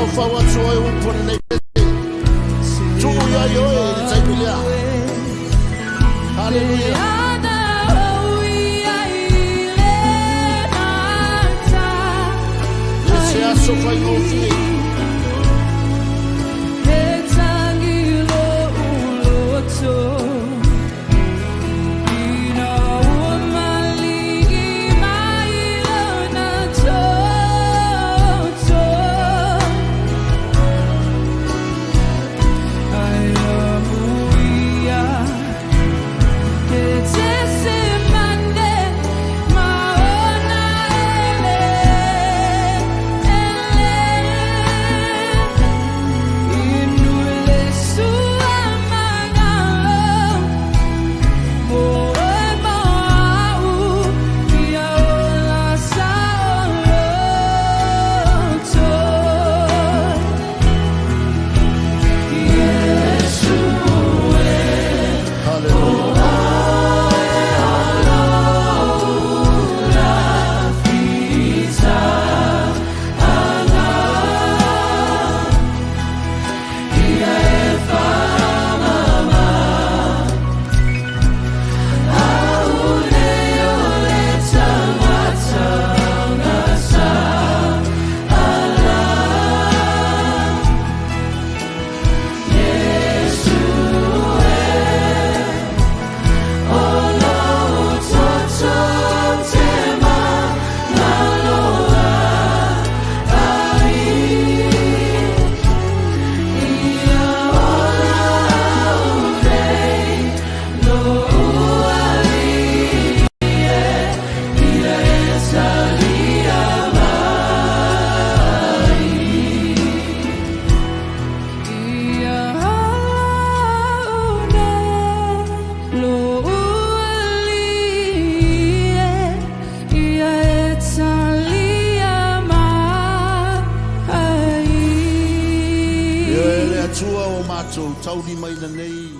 mafaufau atu oe upu o lenei pese. Tuu iai oe i le taimi lea. Haleluia. E se aso faigofie. Haleluia. E le Atua o matou taulimaina nei.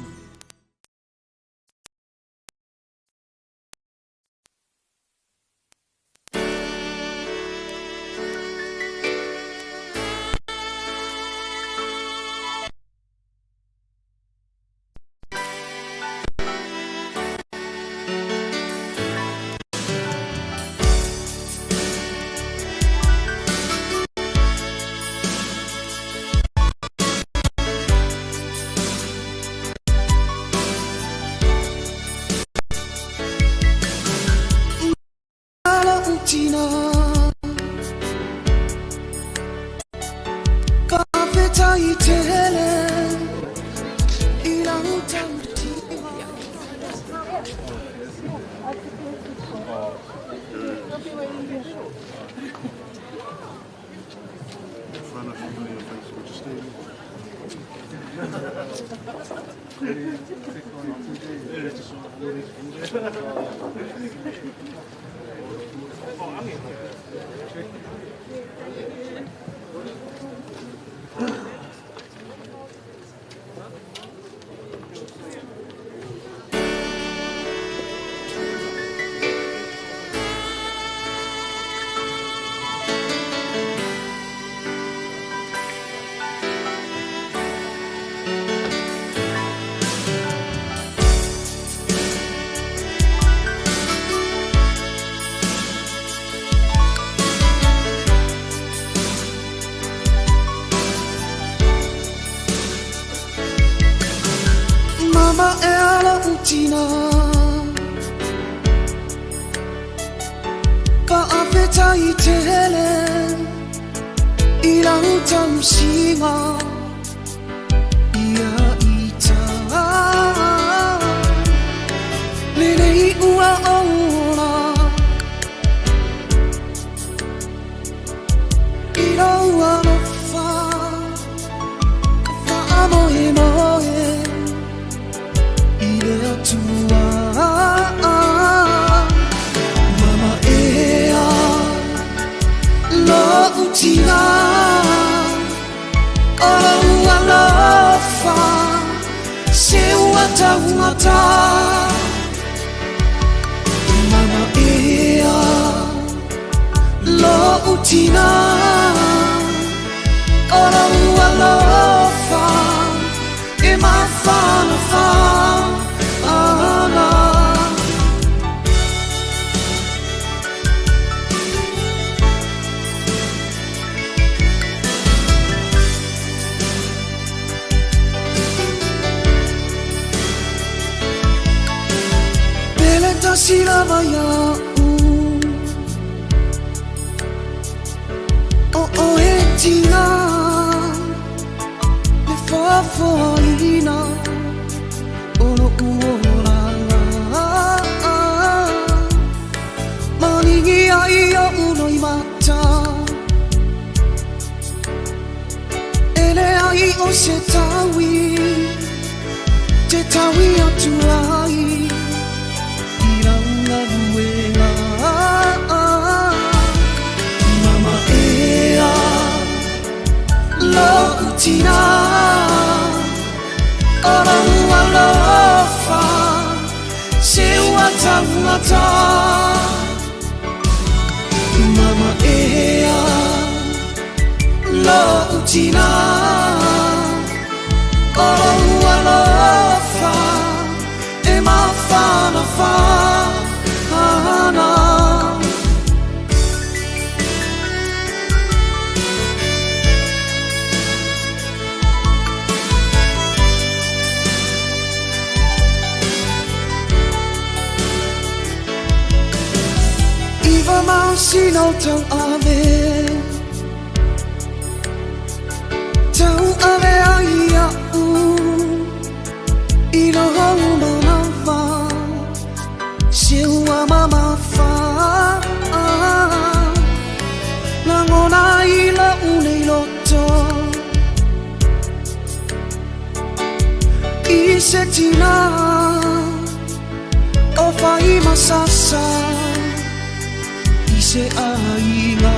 Mama e ala utina Pa awheta i te hele I lau tausinga Ia i tā Lele i ua ola I rau alofa Wha moe moe I le atua. Mama ea Lo utina O lau alofa Se ua taugata. Mama ea Lo utina O alofa e mafana ana. Pele tasi lava ia u o oe tina le faafoaina o lo'u olaga maligi ai o'u loimata e leai o se taui te taui atu ai i lau galuega. Mama ea lo'u tina o lou alofa se ua taugata. Mama ea lo'u tina o lou alofa e mafanafana. Iwa masina o tau ave, tau ave ai a'u i lou manawa se ua mamafa lagona i la'u nei loto i se tinā o faimasasa i se aiga.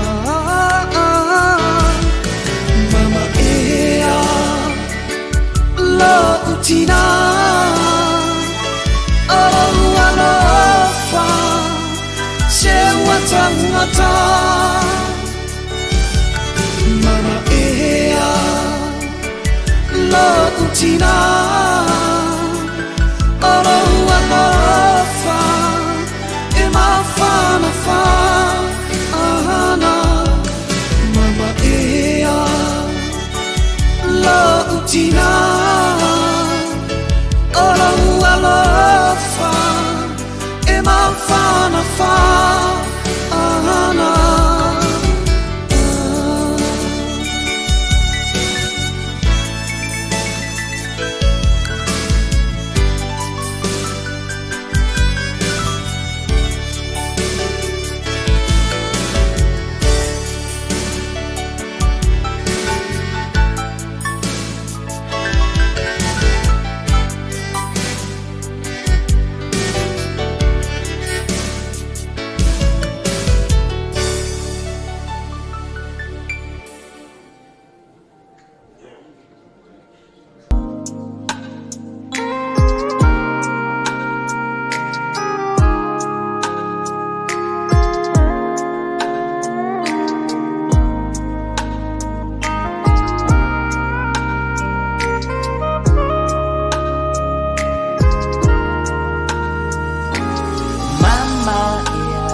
Mama ea lo'u tina o lou alofa se ua taugata. Mama ea lo'u tina o lou alofa e mafanafana. Mama ea lo'u tina o lou alofa e mafanafana. Mama ea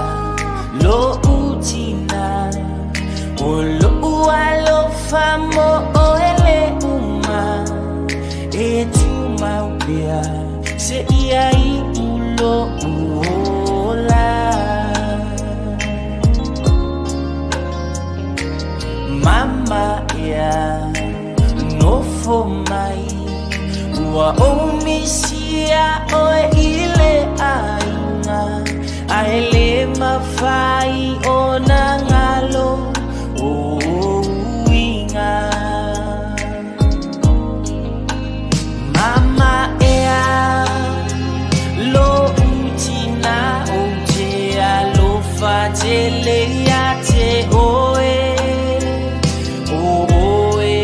lo'u tina o lo'u alofa mo oe le uma e tumau pea se ia i ulo'u ola. Mama ea nofo mai ua ou misia oe i le aiga ae le mafai ona galo o uiga. Mama ea lo'u tina ou te alofa tele ia te oe o oe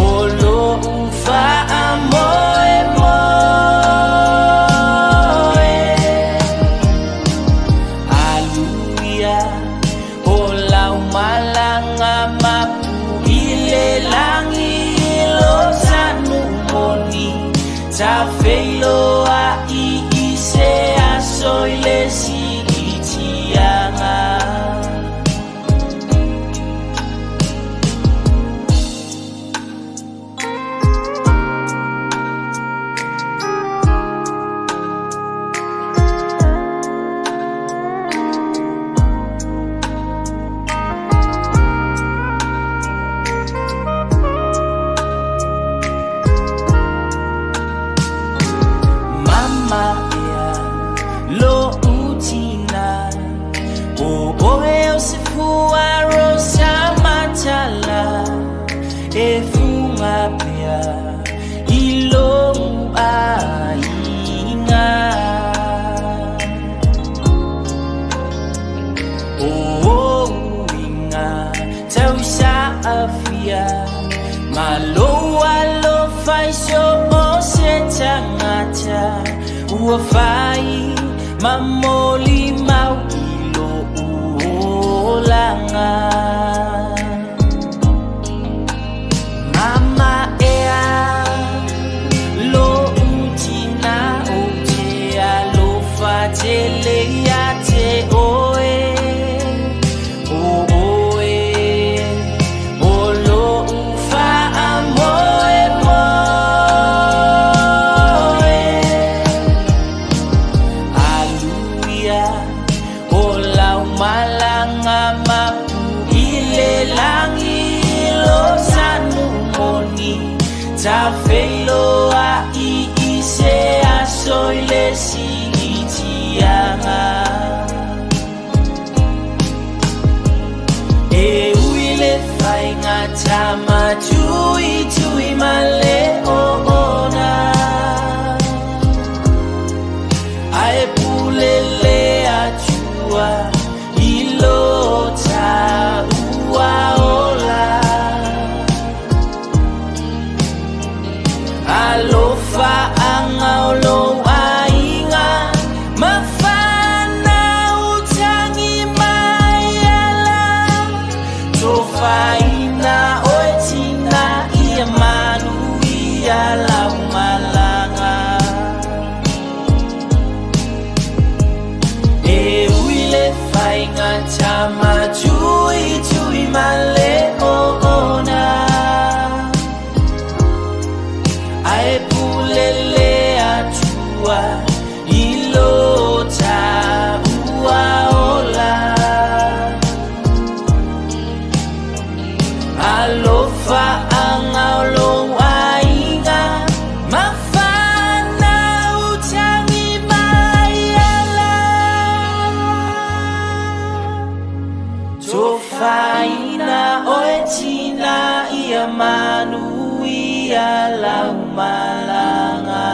o lo'u fa'amoemoe. Aluia o lau malaga mapu i le lagi. ua fai ma moli mau i lo'u olaga. Mama ea lo'u tina ou te alofa tele ia te oe, o oe o lo'u faamoemoe. Aluia o lau malaga mapu i le lagi lo sanu moni tafeiloa'i i se aso i le si'itiaga. E ui le faiga tamatuitui ma le oona, ae pule le Atua i lo ta'ua ola. Alofa'aga o lou aiga ma fanau tagi mai ala tofaina oe tina ia manuia lau malaga. E ui le faiga tamatuitui ma le oona, ae pule le Atua i lo ta'ua ola. Alofa'aga o lou aiga ma fanau tagi mai ala tofaina oe tina ia manuia lau malaga.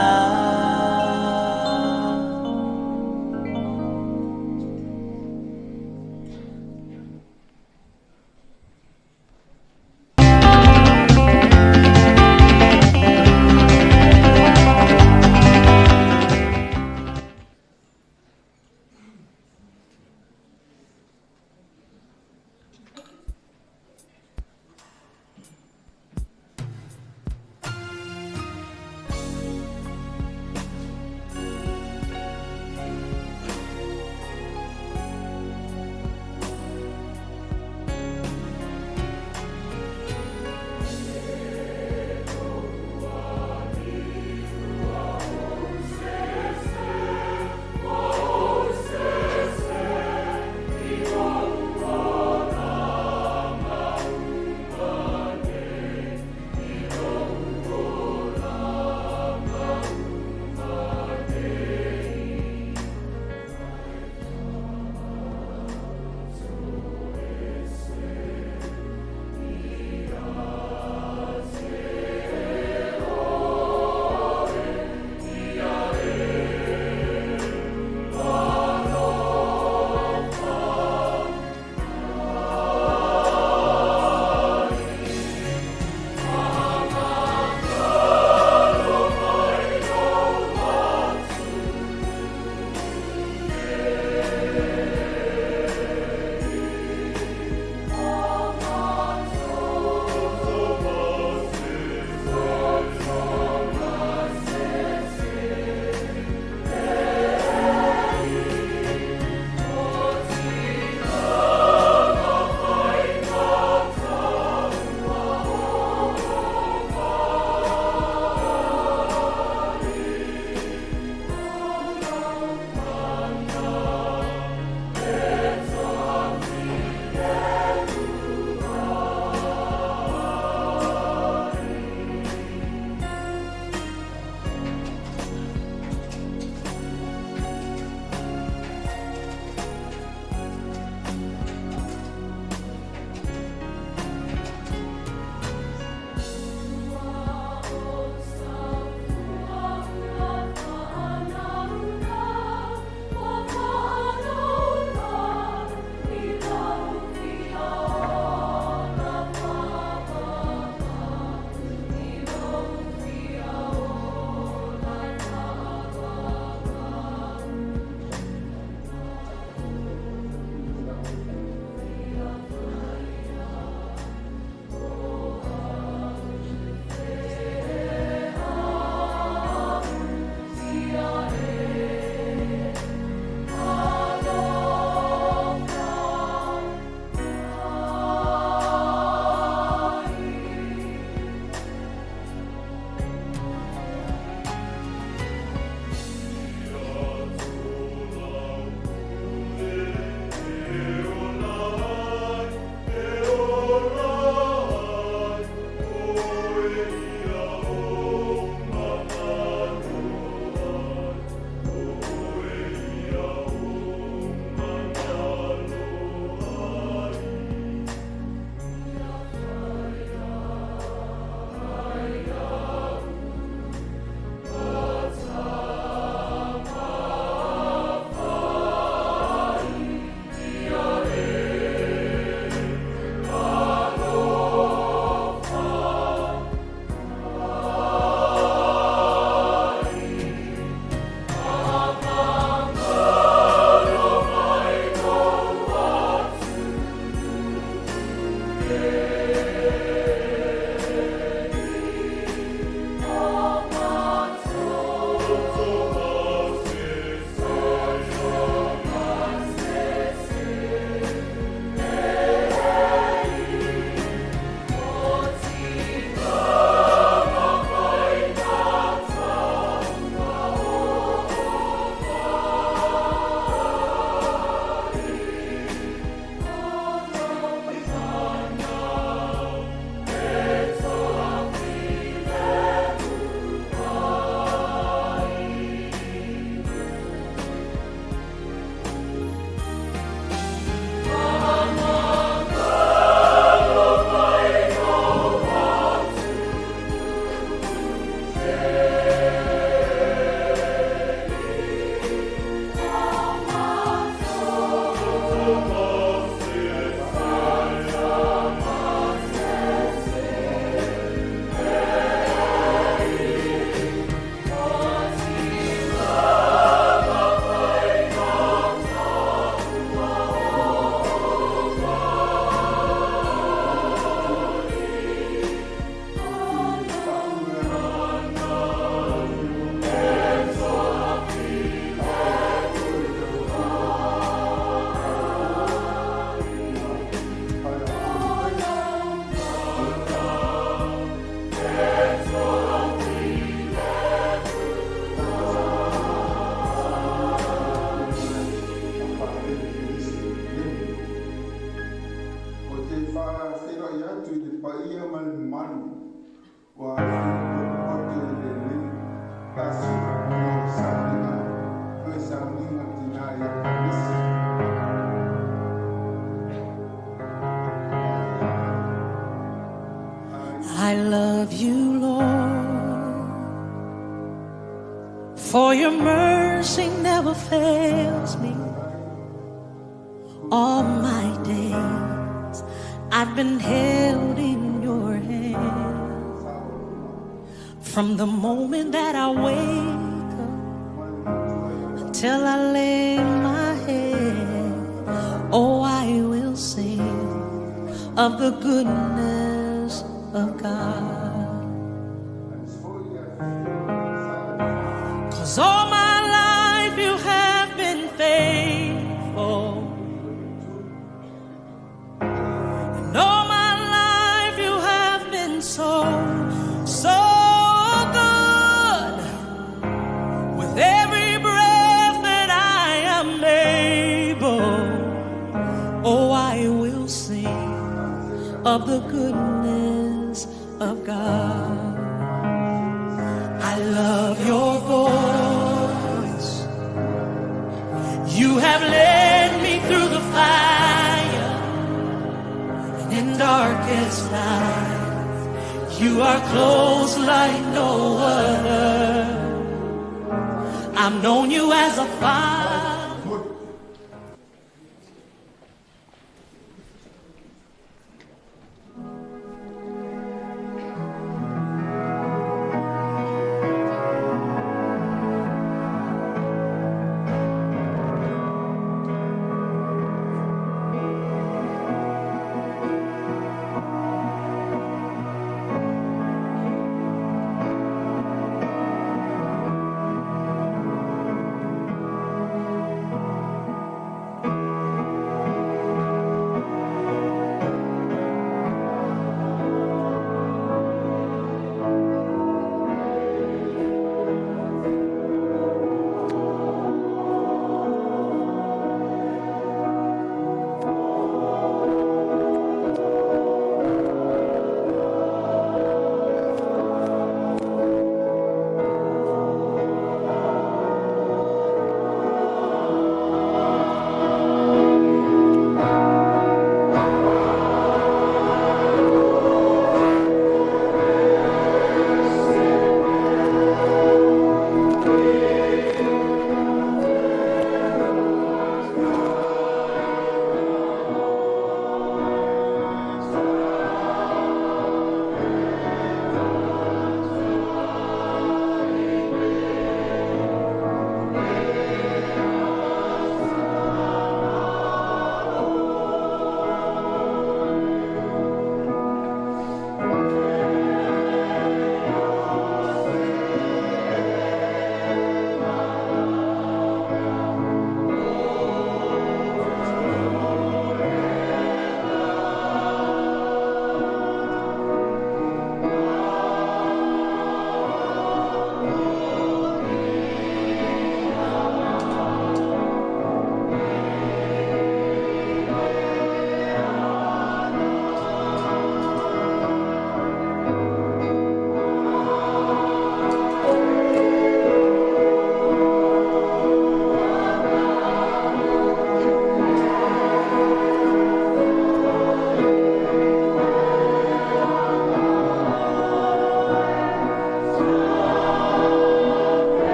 I love you, Lord, for your mercy never fails me. All my days I've been held in your hand. From the moment that I wake up until I lay my head, oh, I will sing of the goodness of God. 'Cause all my life you have been faithful. And all my life you have been so, so good. With every breath that I am able, oh, I will sing of the goodness of God. I love your voice. You have led me through the fire and in darkest nights. You are close like no other. I've known you as a father.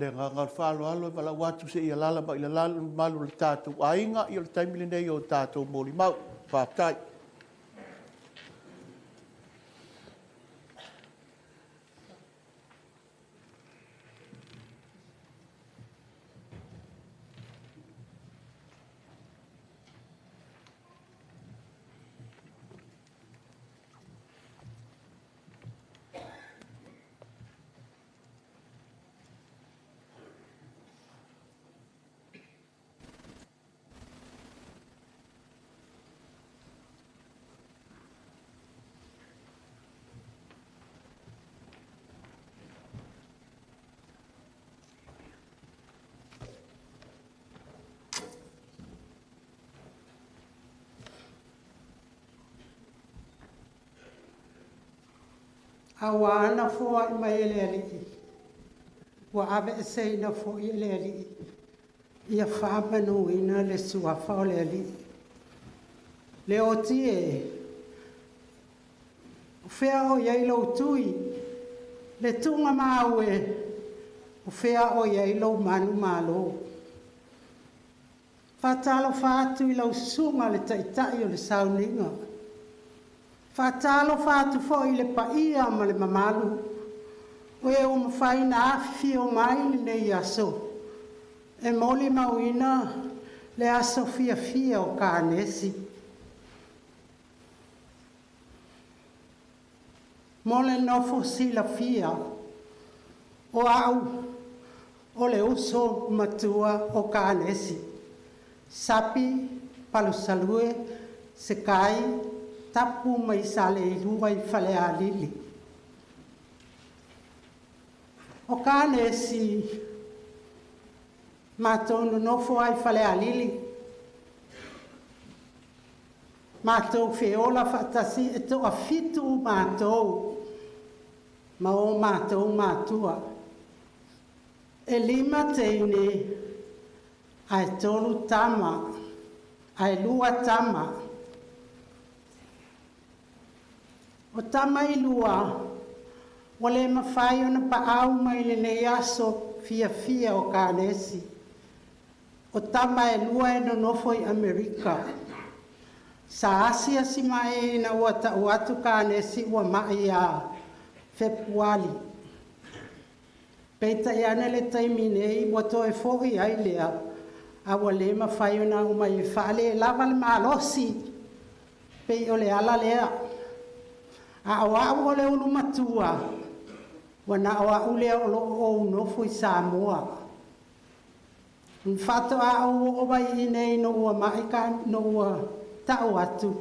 le agaga o le faaaloalo e valaau atu se i alaala mai i lalo le mamalu o le tatou aiga. Ia o le taimi lenei o tatou molimau. Faafetai. A ua ana foai mai e le Alii, ua aveeseina foi e le Alii. Ia faamanuina le Suafa o le Alii. Leoti e, o fea o i ai lou tui, le tuugamau e, o fea o i ai lou manumalo. Faatalofa atu i lau susuga le Taitai o le Sauniga. Faatalofa atu foi i le paia ma le mamalu o e ua mafai ona afifio mai lenei aso e molimauina le aso fiafia o Kanesi. Mo le nofo silafia, o au o le uso matua o Kanesi, Sapi Palusalue Sekai tapu mai Saleilua i Falealili. O Kanesi matou nonofo ai Falealili, matou feola faatasi e toafitu matou ma o matou matua. E 5 teine ae 3 tama, ae 2 tama. O tama i lua, ua le mafai ona paau mai lenei aso fiafia o Kanesi. O tama e 2 e nonofo i Amerika. Sa asiasi mai ina ua tau atu Kanesi ua mai ia Fepuali. Peitai ane le taimi nei ua toe foi ai lea, a ua le mafai ona umai e faale lava le malosi, pei o le ala lea. A o au o le ulu matua, ua na o au lea o loo ou nofo i Samoa. Mfatoa au o mai i nei no ua mai ka no ua tau atu,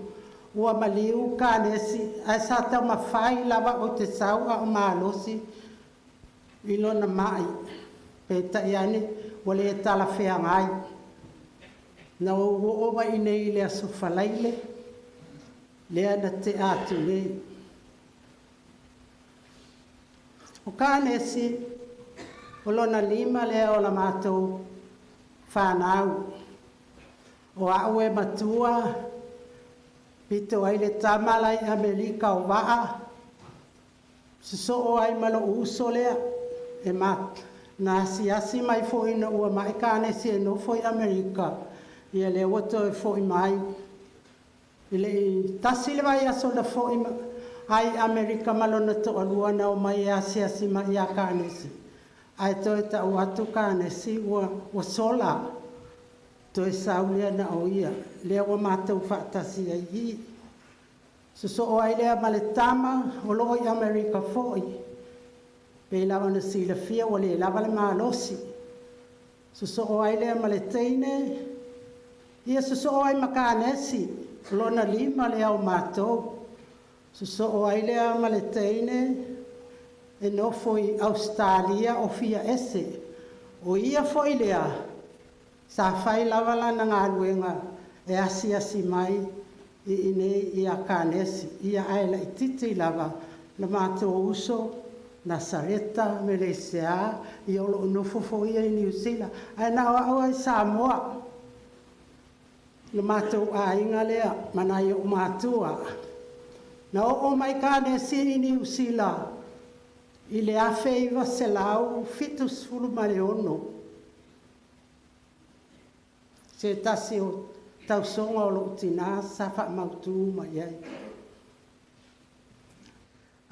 ua maliu Kanesi, ae sa taumafai lava o te sau a o malosi i lona mai. Peitai ane, ua le talafeagai. Na ou oo mai nei i le aso Faraile, lea na tea atu nei. O Kanesi, o lona lima lea o la matou whanau. O au e matua, pito ai le tama lai Amerika o waa, sosoo ai malo uso lea, e ma, na asiasi mai foi na ua mai Kanesi e nofo i Amerika, ia le ua toe foi mai. I le i tasi le vai aso na foi ai Amerika malona toalua na o mai e asiasi mai ia Kanesi. Ai toe tau atu Kanesi ua sola, toe saulea na o ia, lea ua mātou whaatasi ai i. Sosoo ai lea ma le tama o loo i Amerika foi. Pe lava na silafia ua le lava le malosi. Sosoo ai lea ma le teine, ia sosoo ai ma Kanesi, lona lima lea o mātou. Sosoo ai lea ma le teine, e nofo i Australia o fia ese. O ia foi lea, sa fai lava lana galuega e asiasi mai i inei ia Kanesi. Ia ae laititi lava na mātou uso, Nasareta, Meleisea, ia o loo nofo foi ia i Niu Sila. Ae na o au ai Samoa, na mātou aiga lea, ma nai o matua. Na oo mai Kanesi i Niu Sila, I le 1976, se tasi o tausoga o lou tinā sa faamautu uma i ai.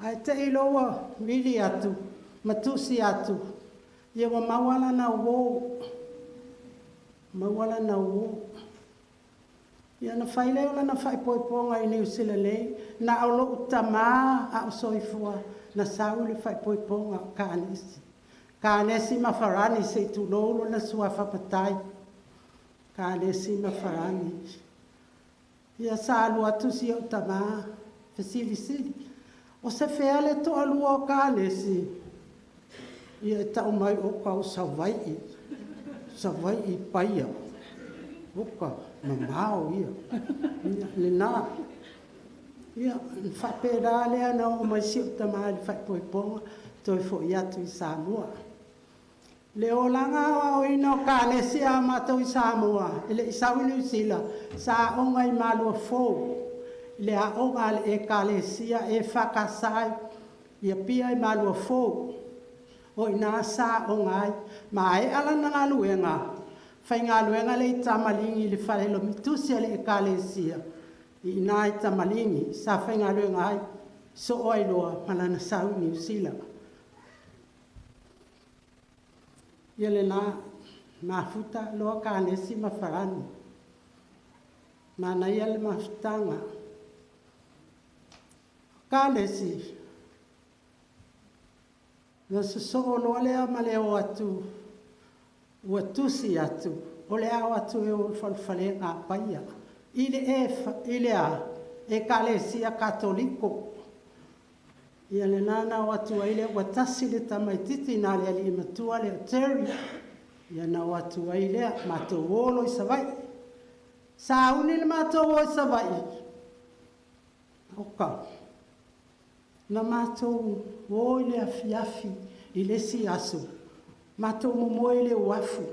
Ae te i loa ua vili atu ma tusi atu, ia ua maua lana uō, maua lana uō. Ia ona fai lea o lana faaipoipoga i Niu Sila nei, na o lou tamā a o soifua na sau i le faaipoipoga o Kanesi. Kanesi ma Farani, se i tulou lona suafa matai. Kanesi ma Farani. Ia sa alu atu si ou tamā, fesilisili, o se fea le toalua o Kanesi? Ia e tau mai oka o Savai'i, Savai'i Paia. Oka, mamao ia. Ia, lena. Ia, na faapena lea na oo mai si ou tamā i le faaipoipoga, toe foi atu i Samoa. Le olaga aoaoina o Kanesi a matou i Samoa, e le i sau i Niu Sila, sa aoga i Maluafou, i le aoga a le Ekalesia EFKS i Apia i Maluafou. O i ina sa aoga ai. Maea lana galuega, faigaluega lea i Tamaligi i le fale lomitusi a le Ekalesia i ina i Tamaligi, sa faigaluega ai, soo ai loa ma lana sau i Niu Sila. Ia lena, mafuta loa Kanesi ma Farani. Manaia le mafutaga. Kanesi, na sosoo loa lea ma le o atu, ua tusi atu, o le a o atu e o i le falefalega a Paia, i le e, i le a, Ekalesia Katoliko. Ia lena na o atu ai lea, ua tasi le tamaitiiti na o le alii matua lea o Terry, ia na o atu ai lea, matou o loa i Savaii. Sauni le matou o i Savaii, oka, na matou o i le afiafi i le isi aso, matou momoe i le uafu,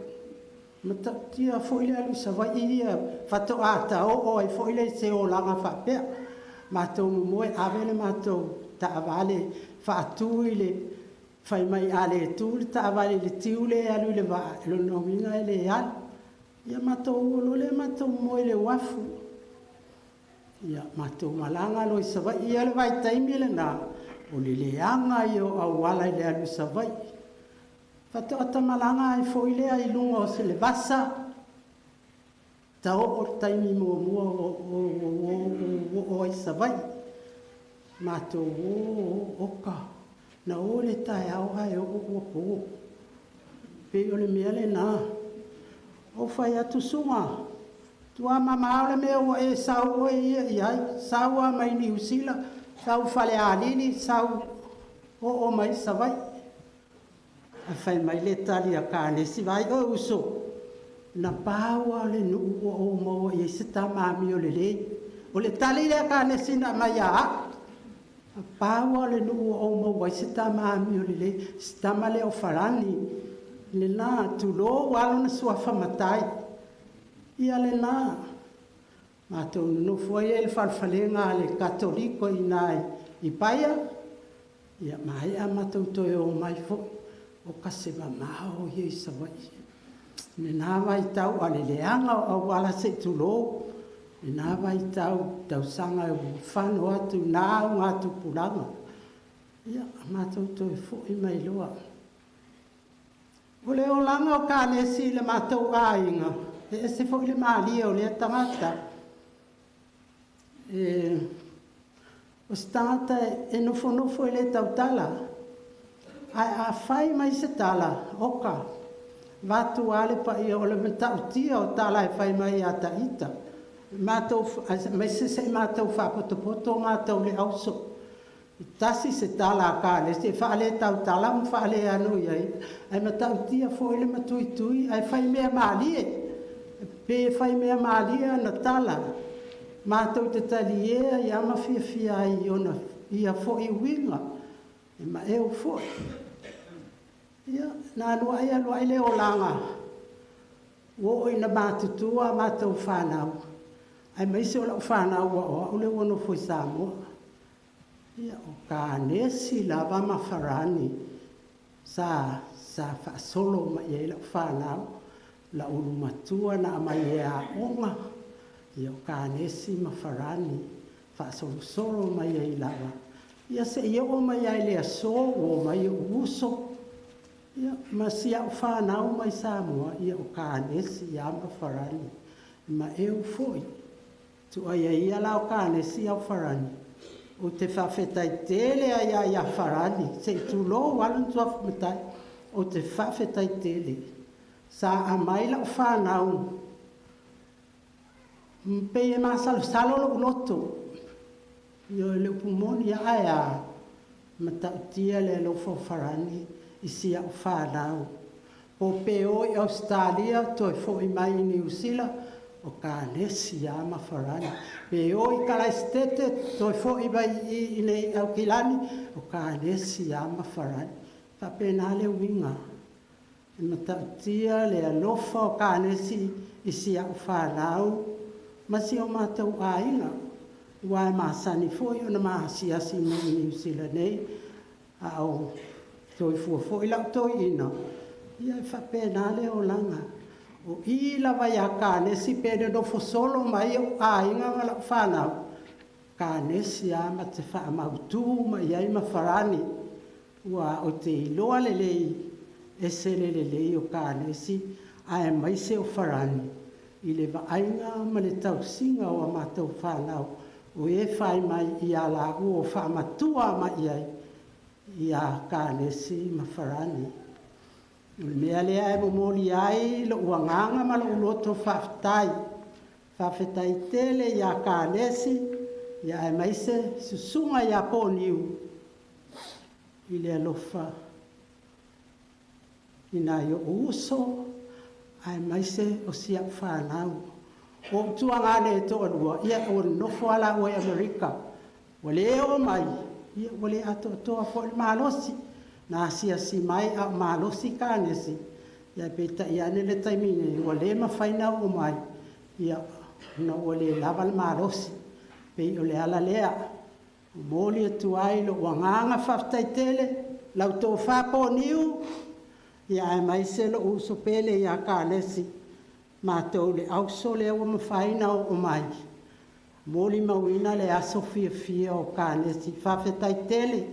matautia foi le alu i Savaii ia, faatoa ta oo ai foi lea i se olaga faapea. Matou momoe, ave le matou taavale faatu i le, fai mai a le tu le taavale i le tiu lea e alu i le vaa, o lona uiga e le alu. Ia matou o loa lea matou momoe i le uafu. Ia matou malaga loa i Savaii. Ia le vaitaimi lena, o le leaga ia o auala i le alu i Savaii. Faatoa ta malaga ai foi lea i luga o se levasa, ta oo i le taimi muamua ua oo ai i Savaii. Matou o, oka, na o i le taeao ae oo ua po. Pei o le mea lena. Ou fai atu, Suga, tua mamao le mea ua e sau oe ia i ai, sau lava mai Niu Sila, sau Falealili, sau oo mai i Savaii. Ae fai mai le tali a Kanesi, Vaai oe uso, na pau lava o le nuu ua ou maua i ai se tama amio lelei. O le tali lea a Kanesi na aumai ia au. Na pau lava o le nuu ua ou maua ai se tama amio lelei, se tama lea o Farani. Lena, tulou lava lona suafa matai. Ia lena, matou nonofo ai i le falefalega a le Katoliko i ina i Paia, ia maea matou toe o mai foi, o ka se mamao ia i Savaii. I lena vaitau a le leaga o auala se i tulou, lena vaitau tausaga ua fano atu i na augatupulaga, ia matou toe foi mai loa. O le olaga o Kanesi i le matou aiga, e ese foi le malie o lea tagata. E, o se tagata e nofonofo e le tautala, ae a fai mai se tala, oka, vaeatu lava le paia, o le matautia o tala e fai mai ia Taita. Matou, aemaise se i matou faapotopoto matou le auso. E tasi se tala a Kanesi e faaletautala ma faaleano i ai, ae matautia foi le matuitui, ae fai mea malie. Pe fai mea malie ana tala, matou te talie ai lava ma fiafia ai i ona ia foi uiga, e maeu foi. Ia, na alu ai alu ai le olaga, ua oo ina matutua a matou fanau, aemaise o lau fanau aua o au lea ua nofo i Samoa. Ia, o Kanesi lava ma Farani sa sa faasolo mai ai lau fanau, lau ulumatua na aumai e aoga, ia o Kanesi ma Farani faasolosolo mai ai lava. Ia seia oo mai lava i le aso ua omai ou uso, ia ma si au fanau mai Samoa, ia o Kanesi lava ma Farani. Ma eu foi. Tuuaia ia la o Kanesi au Farani, ou te faafetai tele ai lava ia Farani, se i tulou lava lona suafa matai, ou te faafetai tele. Sa aumai lau fanau, pei e masalosalo lou loto, ioe, le upu moni lava, ae a? Matautia le alofa o Farani i si au fanau. Po pe o i Ausetalia toe foi mai i Niu Sila, o Kanesi lava ma Farani. Pe o i Kalaisitete toe foi mai i i inei i Aukilani, o Kanesi lava ma Farani. E faapena le uiga. E matautia le alofa o Kanesi i si au fanau ma si o matou aiga, aua e masani foi ona ma asiasi mai i Niu Sila nei, a o soifua foi lau toeaina, ia e faapena le olaga. O i lava ia Kanesi pe nonofo solo mai ou aiga ma lau fanau, Kanesi lava ma te faamautu mai i ai ma Farani, ua ou te iloa lelei, ese le lelei o Kanesi aemaise o Farani i le vaaiga ma le tausiga o a matou fanau, o e fai mai ia laua o faamatua mai i ai ia Kanesi ma Farani. O le mea lea e momoli ai lou agaga ma lou loto faafetai. Faafetai tele ia Kanesi, ia aemaise susuga ia Poniu i le alofa i nai o'u uso aemaise o si a'u fanau. O o'u tuagane e toalua, ia ua nonofo lava laua i Amerika, ua le oo mai, ia ua le atoatoa foi le malosi. Na asiasi mai a o malosi Kanesi, ae peitai ane i le taimi nei ua le mafai ona oo mai, ia, ona ua le lava le malosi. Pei o le ala lea. Momoli atu ai lou agaga faafetai tele, lau tofa Poniu, ia aemaise lou uso pele ia Kalesi, matou le auso lea ua mafai ona oo mai, molimauina le aso fiafia o Kalesi. Faafetai tele,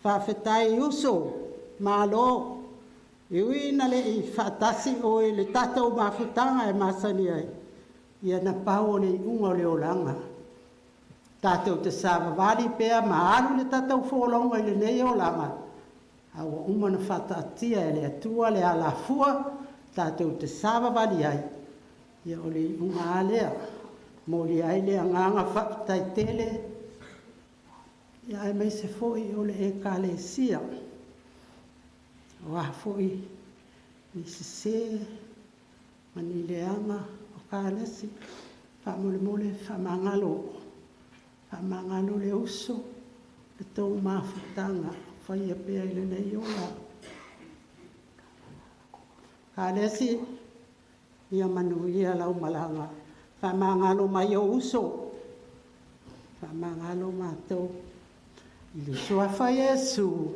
faafetai uso, malo. E ui ina le i faatasi oe i le tatou mafutaga e masani ai, ia na pau o le iuga o le olaga. Tatou te savavali pea ma alu le tatou folauga i lenei olaga, a ua uma ona faataatia e le Atua le alafua tatou te savavali ai, ia o le iuga lava lea. Momoli ai le agaga faafetai tele, ia aemaise foi o le Ekalesia. O a foi ni sese ma ni leaga o Kalesi, faamolemole faamagalo, faamagalo le uso, le tou mafutaga, faia pea i lenei ola. Kalesi, ia manuia lau malaga, faamagalo mai ou uso, faamagalo matou. I le Suafa Iesu.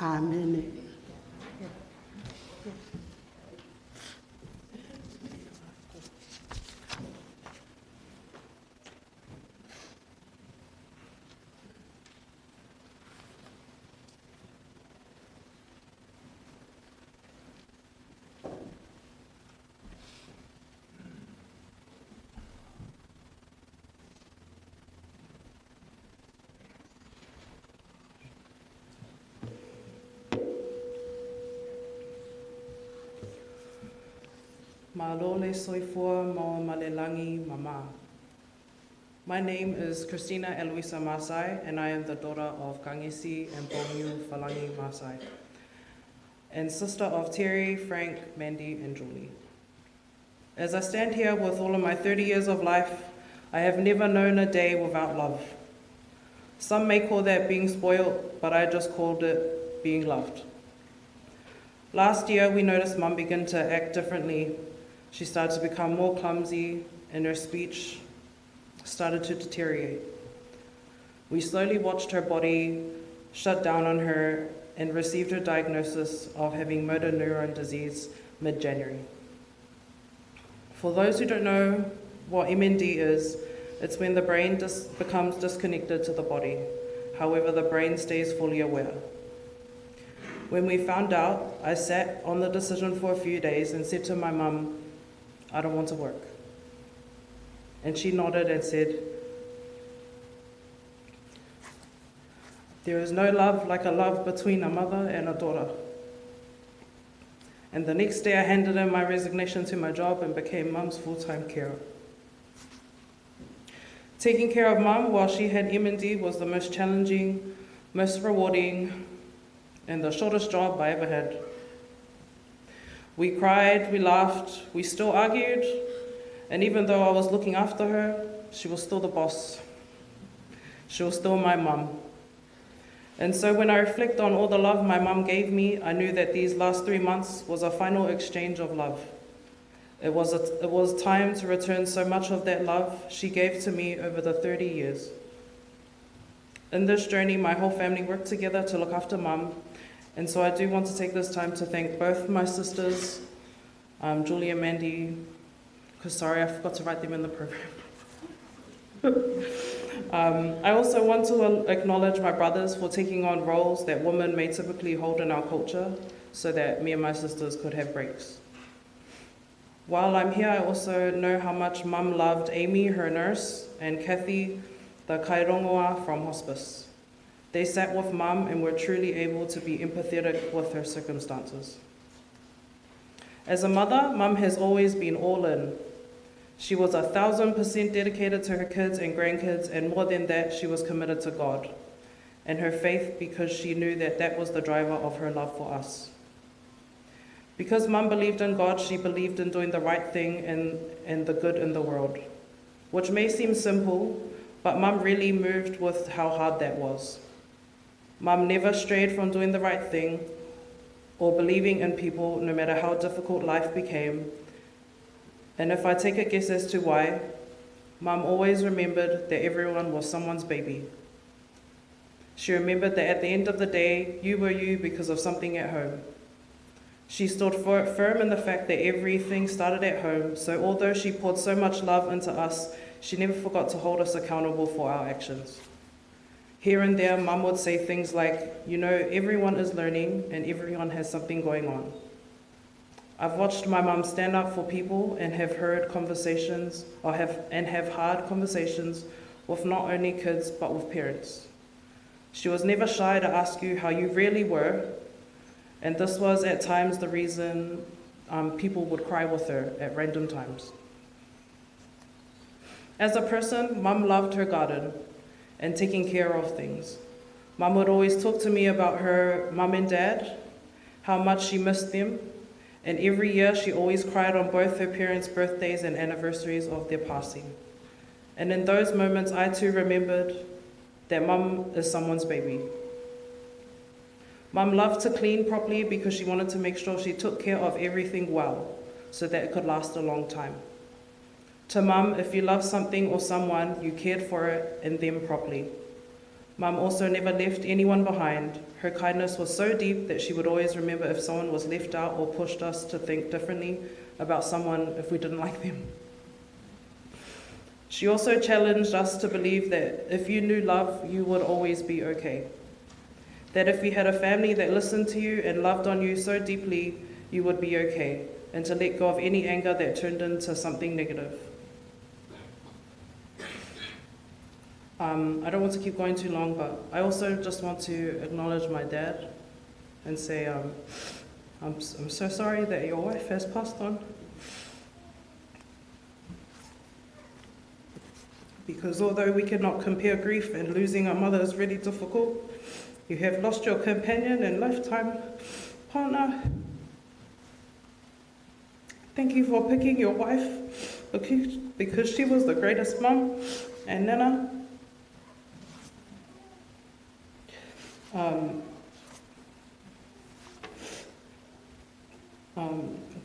Amene. Malo le soifua maua ma le lagi mama. My name is Christina Eloisa Masai, and I am the daughter of Kangesi and Bongiu Falangi Masai, and sister of Terry, Frank, Mandy, and Julie. As I stand here with all of my 30 years of life, I have never known a day without love. Some may call that being spoiled, but I just called it being loved. Last year, we noticed Mum begin to act differently. She started to become more clumsy, and her speech started to deteriorate. We slowly watched her body shut down on her and received her diagnosis of having motor neurone disease mid January. For those who don't know what MND is, it's when the brain dis- becomes disconnected to the body. However, the brain stays fully aware. When we found out, I sat on the decision for a few days and said to my mum, I don't want to work. And she nodded and said, There is no love like a love between a mother and a daughter. And the next day, I handed in my resignation to my job and became mum's full time carer. Taking care of mum while she had MND was the most challenging, most rewarding, and the shortest job I ever had. We cried, we laughed, we still argued, and even though I was looking after her, she was still the boss. She was still my mum. And so when I reflect on all the love my mum gave me, I knew that these last 3 months was a final exchange of love. It was, a, it was time to return so much of that love she gave to me over the 30 years. In this journey, my whole family worked together to look after mum, and so I do want to take this time to thank both my sisters, Julie and Mandy, because sorry, I forgot to write them in the program. I also want to acknowledge my brothers for taking on roles that women may typically hold in our culture so that me and my sisters could have breaks. While I'm here, I also know how much Mum loved Amy, her nurse, and Kathy, the kairongoa from hospice. They sat with Mum and were truly able to be empathetic with her circumstances. As a mother, Mum has always been all in. She was 1,000% dedicated to her kids and grandkids, and more than that, she was committed to God and her faith because she knew that that was the driver of her love for us. Because Mum believed in God, she believed in doing the right thing and the good in the world, which may seem simple, but Mum really moved with how hard that was. Mum never strayed from doing the right thing or believing in people, no matter how difficult life became. And if I take a guess as to why, Mum always remembered that everyone was someone's baby. She remembered that at the end of the day, you were you because of something at home. She stood firm in the fact that everything started at home, so although she poured so much love into us, she never forgot to hold us accountable for our actions. Here and there, Mum would say things like, You know, everyone is learning and everyone has something going on. I've watched my mum stand up for people and have heard conversations or have and have hard conversations with not only kids but with parents. She was never shy to ask you how you really were, and this was at times the reason people would cry with her at random times. As a person, Mum loved her garden and taking care of things. Mum would always talk to me about her mum and dad, how much she missed them, and every year she always cried on both her parents' birthdays and anniversaries of their passing. And in those moments, I too remembered that Mum is someone's baby. Mum loved to clean properly because she wanted to make sure she took care of everything well so that it could last a long time. To Mum, if you loved something or someone, you cared for it and them properly. Mum also never left anyone behind. Her kindness was so deep that she would always remember if someone was left out or pushed us to think differently about someone if we didn't like them. She also challenged us to believe that if you knew love, you would always be okay. That if you had a family that listened to you and loved on you so deeply, you would be okay, and to let go of any anger that turned into something negative. I don't want to keep going too long, but I also just want to acknowledge my dad and say I'm so sorry that your wife has passed on. Because although we cannot compare grief and losing a mother is really difficult, you have lost your companion and lifetime partner. Thank you for picking your wife because she was the greatest mum and nana.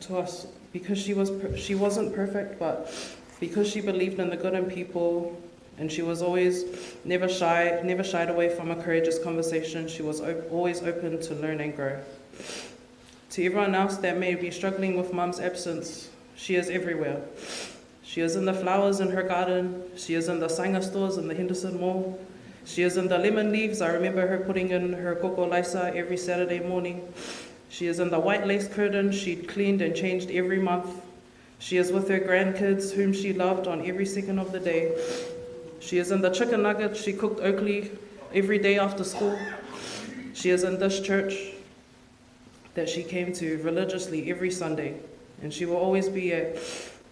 To us, because she wasn't perfect, but because she believed in the good in people, And she was always never shy, never shied away from a courageous conversation. She was always open to learn and grow. To everyone else that may be struggling with Mum's absence, she is everywhere. She is in the flowers in her garden. She is in the Sanger stores in the Henderson Mall. She is in the lemon leaves. I remember her putting in her koko laisa every Saturday morning. She is in the white lace curtain she'd cleaned and changed every month. She is with her grandkids, whom she loved on every second of the day. She is in the chicken nuggets she cooked Oakley every day after school. She is in this church that she came to religiously every Sunday, and she will always be at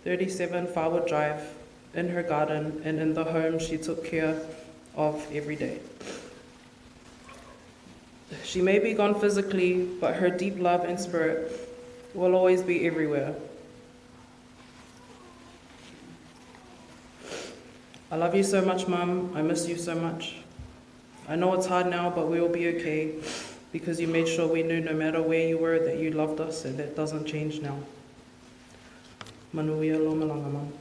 37 Farwood Drive, in her garden and in the home she took care of every day. She may be gone physically, but her deep love and spirit will always be everywhere. I love you so much, Mum. I miss you so much. I know it's hard now, but we will be okay because you made sure we knew no matter where you were that you loved us, and that doesn't change now. Manuia lo malanga, Mum.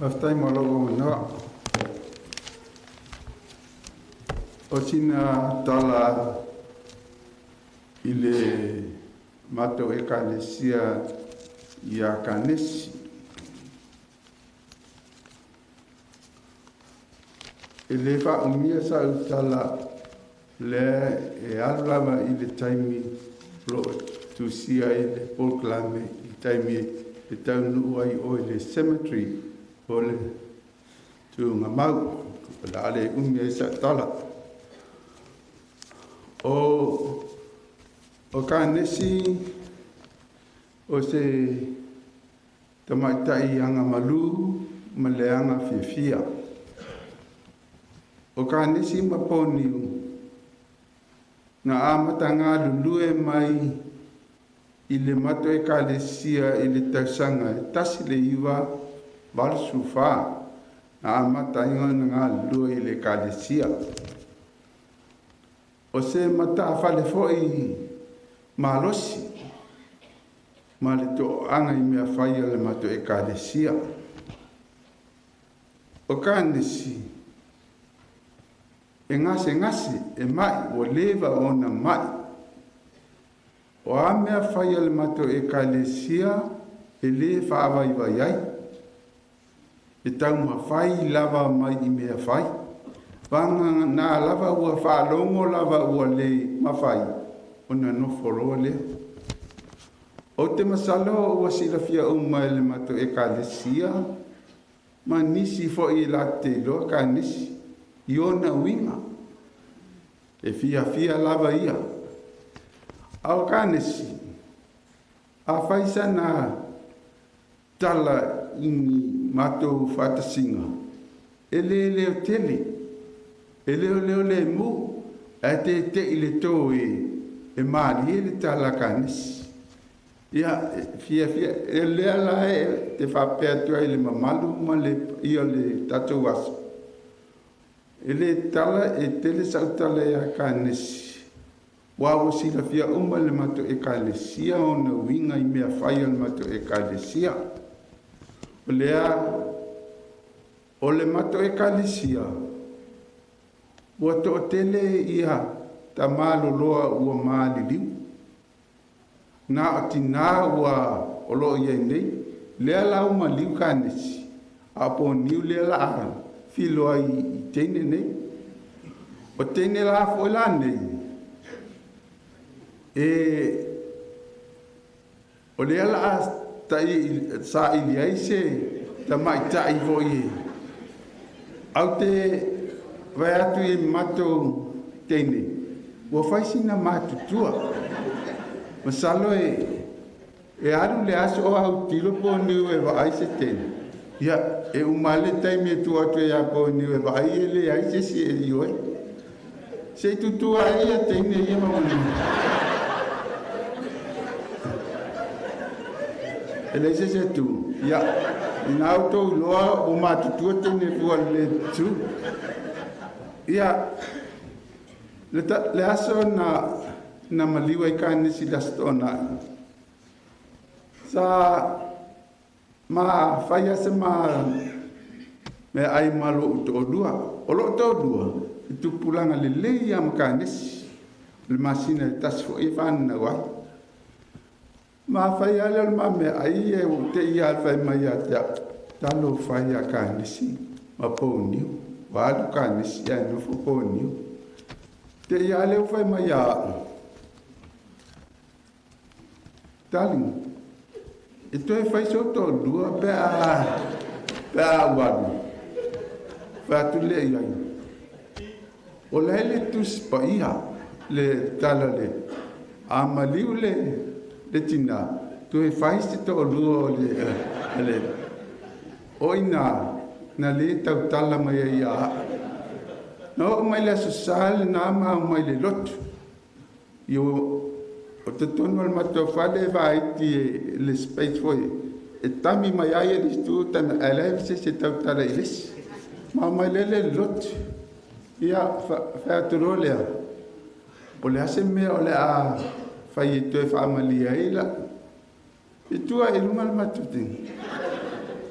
Faafetai mo lou avanoa. O sina tala i le matou Ekalesia ia Kanesi. E le faaumia sa'u tala lea e alu lava i le taimi o loo tusia ai le polokalame i le taimi e taunuu ai oe i le cemetery o le tuugamau. O le a le umi ai sa'u tala. O o Kanesi o se tamaitai aga malū ma le aga fiafia. O Kanesi ma Poniu na amata galulue mai i le matou Ekalesia i le tausaga e 1984 na amata ai ona galulue i le Ekalesia. O se matafale foi malosi ma le toaga i mea fai a le matou Ekalesia. O Kanesi e gasegase, e ma'i, ua leva ona ma'i. O a mea fai a le matou Ekalesia e lē faavaivai ai, e taumafai lava mai i mea fai. Vagana lava ua faalogo lava ua lē mafai ona nofo loa lea. Ou te masalo ua silafia uma e le matou Ekalesia ma nisi foi e latou te iloa Kanesi i ona uiga. E fiafia lava ia. A o Kanesi, afai sana tala i ni matou faatasiga, e le leo tele, e leoleo lemu, ae tete'i le tō e e malie le tala a Kanesi. Ia, e fiafia, e lea la e te faapea atu ai i le mamalu ma le paia o le tatou aso, e le tala e tele sa'u tala ia Kanesi, aua ua silafia uma e le matou Ekalesia ona uiga i mea fai a le matou Ekalesia. O lea, o le matou Ekalesia, ua to'atele ia tamā loloa ua maliliu. Na o tinā ua o loo i ai nei, lea la ua maliu Kanesi, a o Poniu lea la a filoa i teine nei. O teine la foi la nei, e o lea la a ta'i saili ai se tamaitai foi e au te vae atu i matou teine, ua fai sina matutua. Masalo e e alu le aso o autilo Poniu e vaai se teine. Ia, e uma lava le taimi e tuu atu ai ia Poniu e vaai e leai se isi e ioe. Se i tutu ai ia teine ia ma manu. E leai se isi e tu. Ia, ina outou iloa ua matutua teine fua le tu. Ia, le, ta, le aso na, na maliu ai kanisi le aso toonai. Sa ma fai se ma meaai ma lo'u to'alua. O lo'u to'alua, e tupulaga lelei ia ma kanesi. O le masina e tasi fo'i e fananau ai. Ma fai lava lea o le ma meaai e ua te'i lava le fai mai ia te a'u, talofa e ia Kanesi ma Pouniu, ua alu Kanesi ae nofo Pouniu. Te'i lava lea ua fai mai ia a'u, Darling, e toe fai sou toalua pe a pe a ou alu. Fai atu lea i ai, O la e le Tusi Paia le tala le a maliu le le tinā, toe fai se toalua o le le o inā na lē tautala mai ai ia a'u. Na oo mai le Aso Sa lenā ma au mai le lotu. Io, o totonu o le matou fale e vaiti e le space foi e tami mai ai e le isi itu tami ae leai se isi e tautala i le isi. Ma omai lea le lotu. Ia, fai atu loa lea, o le a se mea o le a fai e toe faamalie ai la i tua i luga le matou tino.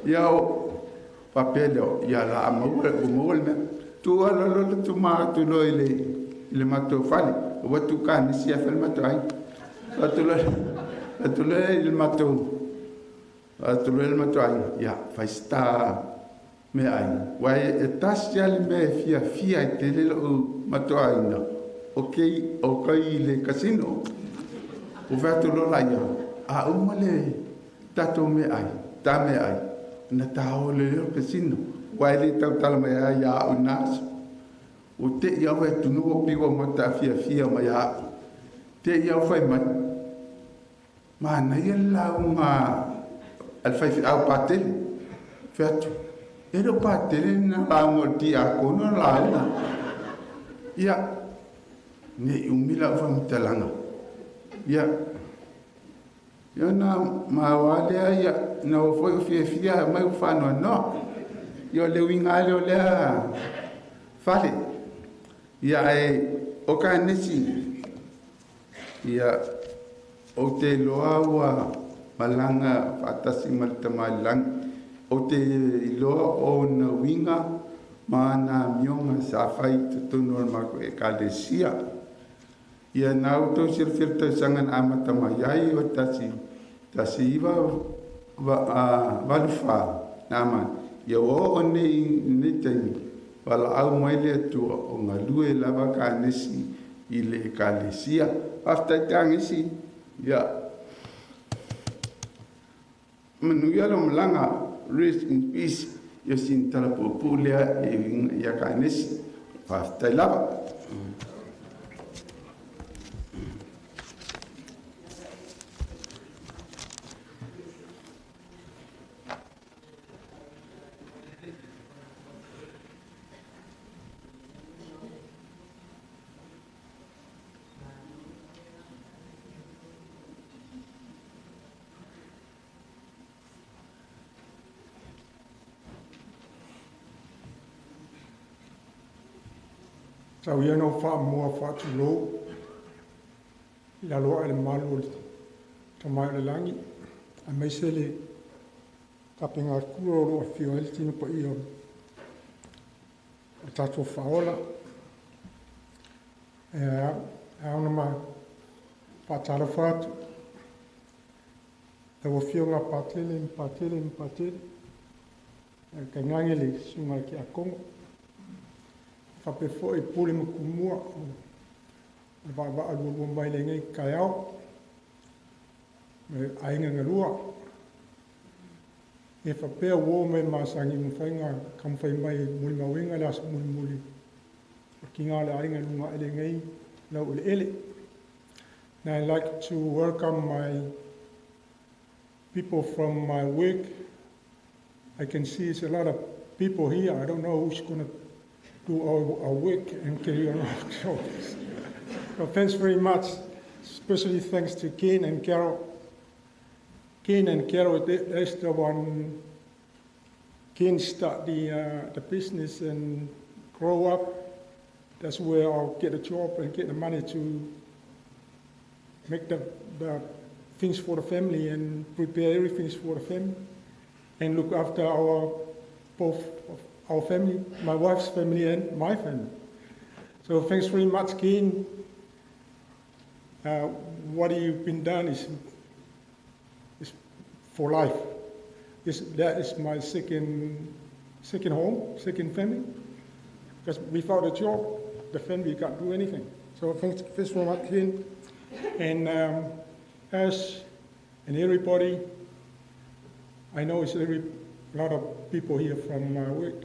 Ia, o faapea lea, ia la a maua, ua maua le mea. Tuu ala loa le tuma atu loa i le i le matou fale, ua tu kanisi ae fai le matou aiga. Atu loa, atu loa i le matou, atu loa i le matou aiga, ia, fai se ta meaai. Aua e tasi lava le mea e fiafia ai tele lou matou aiga, o kei, o kai i le casino. Ua fai atu loa laia, a uma le tatou meaai, ta meaai, ona ta o loa lea i le casino. Aua e le tautala mai lava ia au i na aso. Ua te'i au e atunuu o piua mataafiafia mai a'u. Te'i au fai mai, Manaia le lauga a le faifeau Patele. Fai atu, E le o Patele lena lauga o le tiakono na lauga. Ia, ne i umi lau faamatalaga. Ia, ia na maoa lea, ia, na o foi o fiafia mai ua faanoanoa. Ia, o le uiga lea o lea fale. Ia, ae o kanesi, ia, ou te iloa ua malaga faatasi ma le Tama i le Lagi. Ou te iloa o ona uiga ma ana amioga sa fai i totonu o le matou Ekalesia. Ia na outou silafia le tausaga na amata mai ai o 1984 na amata, ia ua oo nei i lenei taimi, valaau mai le Atua o galue lava kanesi i le Ekalesia. Faafetai Kanesi, ia manuia lau malaga, rest in peace, ia sina tala puupuu lea e uiga ia Kanesi. Faafetai lava. Tau ia ina ou faamua faatulou i lalo ae le malu o le Tama i le lagi, aemaise le tapegatua o loo afio ai le Tino Paia o le tatou Faaola. E ao ona ma faatalofa atu lau Afioga Patele ma Patele ma Patele, tainane le susuga i le Tiakono, faapea foi pule ma tumua o le vaavaa lualua mai lenei taeao, ma le aiga na lua. E faapea uo ma e masani ua mafai ona taumafai mai e molimauina le aso mulimuli o le tiga o le aiga i luga ae lenei laueleele. And I'd like to welcome my people from my work. I can see it's a lot of people here. I don't know who's going to do our work and carry on our jobs. So thanks very much, especially thanks to Ken and Carol. Ken and Carol, that's the one. Ken start the business and grow up. That's where I'll get a job and get the money to make the things for the family and prepare everything for the family and look after our both of our family, my wife's family and my family. So thanks very much, Ken. What you've been done is for life. That is my second home, second family. Because without a job, the family can't do anything. So thanks very much, Ken. And us and everybody, I know it's a lot of people here from my work.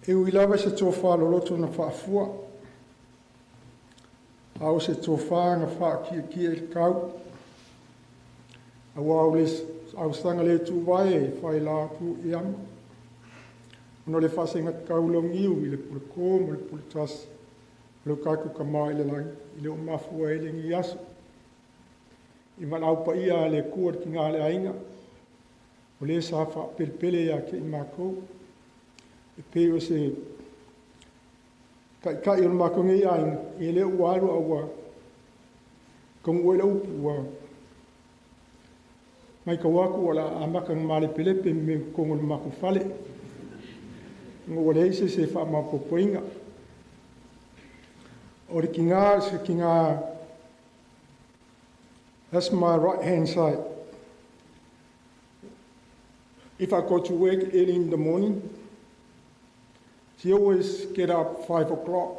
E ui lava se tōwhā loloto na whaafua, a o se tōwhā nga whaakia kia i kau, a wā le au sanga le tū vai e whai la tu i ama. Ono le whasenga kaulongiu i le pule kō mo le pule tasi, lo kāku ka maa i le langi, i le o mafua e le ngi aso. I malau pa ia le kua ki ngā le ainga, o le sa wha pele ia ke i mākou. E pe o se kai kai o le mākou ngi ainga, i le uaru a ua kongu e le upu ua. Mai ka waku o la amaka ngā male pelepe me kongo le mākou fale. Ngō le eise se wha mapopoinga. O le ki ngā, se ki ngā, that's my right hand side. If I go to work early in the morning, she always get up 5 o'clock.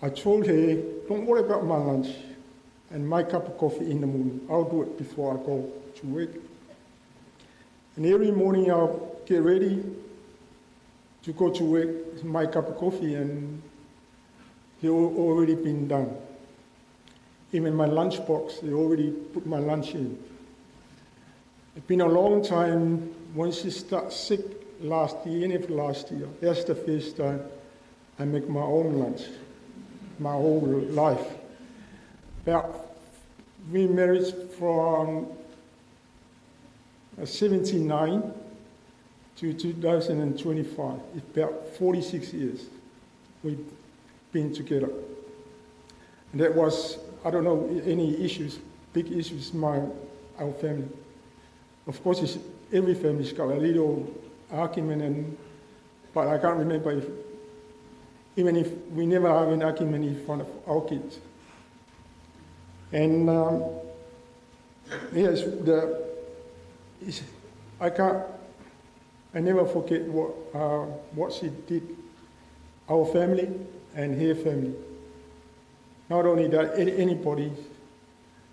I told her, don't worry about my lunch and my cup of coffee in the morning. I'll do it before I go to work. And every morning I'll get ready to go to work with my cup of coffee, and it already been done. Even my lunchbox, they already put my lunch in. It's been a long time. When she started sick last year, end of last year, that's the first time I make my own lunch, my whole life. About we married from 79 to 2025. It's about 46 years we've been together. And that was, I don't know, any issues, big issues in our family. Of course, every family's got a little argument, but I can't remember if, even if we never have an argument in front of our kids. And yes, I can't, I never forget what she did, our family and her family. Not only that, anybody,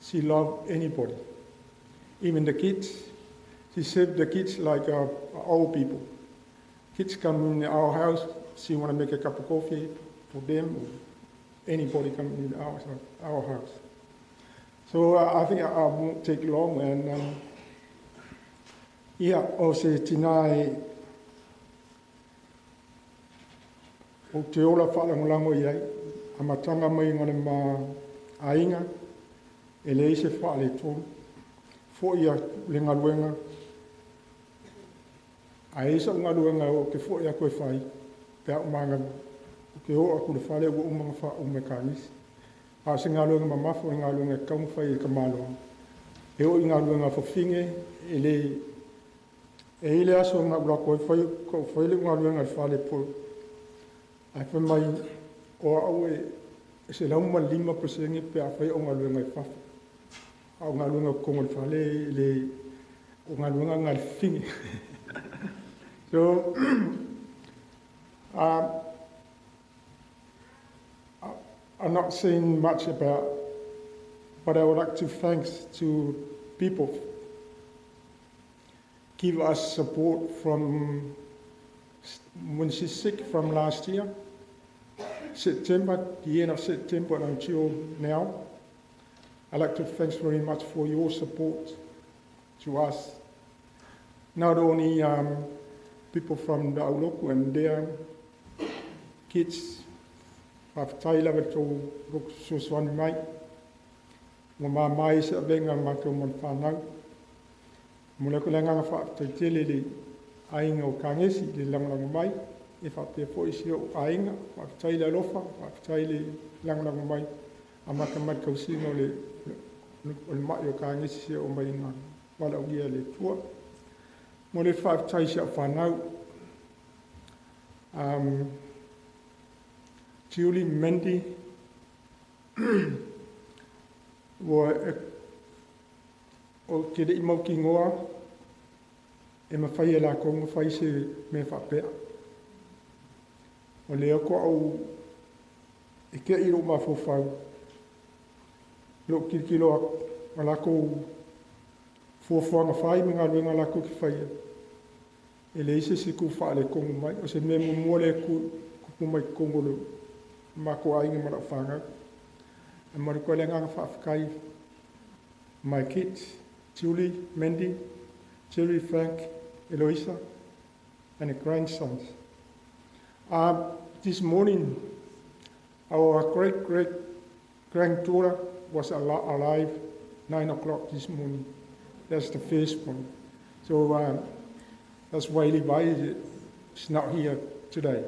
she loved anybody, even the kids. She saved the kids like our people. Kids come in our house, she want to make a cup of coffee for them, or anybody come in our house. So I think I won't take long. And ia, o se tina e o te ola whaalangolango i ai, a matanga mai ngā ma ainga, e le ise whaale tōru, fo ia le ngaluenga, a eisa o ngaluenga o ke fo ia koe whai, pea o manga, o ke o aku le whale ua umanga wha o mekanis. A se ngaluenga mamafu e ngaluenga kaunga whai e ka maloa. E o i ngaluenga whawhinge, e le e ile aso ngā ura koe whai, ko whai le ngaluenga le whale po. Ai whai mai o au e se lauma 5% pe a whai o ngaluenga e whawha. A o ngaluenga kongo le whale le o ngaluenga ngā le whinge. So, I'm not saying much about, but I would like to thanks to people give us support from when she's sick from last year, September, the end of September until now. I'd like to thank very much for your support to us. Not only people from the aulotu and their kids, faafetai lava tou loto fesoasoani mai, ua mamā ai se avega a matou ma le fanau. E momoli atu le agaga faafetai tele i le aiga o Kagesi i le lagolago mai, e faapea foi si ou aiga, faafetai le alofa, faafetai le lagolago mai, amata mai le tausiga o le o le ma'i o Kagesi seia oo mai ina valaaulia e le Atua. Mo le faafetai i si au fanau, Julie, Mandy, ua ou te le i mautinoa e mafai e latou ona fai se mea faapea. O lea toa e te i lou mafaufau, lou tilotilo atu, o latou fuafuaga fai ma galuega latou te faia, e leai se isi tu faaletonu mai. O se mea muamua lea e tupu mai totonu o le matou aiga ma lau fanau. E momoli atu ai le agaga faafetai my kids, Julie, Mandy, Jerry, Frank, Eloisa, and the grandsons. This morning, our great great granddaughter was alive 9 o'clock this morning. That's the first one. So that's why Levi is not here today.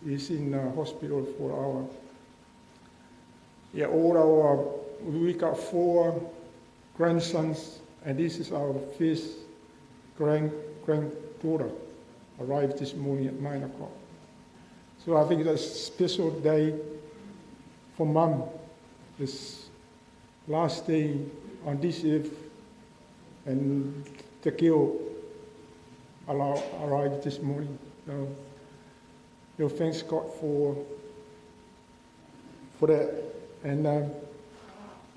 He's in the hospital for our, yeah, all our, we got 4 grandsons, and this is our first granddaughter arrived this morning at 9 o'clock. So I think that's a special day for Mum, this last day on this earth, and the girl arrived this morning. So, thanks God for that. And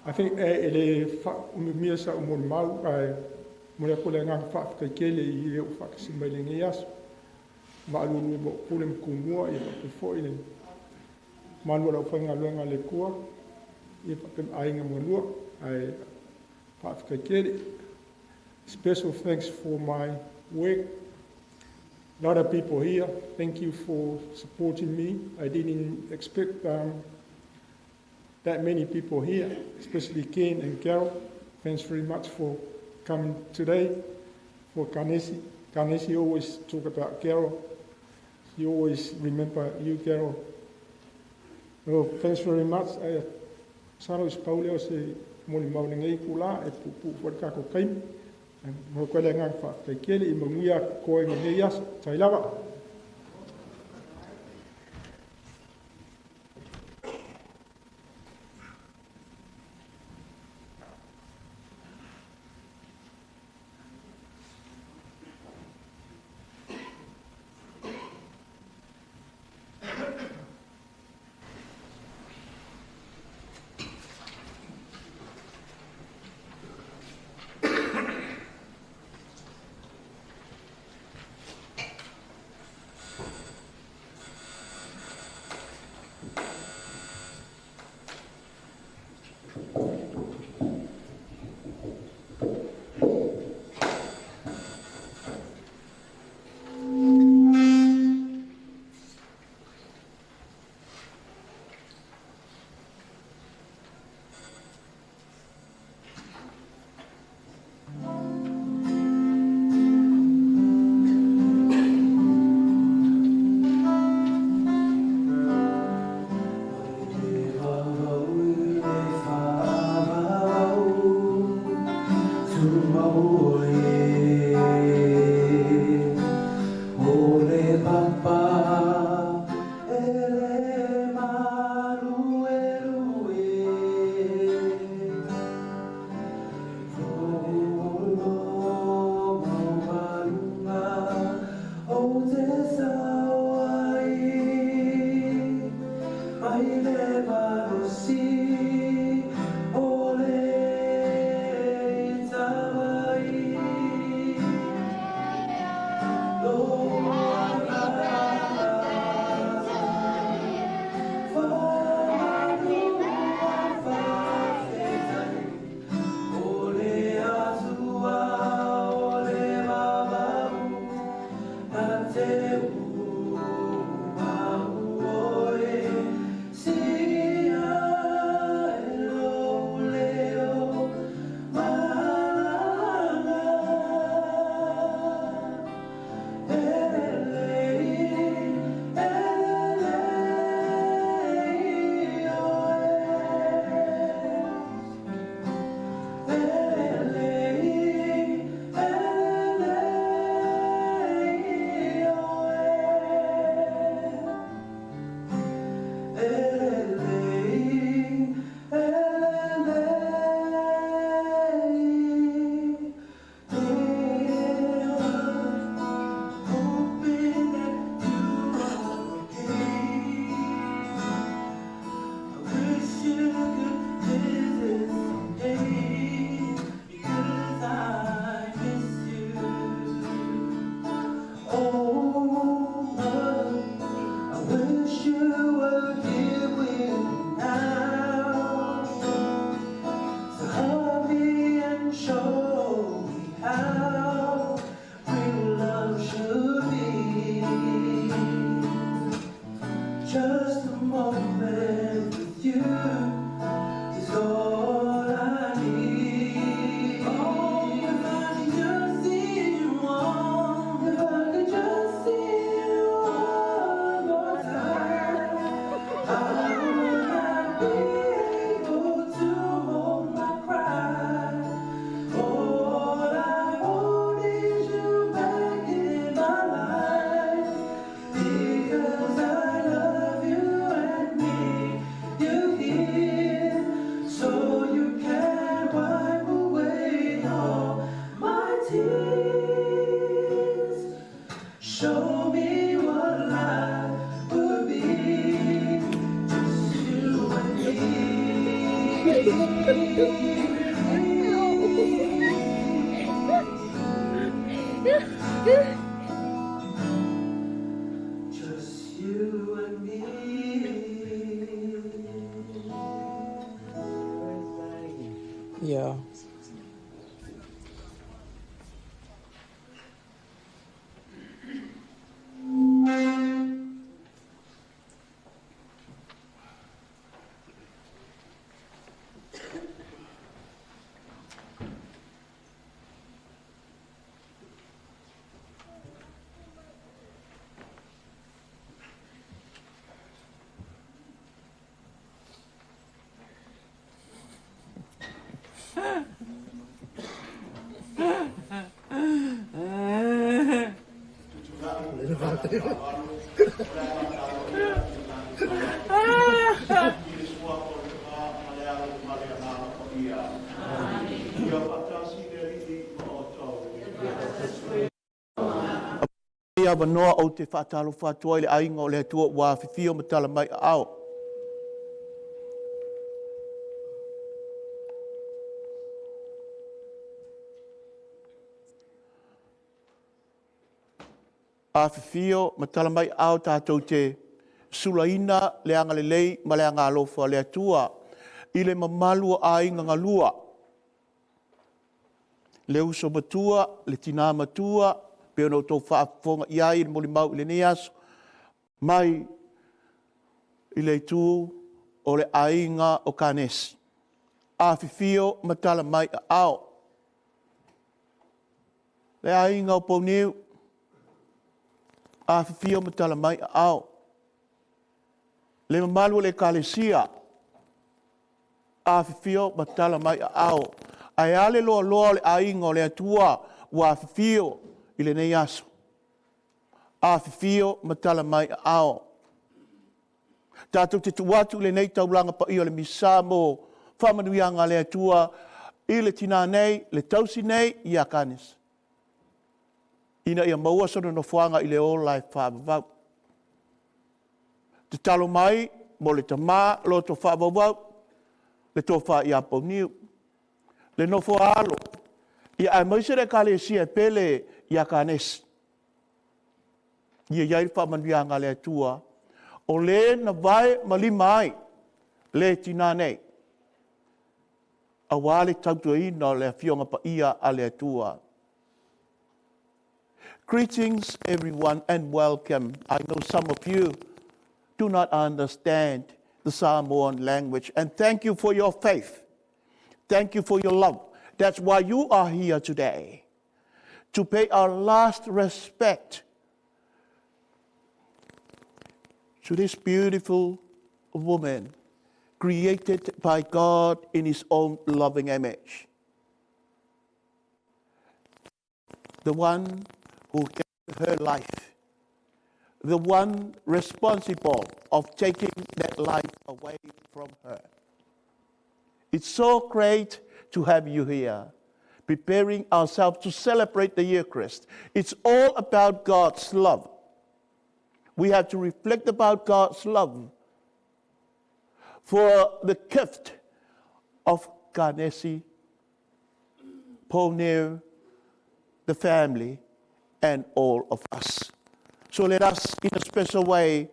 I think e le faaumiumia sa ou molimau, ae momoli atu le agaga faafetai tele i le ou faatasi mai lenei aso. Maalulu ma pule ma tumua, ia faapea foi le malu o le aufaigaluega a le Atua, ia faapea ma aiga ma galua, ae faafetai tele. Special thanks for my work. A lot of people here, thank you for supporting me. I didn't expect that many people here, especially Ken and Carol. Thanks very much for coming today. For Kanesi. Kanesi always talk about Carol. She always remember you, Carol. Well, thanks very much. Saro is paule o se molimau lenei kula e pupu fo le kako kaimi. Mo koe le agaga faafetai tele i manuia koe lenei aso. Tai lava. Yeah. Ia avanoa ou te faatalofa atu ai i le aiga o le Atua ua afifio ma tala mai aao. Afifio ma tala mai aao tatou te sulaina le agalelei ma le agalofa o le Atua i le mamalu o aiga galua. Le uso matua, le tinā matua, pe ona outou faafofoga i ai i le molimau i lenei aso, mai i le itu o le aiga o Kanesi. Afifio ma tala mai aao. Le aiga o Pouniu, afifio ma tala mai aao. Le mamalu o le Ekalesia, afifio ma tala mai aao. Ae a le loaloa o le aiga o le Atua ua afifio i lenei aso. Afifio ma tala mai aao. Tatou te tuu atu i lenei taulaga paia o le Misa mo faamanuiaga a le Atua i le tinā nei, le tausi nei ia Kanis, ina ia maua sona nofoaga i le ola e faavavau. Tatalo mai mo le tamā loto faavauvau, le tofa ia Pauniu, le nofo a alo, ia aemaise le Ekalesia e pele ia Kanesi. Ia i ai le faamanuiaga a le Atua, o le na vae ma lima ai le tinā nei, aua le tautuaina o le Afioga Paia a le Atua. Greetings, everyone, and welcome. I know some of you do not understand the Samoan language, and thank you for your faith. Thank you for your love. That's why you are here today, to pay our last respect to this beautiful woman created by God in His own loving image. The one who gave her life, the one responsible of taking that life away from her. It's so great to have you here, preparing ourselves to celebrate the Eucharist. It's all about God's love. We have to reflect about God's love for the gift of Kanesi, Pauniu, the family, and all of us. So let us, in a special way,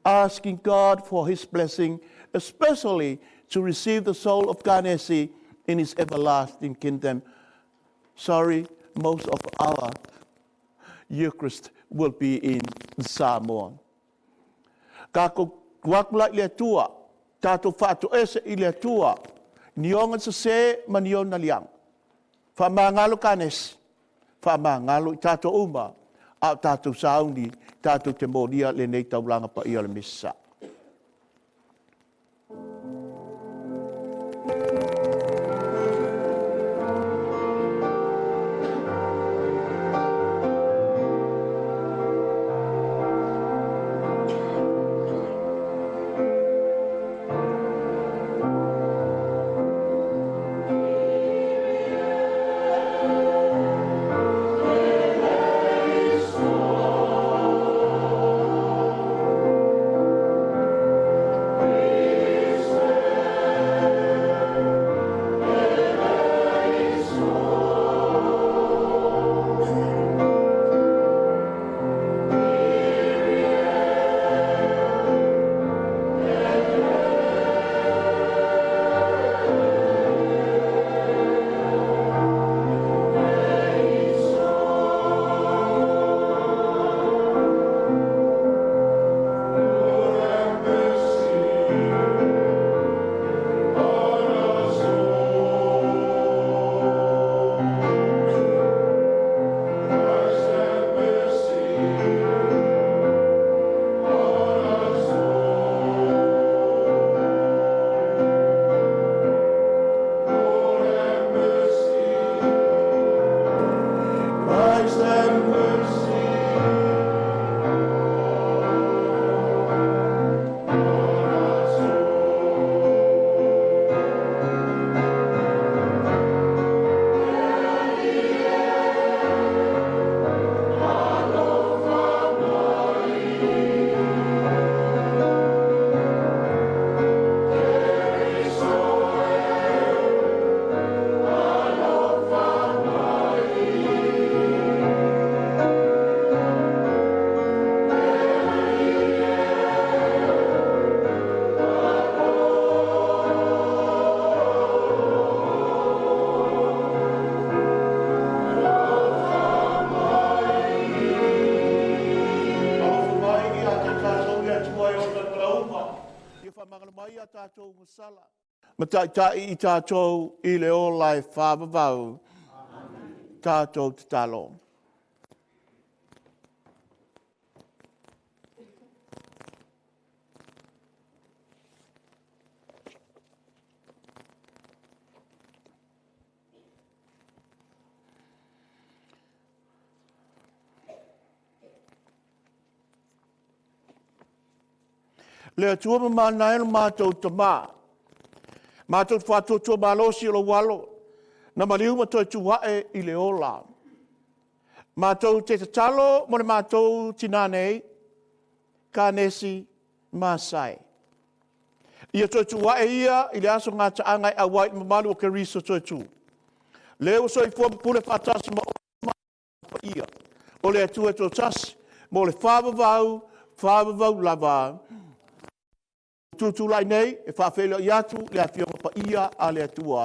asking God for His blessing, especially to receive the soul of Kanesi in His everlasting kingdom. Sorry, most of our Eucharist will be in Samoan. Kako wakula i le Atua, tātou whaatoese i le Atua, ni onga sa se ma ni ona liang. Whaamangalo Kanesi, whaamangalo i tātou uma, a o tātou sauni, tātou te molia le nei taulanga pa ia le misa. Mataitai i tātou i le ola e whāvavau. Tātou te talo. Le Atua ma manae lo mātou tamā. Mātou te whātuatua malosi o lo walo. Na maliu ma toe tuae i le ola. Mātou te tatalo mo le mātou tinanei, Kanesi Masai. Ia toe tuae ia i le aso ngā taanga e awai mamalu o Keriso toe tū. Leo soifua ma pule whātasi ma o ia. O le Atua tō tasi, mo le whāvavau, whāvavau lava. Tūtūlai nei, e whawhelo i atu, le awhionga pa ia a le Atua.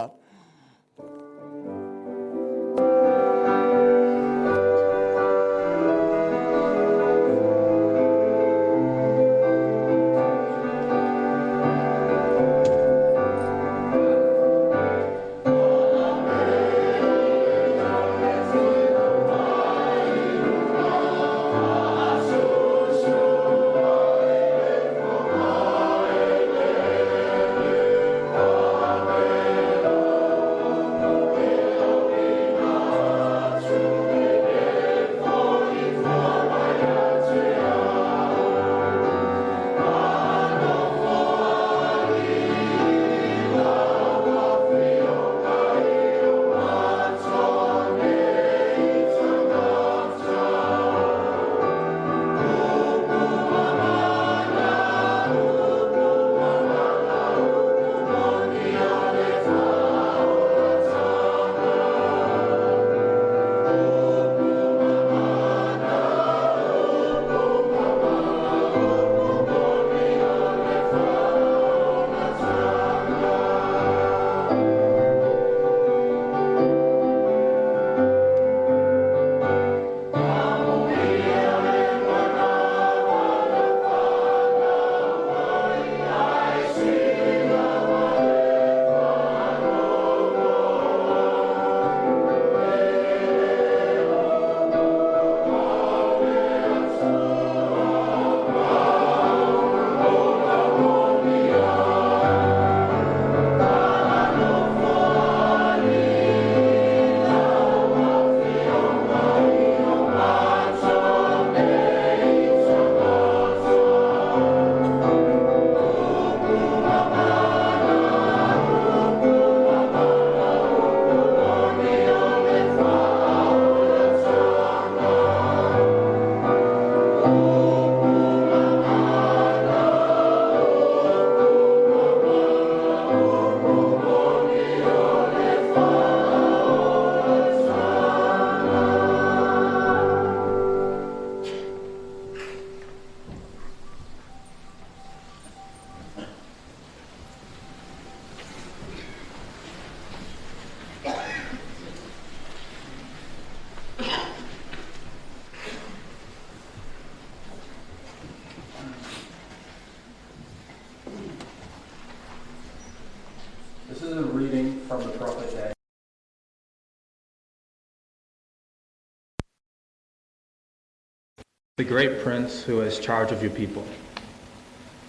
the great prince who has charge of your people.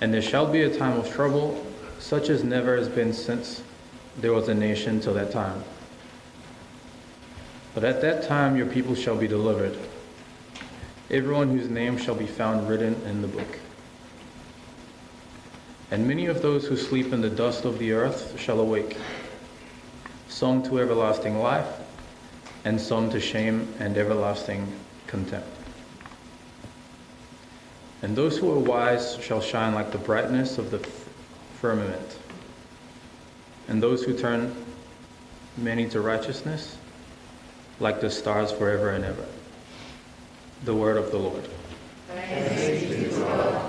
And there shall be a time of trouble, such as never has been since there was a nation till that time. But at that time your people shall be delivered, everyone whose name shall be found written in the book. And many of those who sleep in the dust of the earth shall awake, some to everlasting life, and some to shame and everlasting contempt. And those who are wise shall shine like the brightness of the firmament, and those who turn many to righteousness, like the stars forever and ever. The word of the Lord. Thanks be to God.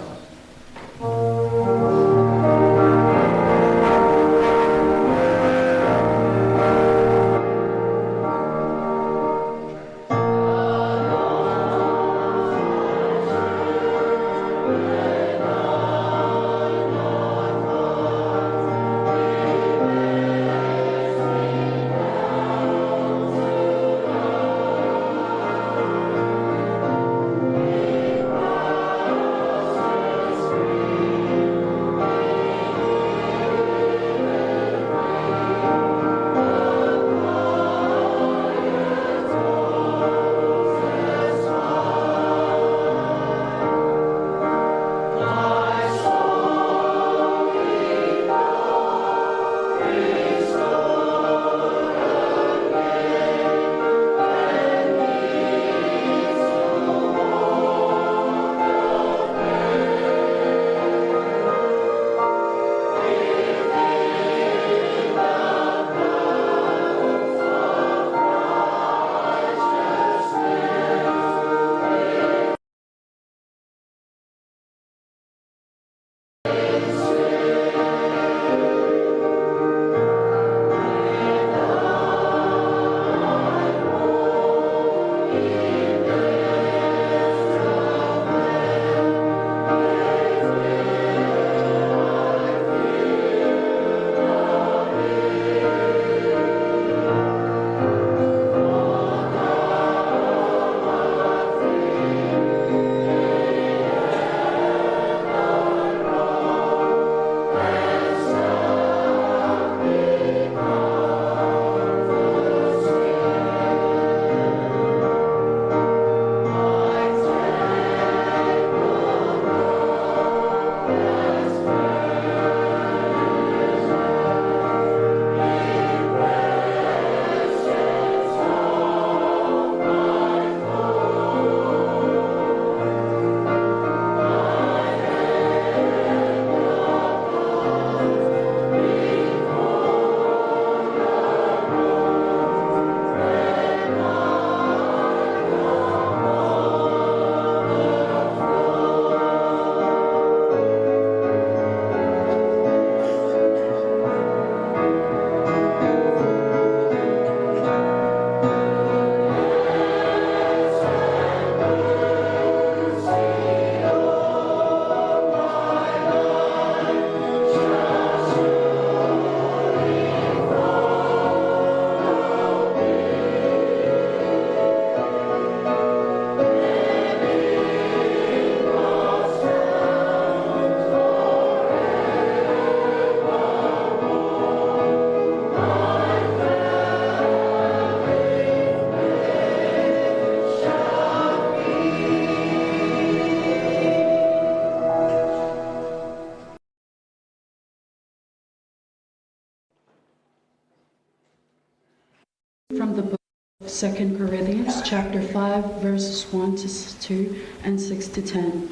From the book of 2 Corinthians chapter 5 verses 1 to 2 and 6 to 10.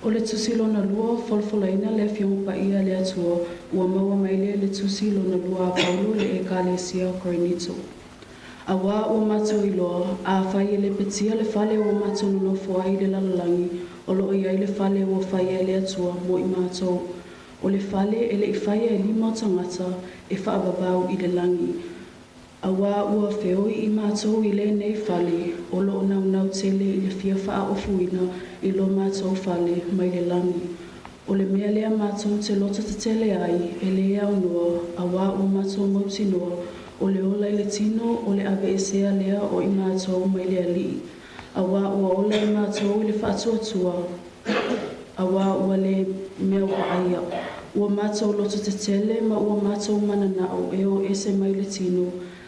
O le tusi lona lua folofolaina le afioga paia le Atua ua maua mai lea le tusi lona lua a Paulo le Ekalesia o Korinito. Auā ua matou iloa, afai e lepetia le fale ua matou nonofo ai i le lalolagi, o lo o i ai le fale ua faia e le Atua mo i matou. O le fale e le i faia e lima o tagata, e faavavau i le lagi. Auā ua feoi i matou i lenei fale, o lo o naunau tele i le fia faaofuina i lo matou fale mai le lagi. O le mea lea matou te loto tetele ai, e lē aunoa, auā ua matou mautinoa, o le ola i le tino o le aveesea lea o i matou mai le Alii. Auā ua ola i matou i le faatuatua, auā ua le mea vaaia. Ua matou lototetele ma ua matou mananao e o ese mai le tino,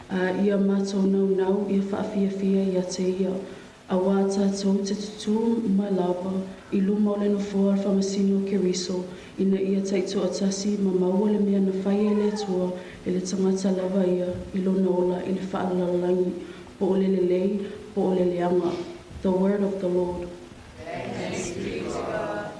a ia matou naunau ia faafiafia ia te ia. Auā tatou te tutū mai lava i luma o le nofoa o le faamasino o Keriso, ina ia taitoatasi ma maua le mea na faia e le Atua i le tagata lava ia i lona ola i le faalelalolagi, po o le lelei, po o le leaga. The word of the Lord. Thanks be to God.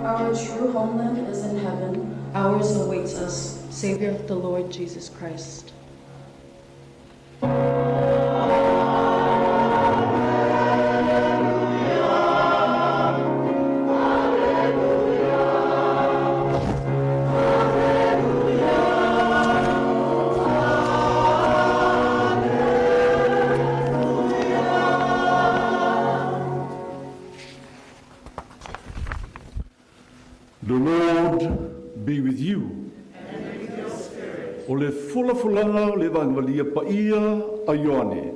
Our true homeland is in heaven. Ours awaits us, Savior of the Lord Jesus Christ. The Lord be with you. And with your spirit. O le folafolaga o le Evagelia Paia a Ioane.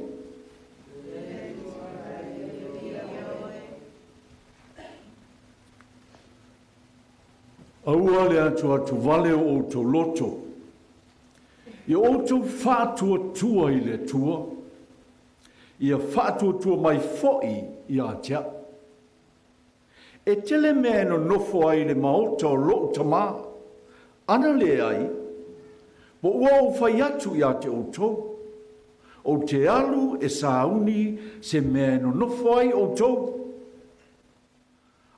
Aua le atuatuvale o outou loto, ia outou faatuatua i le Atua, ia faatuatua mai foi ia te au. E tele mea e nonofo ai i le maota o lou Tamā, ana leai, po ua ou fai atu ia te outou, ou te alu e sauni se mea e nonofo ai outou.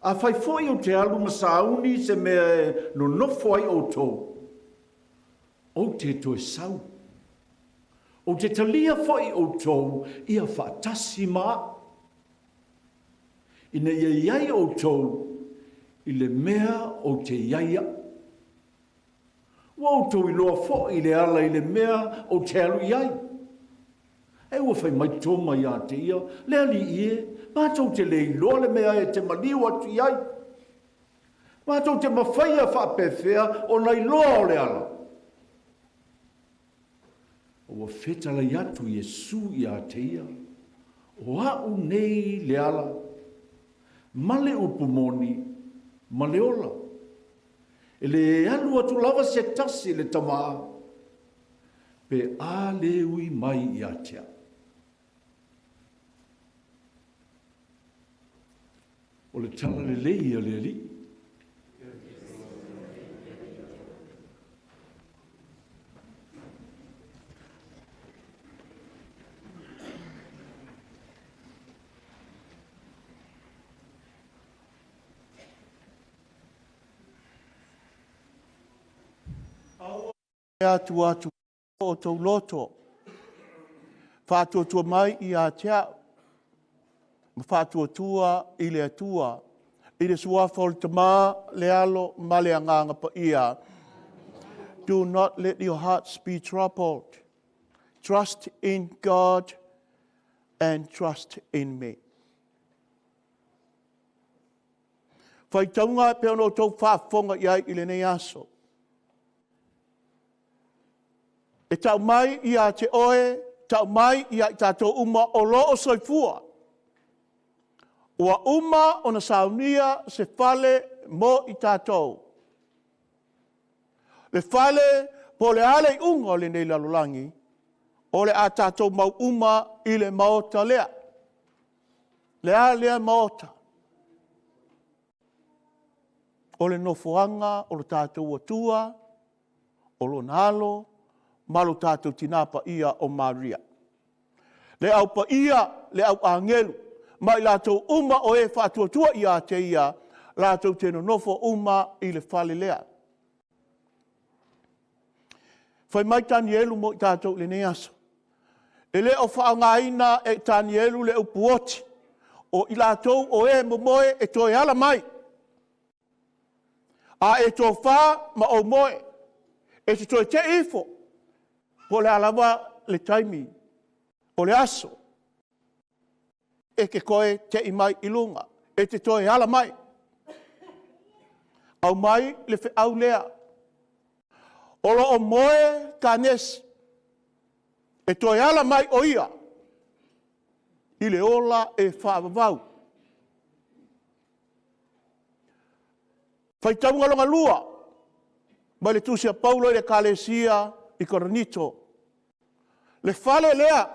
Afai foi ou te alu ma sauni se mea e nonofo ai outou, ou te toe sau. Ou te talia foi outou ia faatasi ma au, ina ia i ai outou i le mea ou te i ai au. Ua outou iloa foi le ala i le mea ou te alu i ai. Ae ua fai mai Toma ia te ia, Le Alii e, matou te le iloa le mea e te maliu atu i ai. Matou te mafaia faapefea ona iloa o le ala. A ua fetalai atu Iesu ia te ia, O a'u nei le ala, ma le upu moni, ma le ola. E le alu atu lava se tasi i le Tamā, pe a le ui mai ia te au. O le tala lelei a le Alii. Aua atu o tou loto, faatuatua mai ia te au, ma faatuatua i le Atua, i le suafa o le Tamā, le Alo ma le Agaga Paia. Do not let your hearts be troubled. Trust in God and trust in me. Faitauga e pei ona outou faafofoga i ai i lenei aso. E tau mai ia te oe, tau mai ia i tatou uma o lo o soifua. Ua uma ona saunia se fale mo i tatou. Le fale po o le a le iuga o lenei lalolagi, o le a tatou mau uma i le maota lea. Le a lea maota? O le nofoaga o lo tatou Atua, o Lona Alo ma lo tatou Tinā Paia o Maria. Le au paia, le au agelu, ma i latou uma o e faatuatua ia te ia, latou te nonofo uma i le fale lea. Fai mai Tanielu mo i tatou i lenei aso. E le o faaaogaina e Tanielu le upu oti, o i latou o e momoe e toe ala mai. A e tofa ma ou moe, e te toe tei ifo, po o le a lava le taimi, o le aso, e te toe tei mai i luga, e te toe ala mai. Aumai le feau lea. O lo o moe Kanesi, e toe ala mai o ia i le ola e faavavau. Faitauga lona lua, mai le tusi a Paulo i le Ekalesia i Korinito. Le fale lea,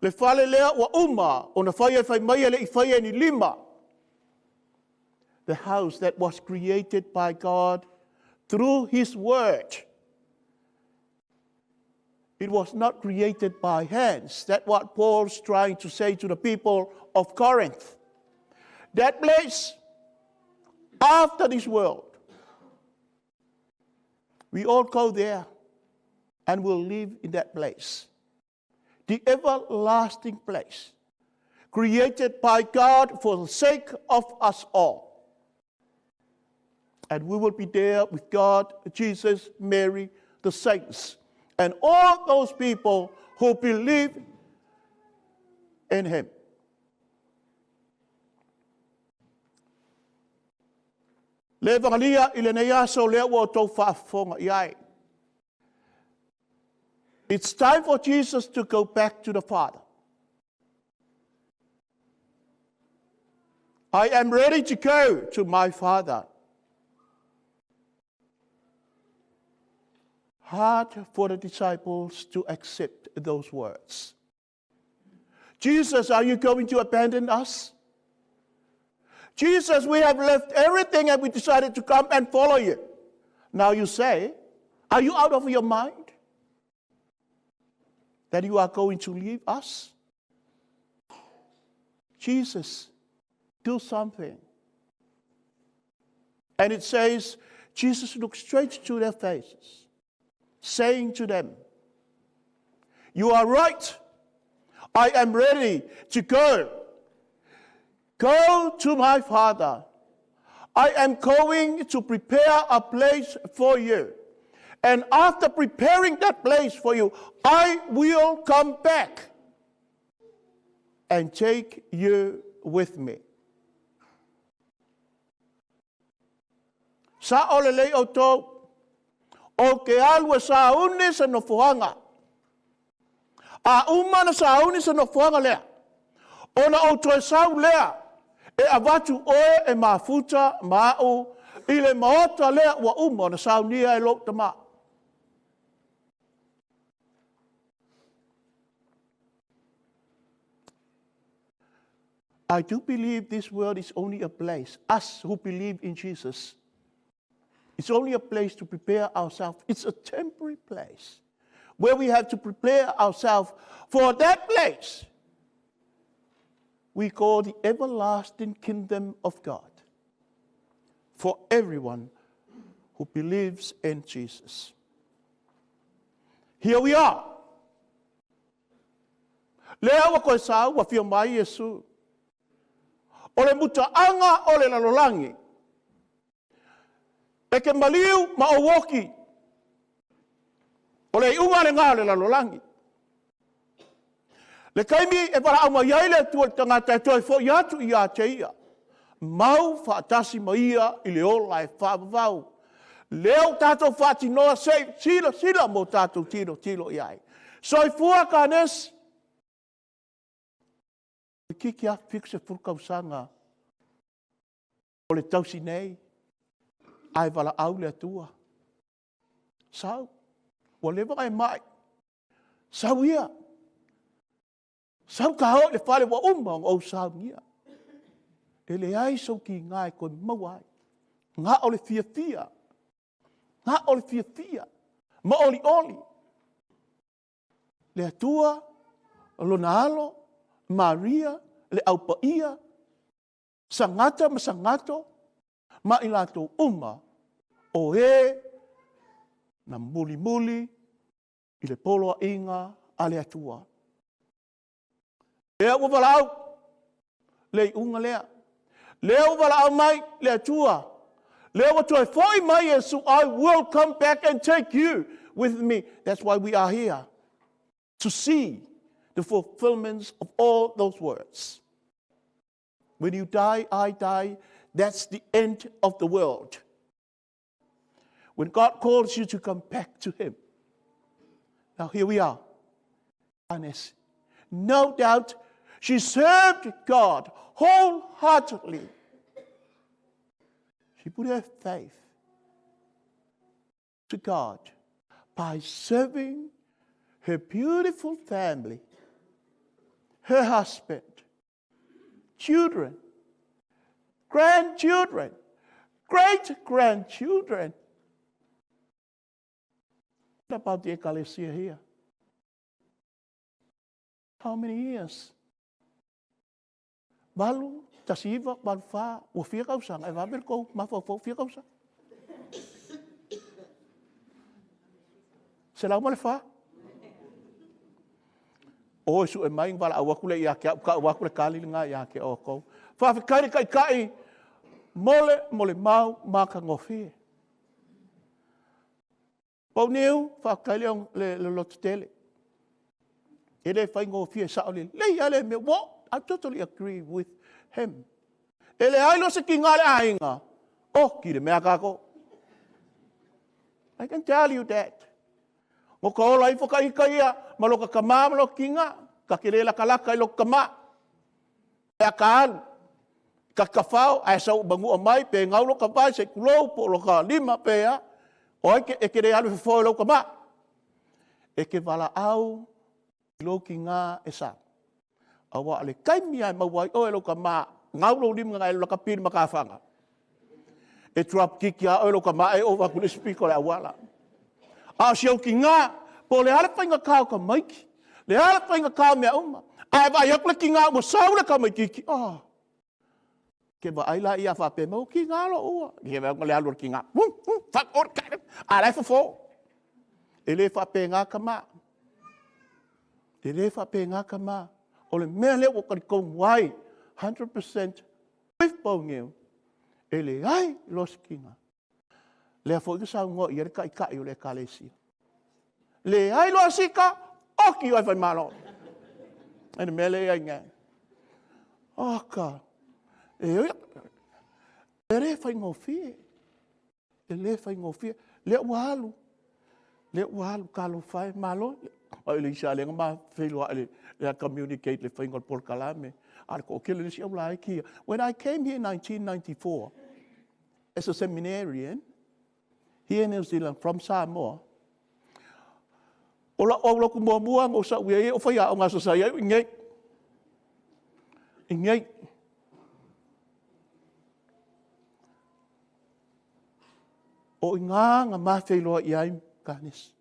le fale lea ua uma ona fai e fai mai e le i faia e ni lima. The house that was created by God through His word. It was not created by hands. That's what Paul's trying to say to the people of Corinth. That place, after this world, we all go there and will live in that place. The everlasting place, created by God for the sake of us all. And we will be there with God, Jesus, Mary, the saints, and all those people who believe in Him. Le evangelia i lenei aso lea ua outou faafofoga i ai. It's time for Jesus to go back to the Father. I am ready to go to my Father. Hard for the disciples to accept those words. Jesus, are you going to abandon us? Jesus, we have left everything and we decided to come and follow you. Now you say, are you out of your mind? That you are going to leave us? Jesus, do something. And it says, Jesus looked straight to their faces, saying to them, You are right. I am ready to go. Go to my Father. I am going to prepare a place for you. And after preparing that place for you, I will come back and take you with me. Sa'o lelei outou, ou te alu e sauni se nofoaga. A uma ona sauni se nofoaga lea, ona ou toe sau lea e avatu oe e mafuta ma a'u i le maota lea ua uma ona saunia e lou Tama. I do believe this world is only a place, us who believe in Jesus, it's only a place to prepare ourselves. It's a temporary place where we have to prepare ourselves for that place we call the everlasting kingdom of God for everyone who believes in Jesus. Here we are. Lea ua koe sau, ua fia mai Iesu. O le mutaaga o le lalolagi. E te maliu ma ou oki. O le iuga lena o le lalolagi. Le taimi e valaau mai ai le Atua i le tagata e toe foi atu ia te ia, mau faatasi ma ia i le ola e faavavau. Lea ua tatou faatinoa se i silasila mo tatou tilotilo i ai. Soifua Kanesi! Toeitiiti lava 70 tausaga o le tausi nei, ae valaau le Atua. Sau, ua leva ona e mai. Sau ia. Sau ka oo i le fale ua uma ona ou saunia. E leai sou kiga e toe maua ai. Na o le fiafia. Na o le fiafia. Ma olioli. Le Atua, lona alo, Maria, le aupaia, sagata ma sagato, ma i latou uma o e na mulimuli i le poloaiga a le Atua. Lea ua valaau le iuga lea. Lea ua valaau mai le Atua. Lea ua toe foi mai Iesu, I will come back and take you with me. That's why we are here. To see the fulfillment of all those words. When you die, I die. That's the end of the world. When God calls you to come back to Him. Now here we are. Agnes. No doubt she served God wholeheartedly. She put her faith to God by serving her beautiful family, her husband, children, grandchildren, great grandchildren. What about the ecclesia here? How many years? 8, 19, 8, 4, ua fia tausaga, e vave le tou mafaufau fia tausaga. 104. O e sue mai, valaau atu lea ia te au, tau atu le tali lena ia te outou. Faafetai le Taitai mo le molimau matagofie. Pauniu, faafetai le, le, le lototele. E le faigofie sao lelei lava le mea. Well, I totally agree with him. E leai loa se tiga a le aiga, oh, ki le mea kākou. I can tell you that. No ka ola ifo ka ika ia, ma lo ka kamā ma lo ka tiga, ka ke le lakalaka i lo ka kamā. E a ka alu, ka kawhao, ae sau manua mai, pe ngau lo ka vai, se kulou, po lo ka lima, pe a. O ai ke, e ke le alu e fofo i lou kamā. E ke valaau i lou tiga e sa. Auā o le taimi lava e maua ai oe e lou tama, gau lou lima na e laka pili ma ka whanga. E drop kick iā oe lou tama e ova atu i le isi pito o le auala. A o si ou tiga, po o le a le faigata o tamaiti, le a le faigata o mea uma, ae vaai atu le tiga ua sau le tamaititi, oh, Ke vaai la ia faapea mai, o tiga lou ua. Ke vaai atu le alu o le tiga, a la e fofo. E le faapena tama. E le faapena tama. O le mea lea ua talitonu ai, 100% with Pauniu, e leai loa se tiga. Lea foi na saunoa i ai le taitai o le Ekalesia. Leai loa sika, oki oe Faimalo. E le mea lea i ai nei. Aka, e oi, e le faigofie. E le faigofie. Lea ua alu, lea ua alu, talofa e, malo. Ai le isa le ma feiloai le, le communicate le faiga o le polokalame. A le toatele le isi au laiti ia. When I came here in 1994, as a seminarian, here in New Zealand from Samoa, o la'u aulaku muamua na ou sa'u i ai o faiaoga aso sa i ai o i inei. Inei. O iga na ma feiloai ai Kanesi.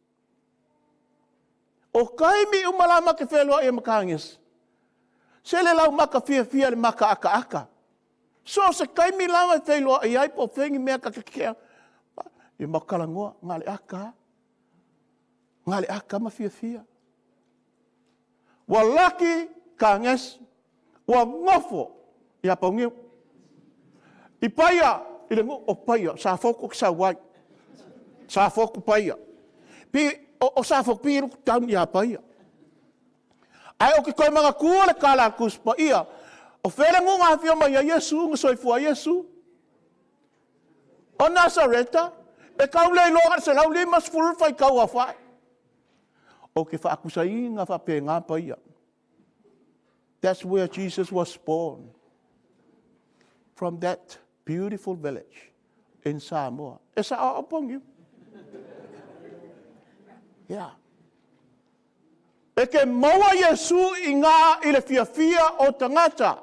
O taimi uma la ma te feloai ai ma Kanesi. Se le lau maka fiafia le maka akaaka. So o se taimi lava e feiloai ai po o fea ni mea ta te kea. E makalanoa, na le aka. Na le aka ma fiafia. Ua laki Kanesi. Ua nofo ia Pauniu. I Paia, i le nuu o Paia, sa foku ki sau ai. Sa foku Paia. Pi, o, o sa foku pi ruku taun ia Paia. Ae o ke koe manatua le tala a Tusi Paia, o fea le nuu na afio mai ai Iesu, na soifua ai Iesu? O Nasareta, e kau le iloa na le 150 le faitau aofai. O ke faakusaina faapena Paia. That's where Jesus was born. From that beautiful village in Samoa. E sa o pongi. Yeah. E ke maua Iesu i ngā i le fiafia o tagata.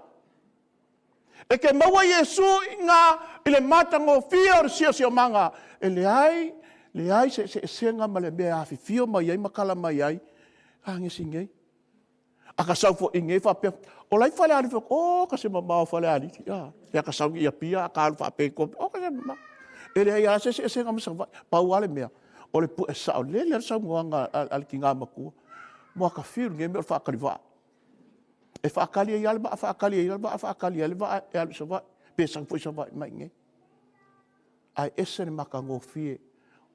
E ke maua Iesu i ngā i le matagofie o le siosiomaga. E leai Leai se eseesega ma le mea e afifio mai ai ma tala mai ai kagesi nei. A ka sau foi iinei faapea, o la e i Falealili, fai atu, o ka se mamao Falealili. Ia ka sau i Apia a ka alu faapea i o ka se mamao. E leai lava se eseesega ma Savaii. Pau lava le mea, o le pue saolele le saunoaga a le tina matua. Ua ta fiu i lenei mea o le faatalivaa. E faatali ai lava le vaa, faatali ai lava le vaa, faatali ai le vaa e alu i Savaii, pe sau foi Savaii mai i inei. Ae ese le matagofie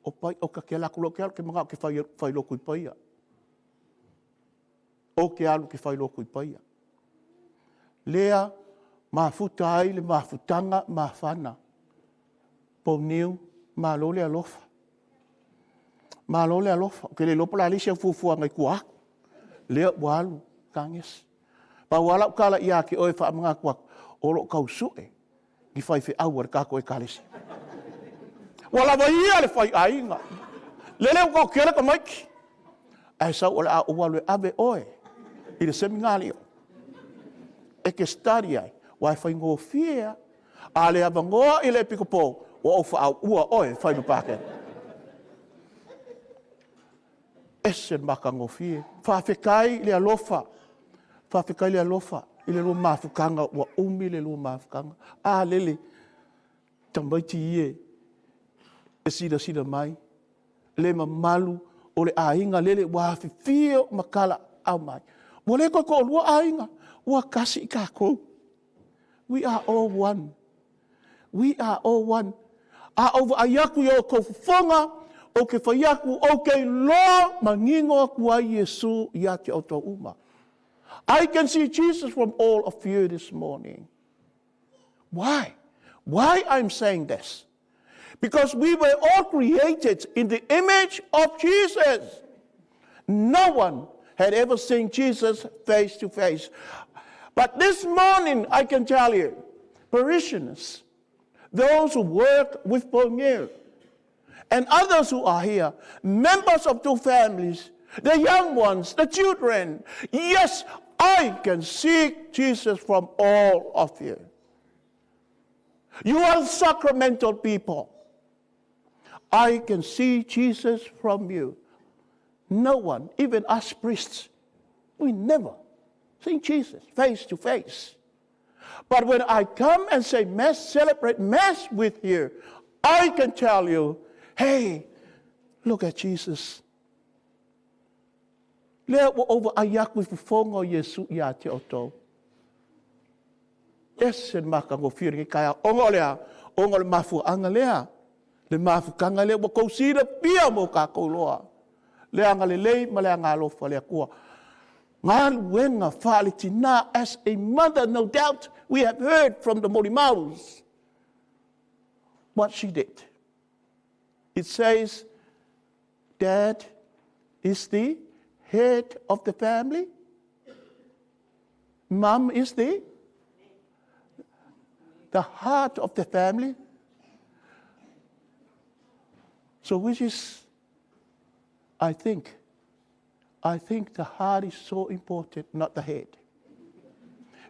o pai, o ta te alu atu loa ou te alu ou te manao ou te fai lotu i Paia. Ou te alu ou te fai lotu i Paia. Lea mafuta ai le mafutaga mafana. Pouniu, malo le alofa. Malo le alofa. Ou te le iloa po o le a le isi au fuafuaga i tua atu. Lea ua alu kagesi. Pau lava lau tala ia te oe e faamanatu atu, o lo o tau sue ni faifeau a le tatou Ekalesia. Ua lava ia le faiaiga. Lele ua toatele tamaiti. Ae sau o le a ou alu e ave oe i le seminalio. E te study ai, ua e faigofie lava. A le avanoa i le epikopo, ua ou faauua oe e fai ma paketa. Ese le matagofie. Faafetai i le alofa. Faafetai i le alofa i le lua mafutaga ua umi le lua mafutaga. A lele, tamaiti ia e silasila mai, le mamalu o le aiga lele ua afifio ma talaau mai. Ua le toe toalua aiga, ua tasi i tatou. We are all one. We are all one. A ou vaai atu i o outou fofoga, ou te fai atu, ou te iloa manino atu ai Iesu ia te outou uma. I can see Jesus from all of you this morning. Why? Why I'm saying this? Because we were all created in the image of Jesus. No one had ever seen Jesus face to face. But this morning, I can tell you, parishioners, those who work with Pouniu, and others who are here, members of two families, the young ones, the children, yes, I can see Jesus from all of you. You are sacramental people. I can see Jesus from you. No one, even us priests, we never see Jesus face to face. But when I come and say Mass, celebrate Mass with you, I can tell you, hey, look at Jesus. Lea ua ou vaai atu i fofoga o Iesu ia te outou. Ese le matagofie o lenei taeao. Ona o le a? Ona o le mafuaaga lea. Le mafutaga lea ua tou silafia mo tatou loa. Le agalelei ma le agalofa o le Atua. Galuega faale-tina as a mother, no doubt, we have heard from the Molimaus what she did. It says, Dad is the head of the family. Mom is the heart of the family. So which is, I think the heart is so important, not the head.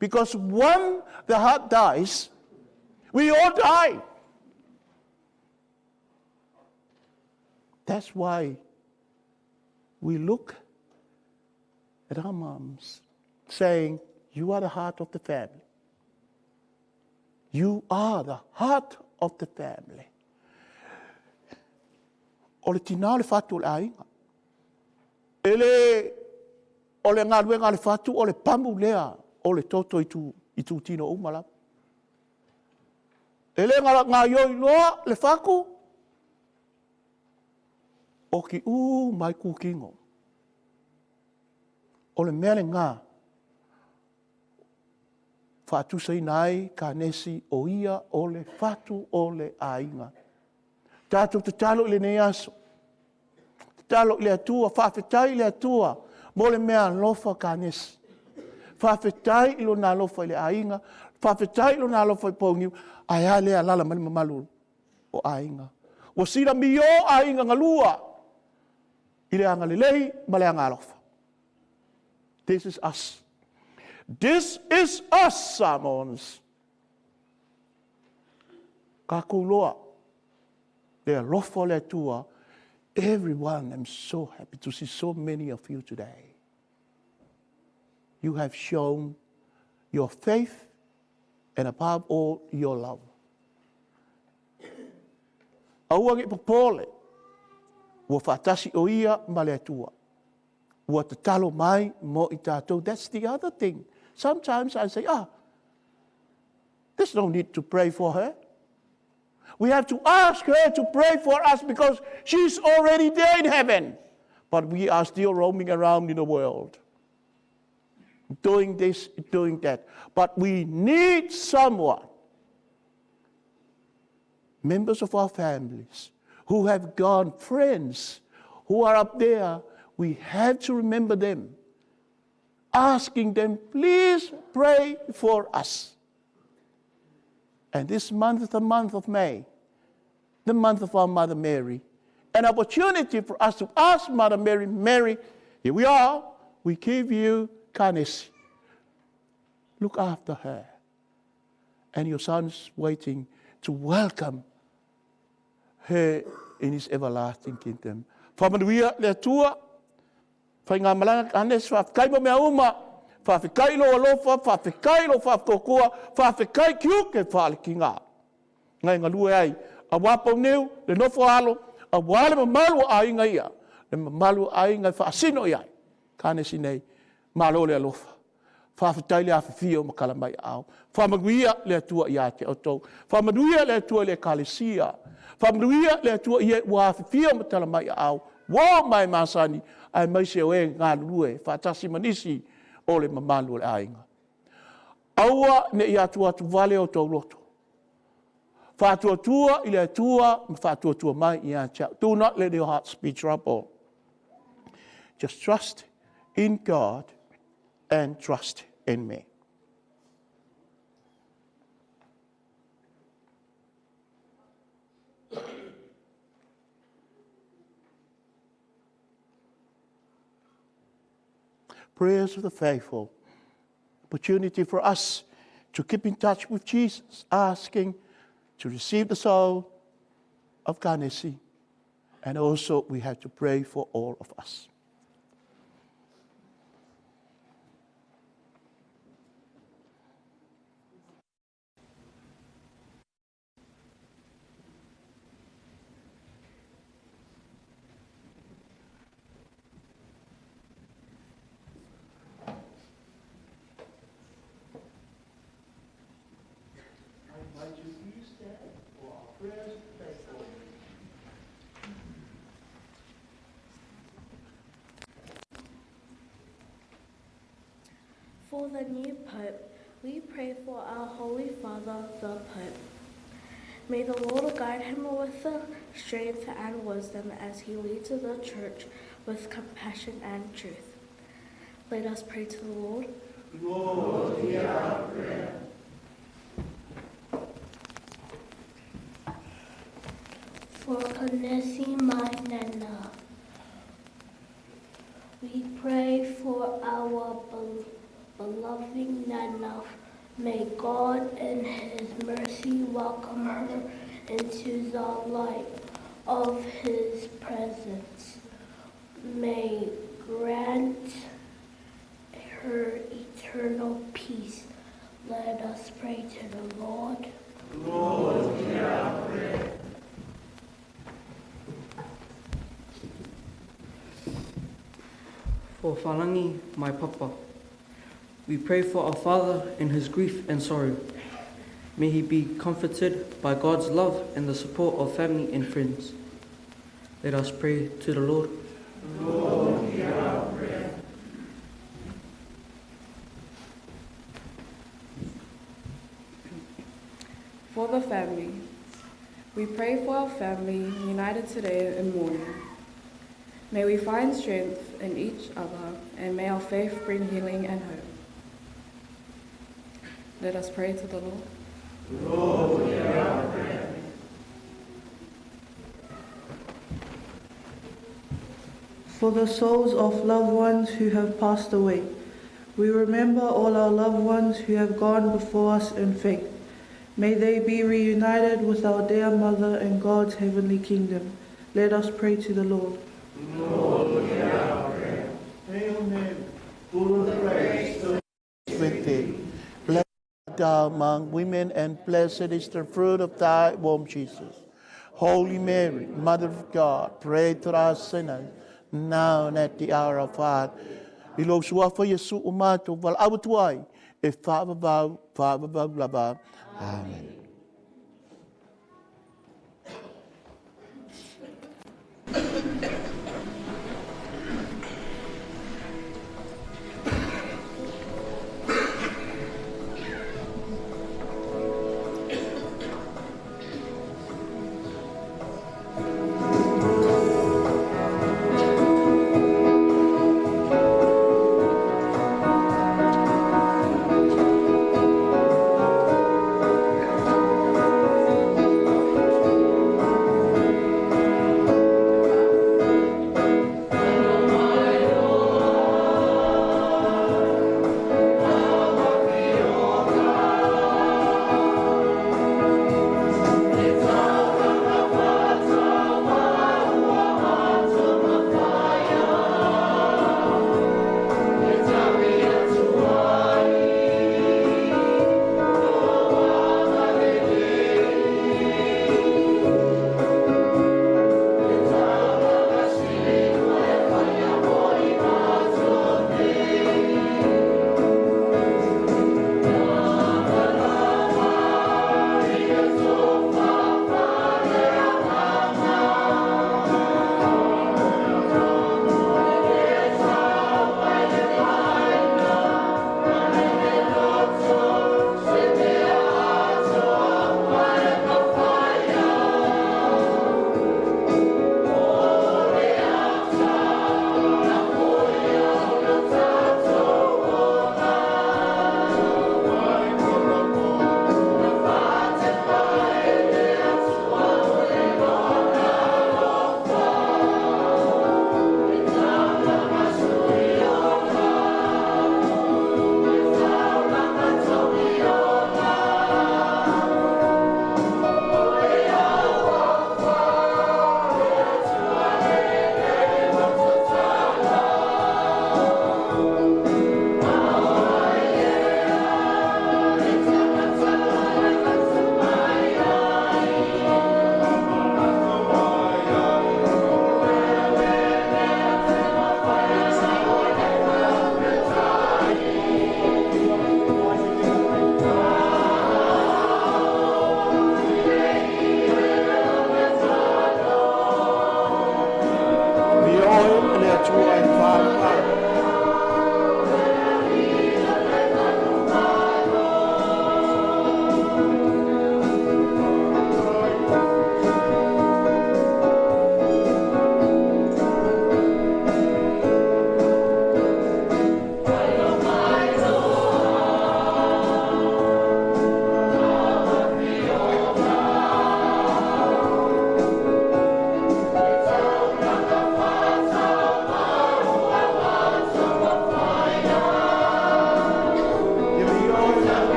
Because when the heart dies, we all die. That's why we look at our moms saying, you are the heart of the family. You are the heart of the family. O le tina o le fatu o le aiga. E le o le galuega a le fatu o le pamu lea o le toto i tutino uma lava. E le ngaioi loa le fatu o ki u mai kukino. O le mea le ngā faatusaina ai kanesi o ia o le fatu o le aiga. Tātou tatalo i lenei aso. Tatalo i le Atua, faafetai i le Atua mo le mea alofa kanesi. Faafetai i lona alofa i le aiga, faafetai i lona alofa i Pouniu, ae a lea alala mai le mamalu o aiga. Ua sila mio aiga galua i le agalelei ma le agalofa. This is us. This is us, Samoans. Kākou loa, le alofa o le Atua Everyone, I'm so happy to see so many of you today. You have shown your faith and above all, your love. Aua ne i popole, ua faatasi o ia ma le Atua. Ua tatalo mai mo i tatou. That's the other thing. Sometimes I say, ah, there's no need to pray for her. We have to ask her to pray for us because she's already there in heaven. But we are still roaming around in the world, doing this, doing that. But we need someone, members of our families, who have gone, friends who are up there. We have to remember them, asking them, please pray for us. And this month is the month of May, the month of our Mother Mary, an opportunity for us to ask Mother Mary, Mary, here we are, we give you Kanesi. Look after her. And your son's waiting to welcome her in his everlasting kingdom. Faamanuia le Atua, faigamalaga Kanesi, faafetai mo mea uma, faafetai lou alofa, faafetai lou faafetotoa, faafetai tiute faalekina. Ngai galue ai, auā Pauniu, le nofo alo, auā le mamalu o aiga ia, le mamalu o aiga e faasino i ai. Kanesi nei, malo le alofa. Faafetai le afifio ma tala mai aao. Faamanuia le Atua ia te outou. Faamanuia le Atua i le Ekalesia. Faamanuia le Atua i e ua afifio ma tala mai aao. Ua oo mai masani, aemaise o e galulue faatasi ma nisi o le mamalu o le aiga. Aua ne i atuatuvale outou loto. Faatuatua i le Atua ma faatuatua mai ia te au. Do not let your hearts be troubled. Just trust in God and trust in me. Prayers of the faithful. Opportunity for us to keep in touch with Jesus, asking to receive the soul of Kanesi. And also we have to pray for all of us. For the new Pope, we pray for our Holy Father, the Pope. May the Lord guide him with the strength and wisdom as he leads the church with compassion and truth. Let us pray to the Lord. Lord, hear our prayer. For Kanesi my Nana, we pray for our beloved Nana. May God in his mercy welcome her into the light of his presence. May grant her eternal peace. Let us pray to the Lord. Lord, hear our prayer. For Whalangi, my papa, we pray for our father in his grief and sorrow. May he be comforted by God's love and the support of family and friends. Let us pray to the Lord. Lord, hear our prayer. For the family, we pray for our family united today in mourning. May we find strength in each other, and may our faith bring healing and hope. Let us pray to the Lord. Lord, hear our prayer. For the souls of loved ones who have passed away, we remember all our loved ones who have gone before us in faith. May they be reunited with our dear mother in God's heavenly kingdom. Let us pray to the Lord. Lord, hear our prayer. Hail Mary, full of grace, the Lord is with thee. Blessed art thou among women, and blessed is the fruit of thy womb, Jesus. Holy Mary, Mother of God, pray for us sinners, now and at the hour of our I lou suafa Iesu o matou valaau atu ai, e faavavau, faavavau lava. Amen.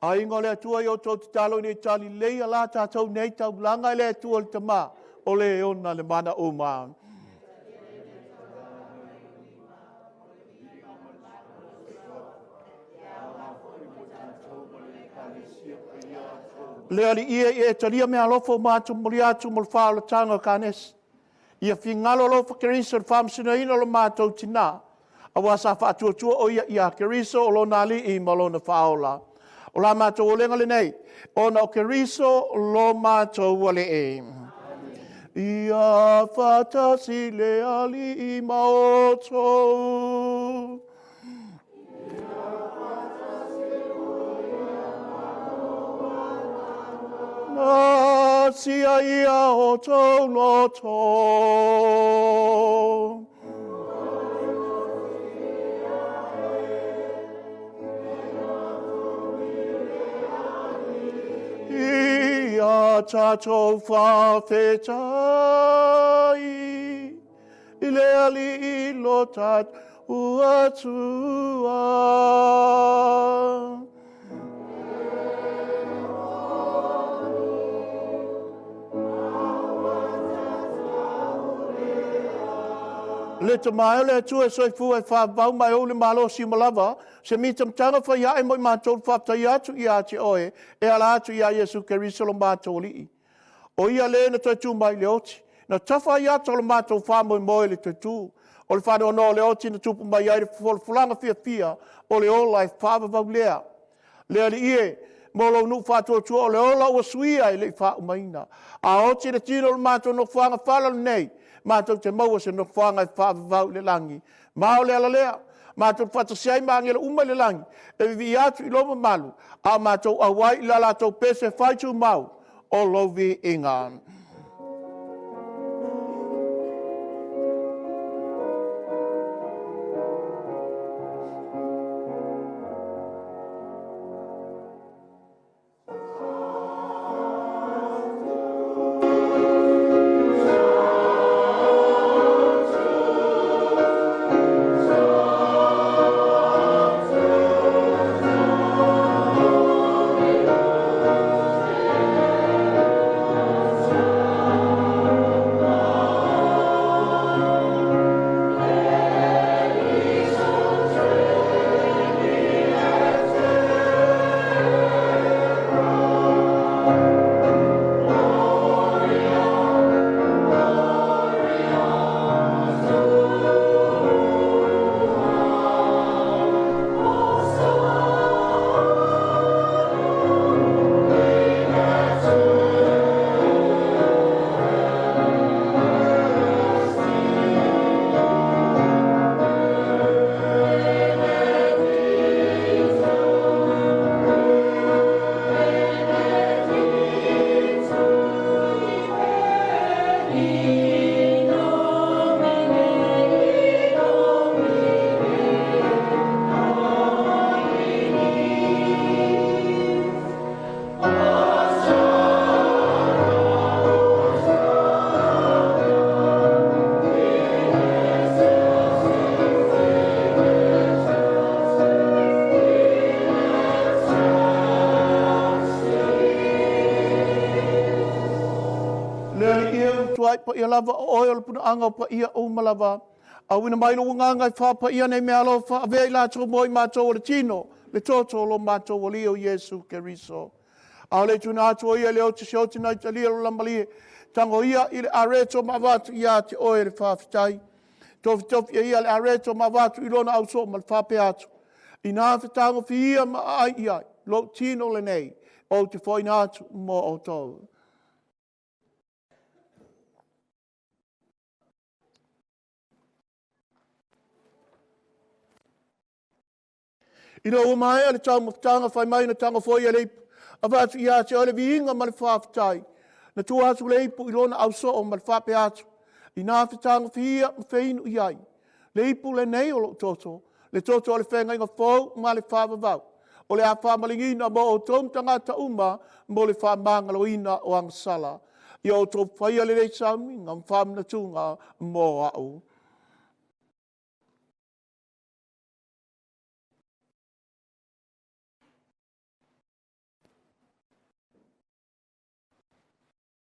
Aiga o le Atua i outou tatalo ina ia talilei a la tatou nei taulaga i le Atua le Tama o le ona le mana uma. Le Alii e ia e talia meaalofa ua matou momoli atu mo le faaolataga o Kanesi. Ia figalo alofa Keriso i le faamasinoina o lo matou tinā, auā sa faatuatua o ia iā Keriso o lona Alii ma lona Faaola. O la matou olega lenei, ona o Keriso lo matou Alii. Ia faatasi le Alii ma outou. Na sia ia o tou loto. tatou faafetai i le Alii lo tatou Atua. Le tamae o le Atua e soifua e faavavau ma e ou le malosi uma lava, se mitamitaga faiae mo i matou le faafetaia atu ia te oe, e ala atu ia Iesu Keriso lo matou Alii. O ia le na toe tu mai i le oti, na tafa ai ata o le matou faamoemoe i le toe tu. O le faanoanoa o le oti na tupu mai ai le folafolaga fiafia o le ola e faavavau lea. Le Alii e, mo lou nuu faatuatua o le ola ua suia e le i faaumaina. A oti le tino o le matou nofoaga fala lenei, matou te maua se nofoaga e faavavau i le lagi. Ma o le ala lea, matou te faatasi ai ma agelo uma i le lagi, e vivii atu i lo mamalu, a o matou auai i la latou pese fai tumau o lou viiga. Le Alii e, ua matuai paia lava o oe o le punaaga o paia uma lava. Auina mai lou agaga e faapaia nei meaalofa avea i latou mo i matou o le tino, le toto o lo matou Alii o Iesu Keriso. A o le tuuina atu o ia i le oti se oti na italia lo lamalie, tango ia i le areto ma avatu ia te oe le faafetai. Tofitofi e ia le areto ma avatu i lona ausoo ma le faapea atu. Ina fetagofi ia ma aai i ai, lou tino lenei, ou te foaina atu mo outou. Ina ua maea le taumafataga fai mai na tago foi e le ipu, avatu ia te oe le viiga ma le faafetai. Na tua atu le ipu i lona ausoo ma le faapea atu, ina fetagofi ia ma feinu i ai. Le ipu lenei o lou toto, le toto o le feagaiga fou ma le faavavau. O le a faamaligina mo outou ma tagata uma mo le faamagaloina o agasala. Ia outou faia lelei saumiga ma faamanatuga mo au.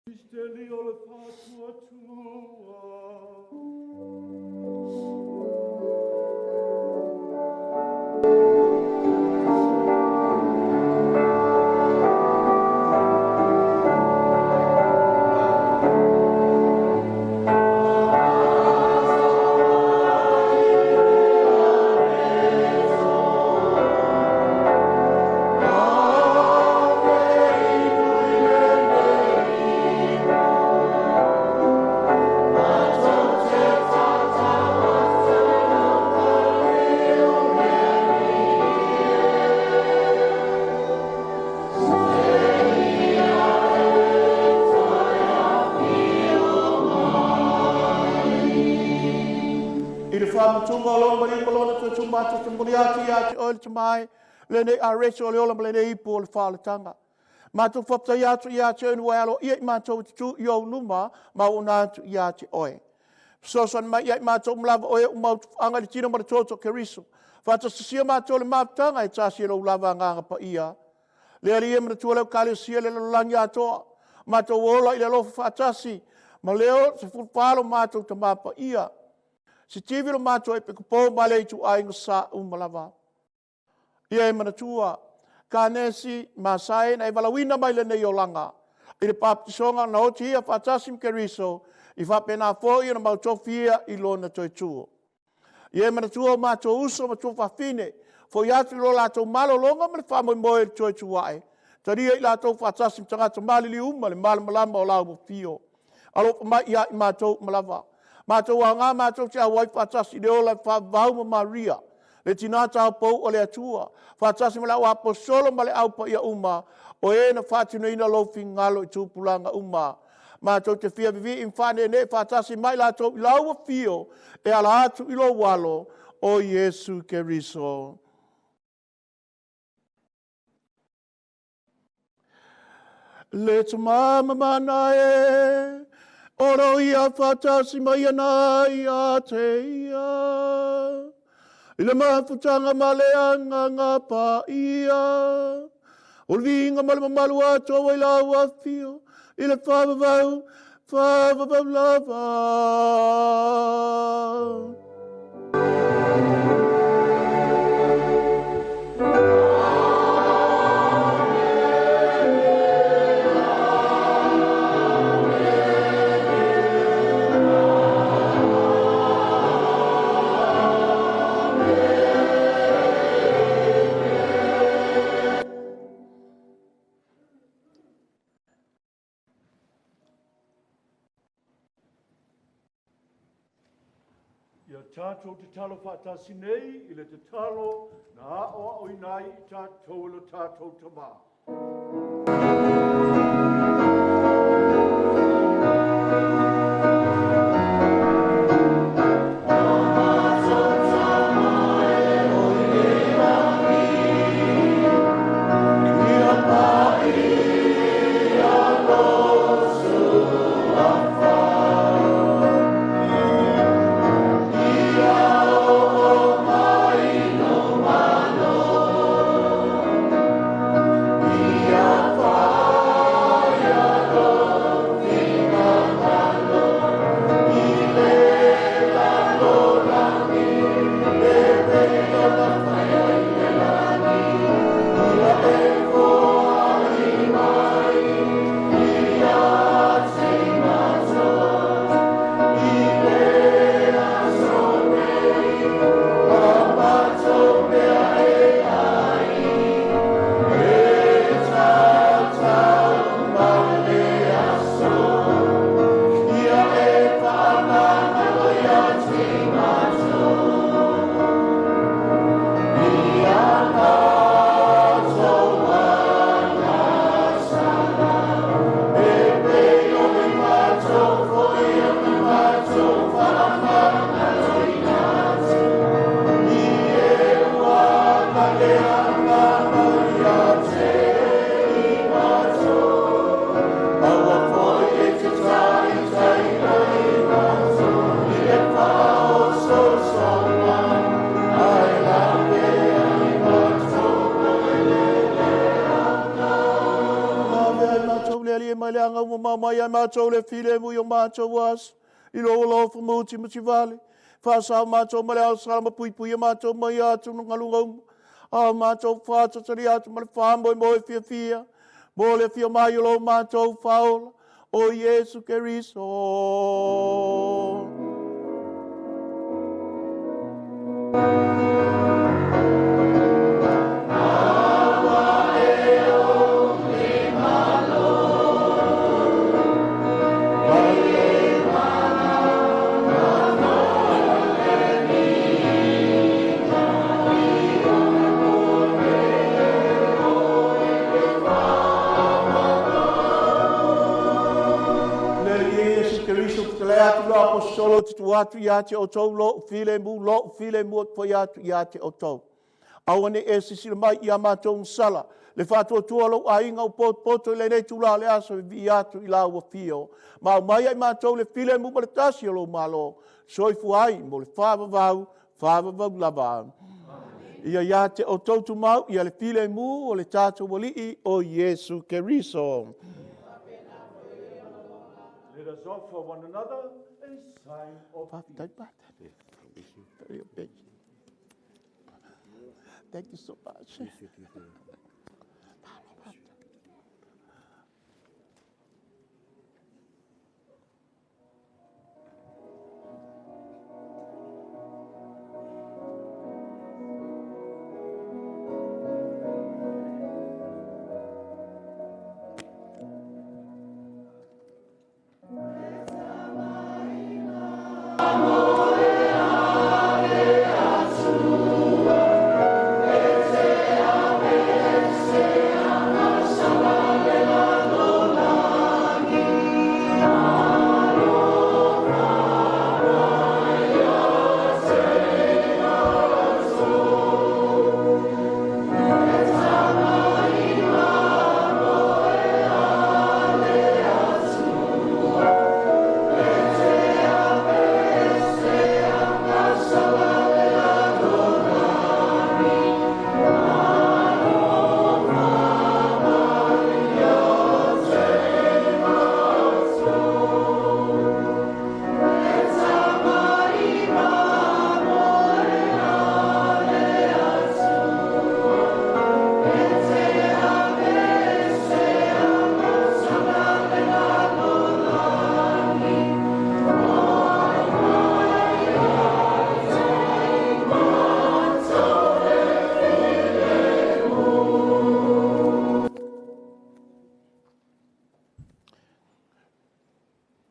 Misteri o le faatuatua. I le faamatuga o lona maliu ma lona toe tumatu te momoli atu ia te oe le tamae, lenei areto o le ola ma lenei ipu o le faaolataga. Matou faafetaia atu ia te Oe ina ua e aloaia i matou e tutū i Ou luma ma auauna atu ia te Oe. Fesoasoani mai ia i matou uma lava o e ua mautufaaga i le tino ma le toto o Keriso. Faatasasia matou i le mafutaga e tasi e lou lava Agaga Paia. Le Alii e manatua le Ekalesia i le lalolagi atoa, matou ola i le alofa faatasi ma Leo 14 lo matou Tama Paia, Sitivi lo matou Epikopo ma le ituaiga sa uma lava. Ia e manatua, Kanesi Masai na e valaauina mai lenei olaga, i le papatisoga na oti ia faatasi ma Keriso, i faapena foi ona mautofi ia i lona toe tuo. Ia e manatua o matou uso ma tuafafine, foi atu i lo latou malologa ma le faamoemoe i le toe tuae, talia i latou faatasi ma tagata maliliu uma le malamalama o lau afio. Alofa mai ia i matou uma lava. Matou aoga matou te auai faatasi i le ola e faavavau ma Maria, le tinā taupou o le Atua, faatasi ma le au aposolo ma le au paia uma, o e na faatinoina lou finagalo i tupulaga uma. Matou te fia vivii ma faaneenee faatasi ma i latou i lau afio e ala atu i lou alo, o Iesu Keriso. Le tamama e, oro ia faatasi mai ana ia te ia. I le mafutaga ma le agaga paia, o le viiga ma le mamalu atoa i lau afio, i le faavavau, faavavau lava. Ia tatou tatalo faatasi nei i le tatalo na aoaoina ai i tatou e lo tatou Tamā. Mai ai matou le filemu i o matou aso, i lou alofa mutimutivale. Faasao matou ma le ao sala ma puipuia matou mai atugaluga uma. A matou faatatalia atu ma le faamoemoe fiafia, mo le afio mai o lo matou faaola, o Iesu Keriso. Solo te tu atu ia te outou lou filemu, lou filemu atu foi atu ia te outou. Aua ne i e silasila mai i a matou sala, le faatuatua o lou aiga ua potopoto i lenei itula o le aso e vivii atu i lau afio, ma aumai ia i matou le filemu ma le tasi o lou Malo, soifua ai mo le faavavau, faavavau lava. Ia ia te outou tumau ia le filemu o le tatou Alii o Iesu Keriso. Let us offer one another a sign of peace. Thank you so much.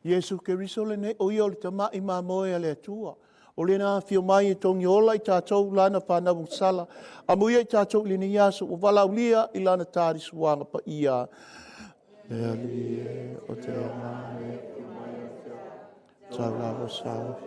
Iesu Keriso lenei, o ia o le tama'i mamoe a le Atua. O lena afio mai e togiola i tatou lana whanau sala. Amuia i tatou i lenei aso ua valaaulia i lana tali suaga paia. Le Alii e o te Agaga tau lava sau.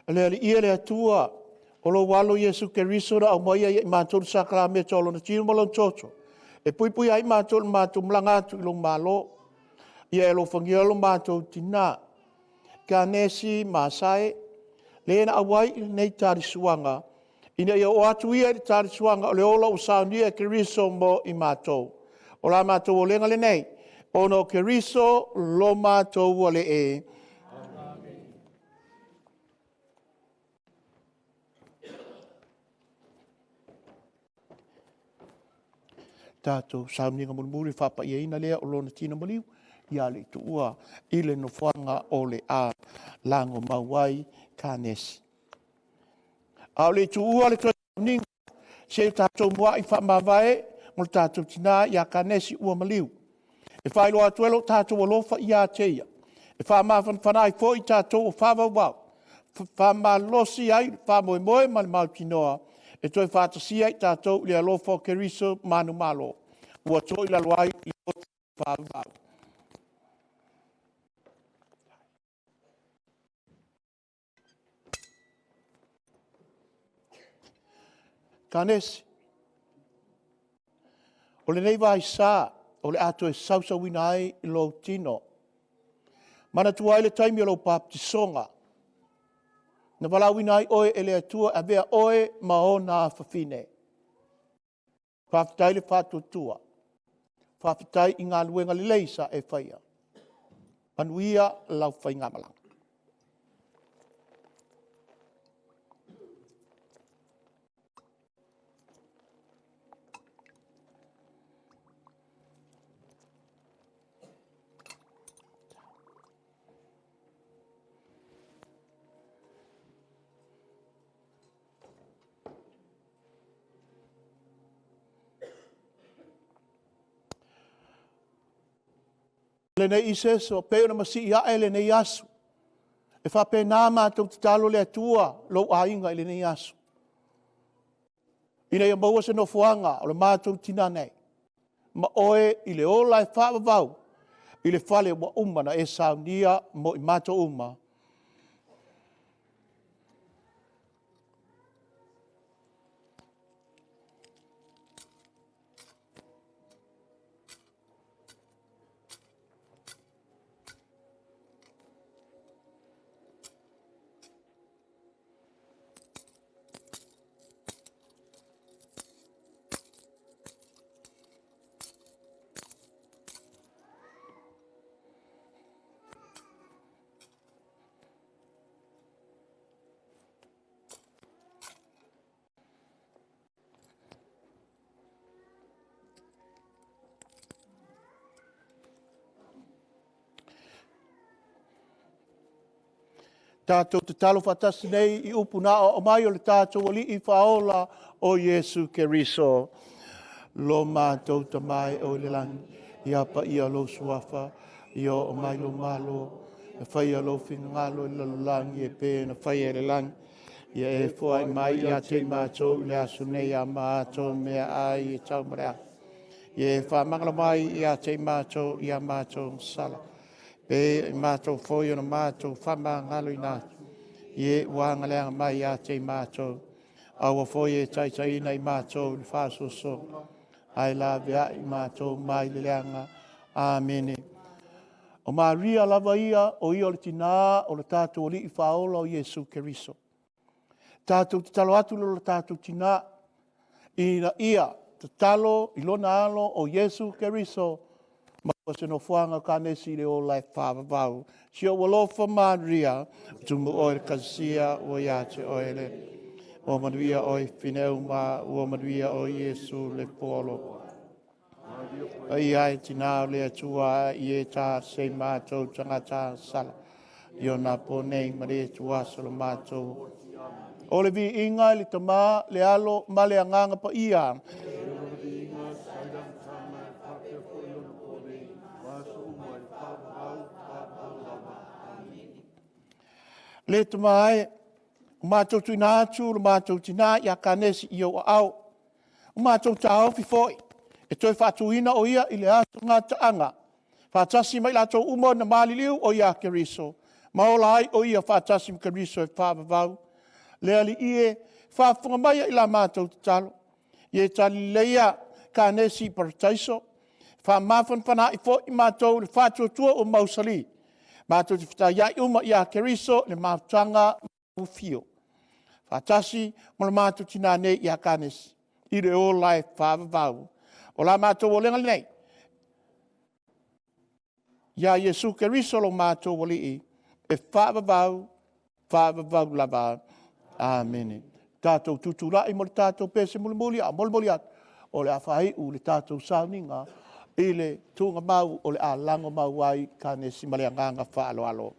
Le Alii e le Atua, o lou alo Iesu Keriso na aumaia ia i matou le sakalameta o lona tino ma lona toto, e puipuia ai matou i le matou malaga atu i lou Malo. Ia e alofagia lo matou tinā, Kanesi Masae, le na auai i lenei talisuaga, ina ia oo atu ia i le talisuaga o le ola ua saunia e Keriso mo i matou. O la matou olega lenei, ona o Keriso lo matou Alii. Tatou sauniga mulimuli faapaiaina lea o lona tino maliu ia le i tuua i le nofoaga o le a lago mau ai Kanesi. A o le i tuua le toe sauniga, se i tatou muai faamavae mo le tatou tinā ia Kanesi ua maliu. E faailoa atu ai lo tatou alofa ia te ia, e faamafanafana ai foi i tatou o faavauvau, faamalosi ai le faamoemoe ma le mautinoa e toe faatasia i tatou i le alofa o Keriso manumalo, ua toilalo ai le loto faavavau. Kanesi, o lenei vaisa o le a toe sausauina ai lou tino. Manatua ai le taimi o lou papatisoga, na valaauina ai oe e le Atua e avea oe ma ona afafine. Faafetai le faatuatua. Faafetai i galuega lelei sa e faia. Manuia lau faigamalaga. Lenei iseso, pei ona masii ae lenei aso. E faapena matou tatalo le Atua lou aiga i lenei aso. Ina ia maua se nofoaga o le matou tinã nei ma oe i le ola e faavavau i le fale ua uma ona e saunia mo i matou uma. Tatou tatalo faatasi nei i upu na aoao mai o le tatou Alii Faaola o Iesu Keriso. Lo matou Tama e oe i le lagi, ia paia lou suafa, ia oo mai lou malo, ia faia lou finagalo i le lalolagi e pei ona faia i le lagi. Ia e foai mai ia te i matou i le aso nei a matou meaai e tau ma le aso. Ia e faamagalo mai ia te i matou i a matou sala, pe i matou foi ona matou faamagaloina atu, i e ua agaleaga mai ia te i matou. Aua foi e taitaiina i matou i le faasoasoa, ae laveai i matou mai le leaga. Amene. O Maria lava ia, o ia o le tinā o le tatou Alii Faaola o Iesu Keriso. Tatou tatalo atu i lo tatou tinā, ina ia tatalo i lona alo o Iesu Keriso, maua se nofoaga o Kanesi i le ola e faavavau. Si ou alofa Maria, tumu oe le kasia ua ia te oe le. Ua manuia oe fine uma, ua manuia oe Iesu le polo. Paia e tinā o le Atua i e tā sei mātou tagata sala. I ona po nei ma le tuaso lo mātou. O le viiga i le Tama, le Alo ma le Agaga Paia. Le Tama e, o matou tuuina atu lo matou tinā ia Kanesi i ou aao. O matou taofi foi e toe faatuina o ia i le aso gataaga, faatasi ma i latou uma na maliliu o ia Keriso. Ma ola ai o ia faatasi ma Keriso e faavavau. Le Alii e, faafofoga mai i la matou tatalo. Ia e talileleia Kanesi i parataiso. Faamafanafanaai foi i matou le faatuatua ua mausali. Matou te fetaiai uma ia Keriso i le mafutaga ufio. Faatasi ma le matou tinā nei ia Kanesi, i le ola e faavavau. O la matou olega lenei, ia Iesu Keriso lo matou Alii, e faavavau, faavavau lava. Amene. Tatou tutulai mo le tatou pese mulimuli, a o molimoli atu, o le a faaiu le tatou sauniga i le tuugamau o le a lago mau ai Kanesi ma le agaga faaaloalo.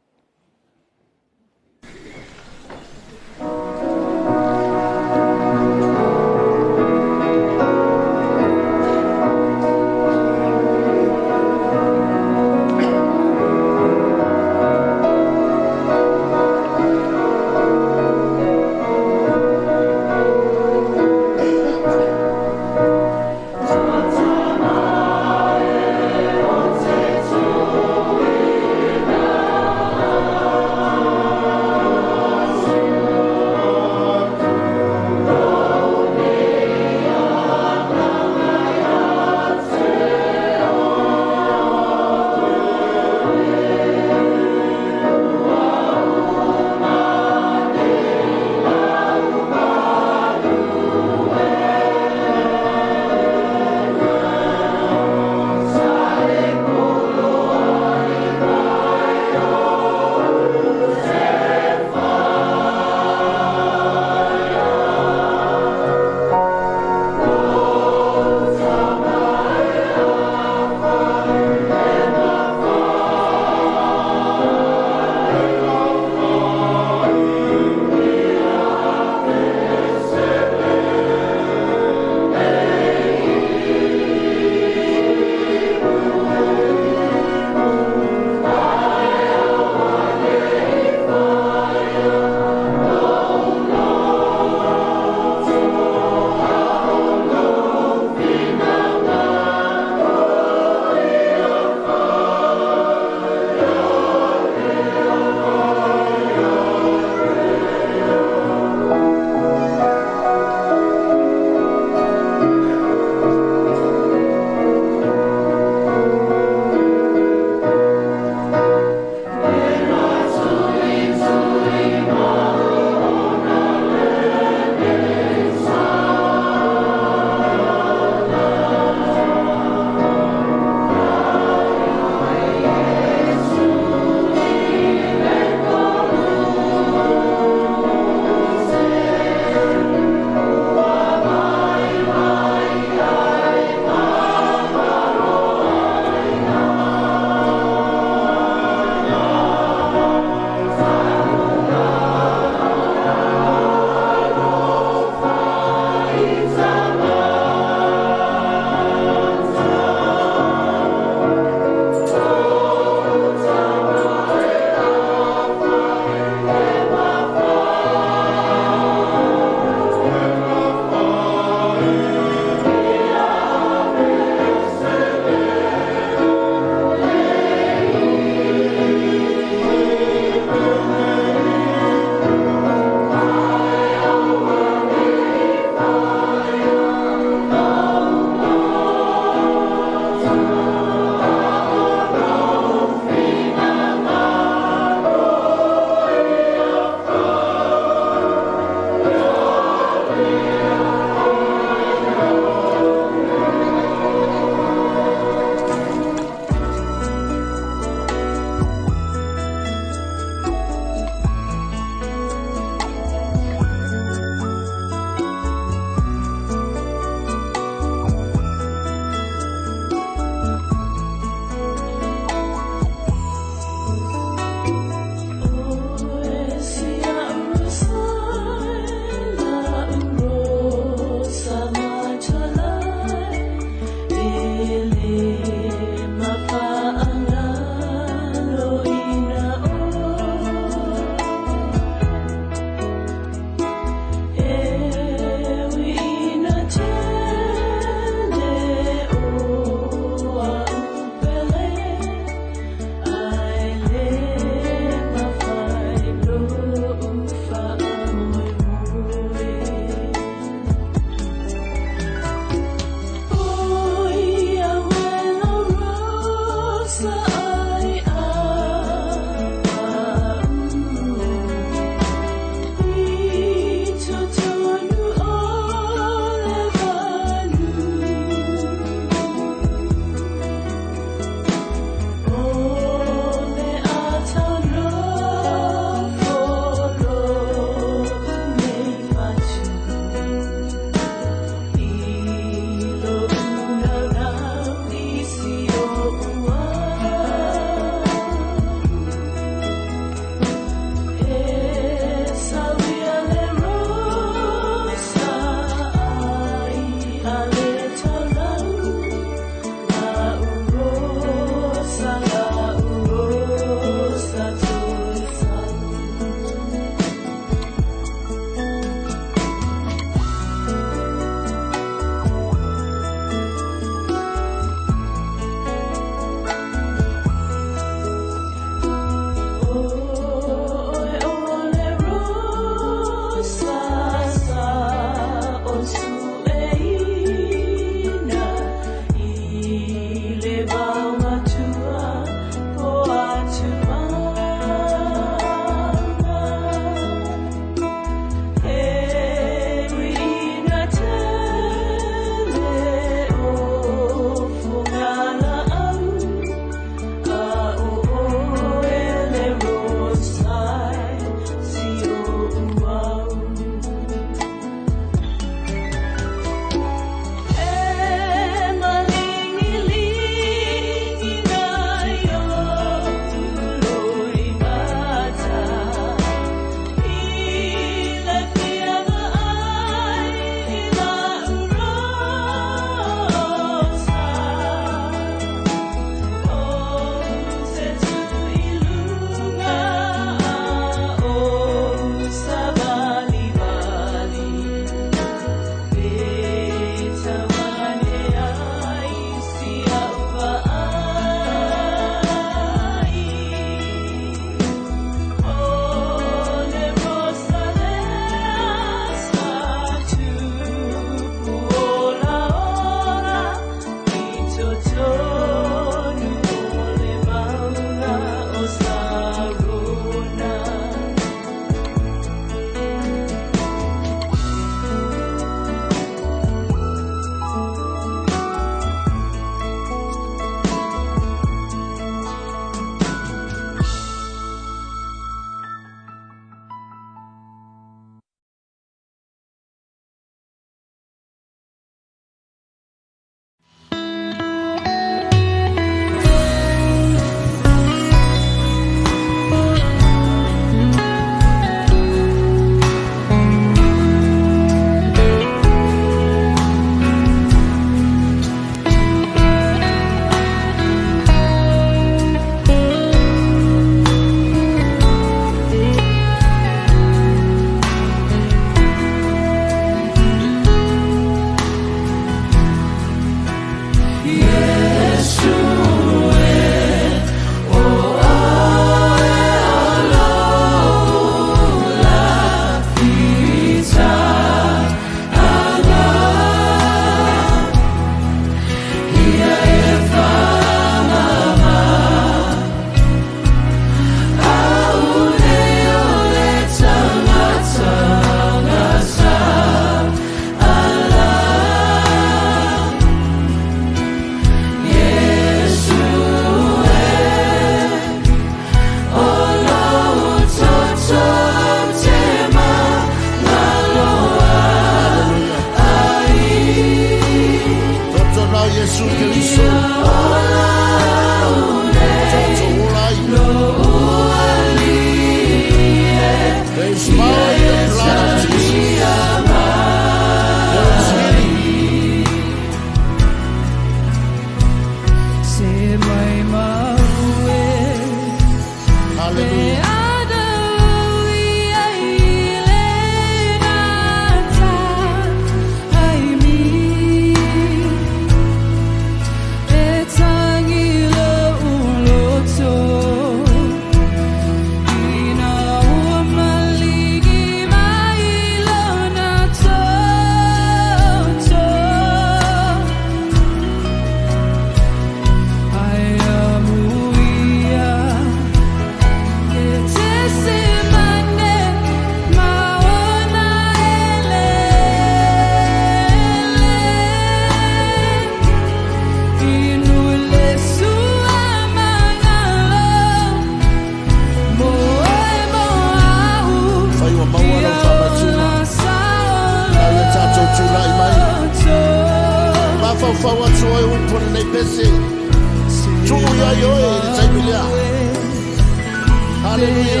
Haleluia.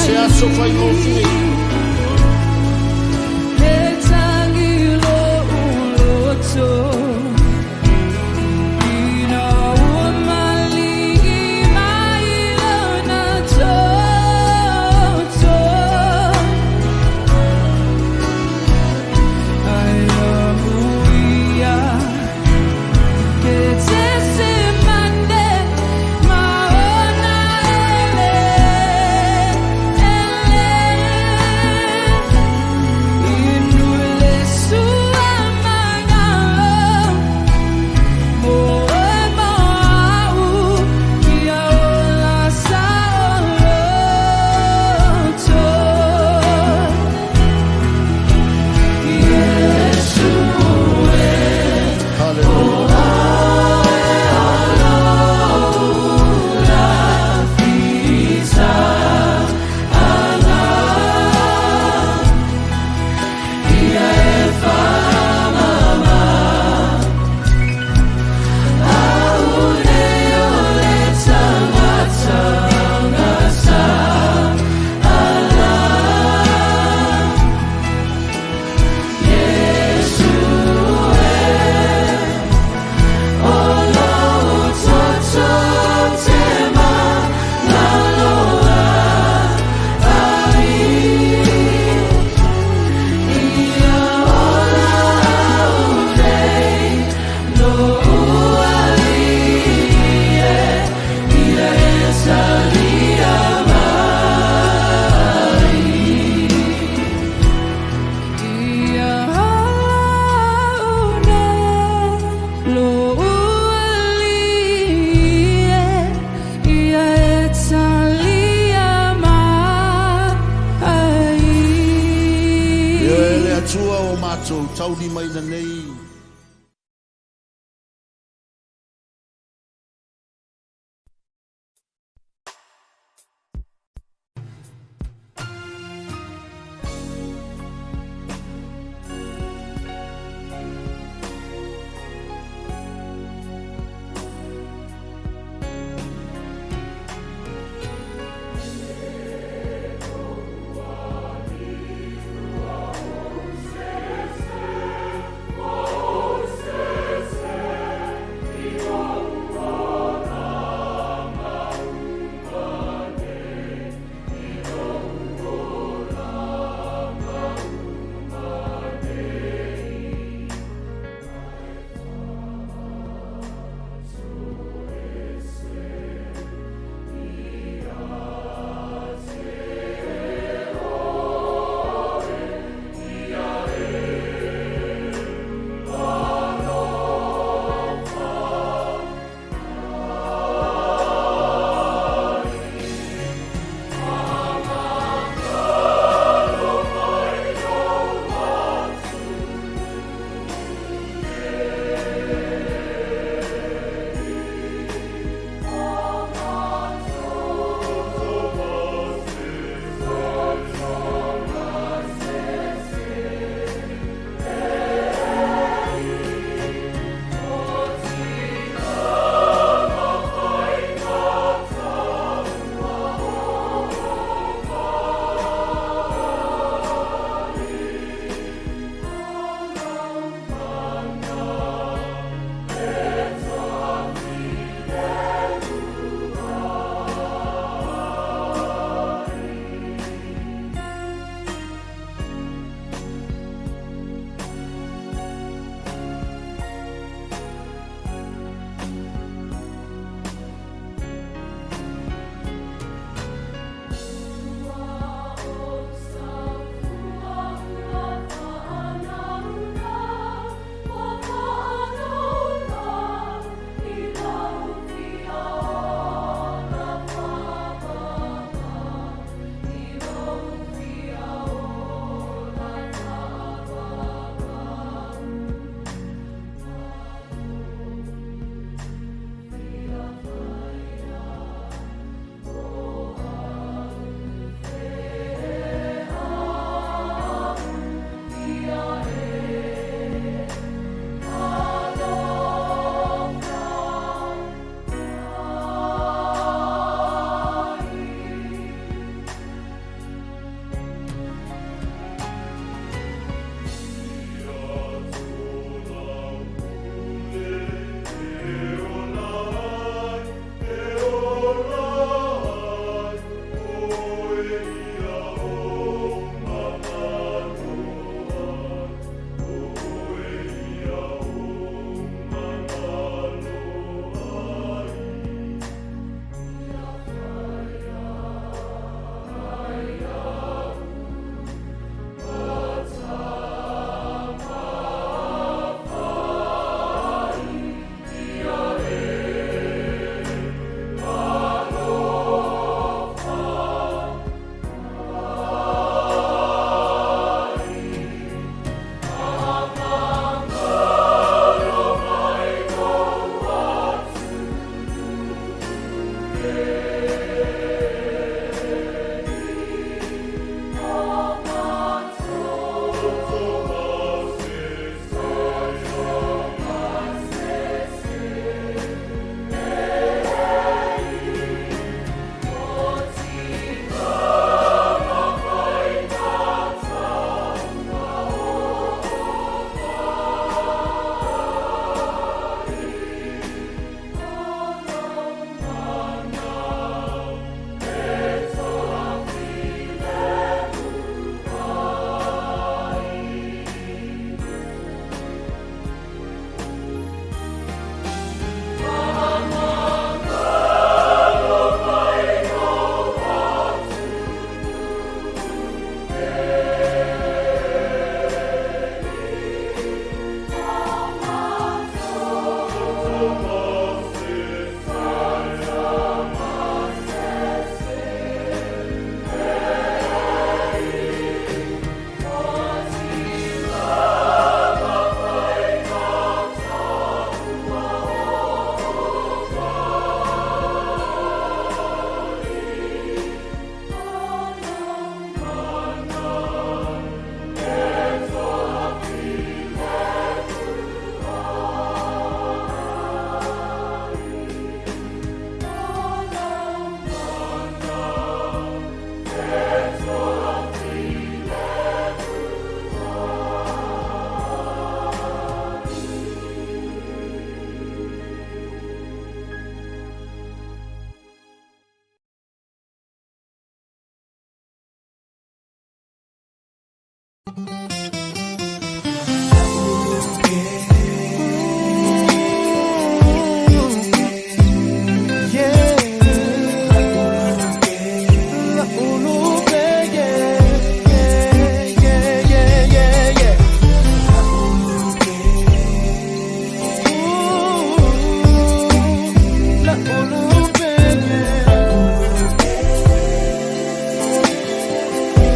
Se aso faigofie.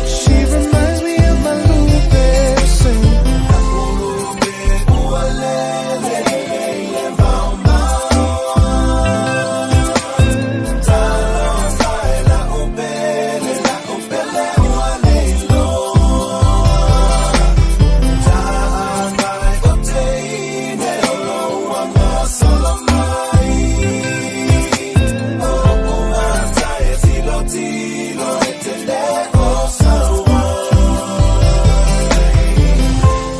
She reminds me of my Lupe, sing.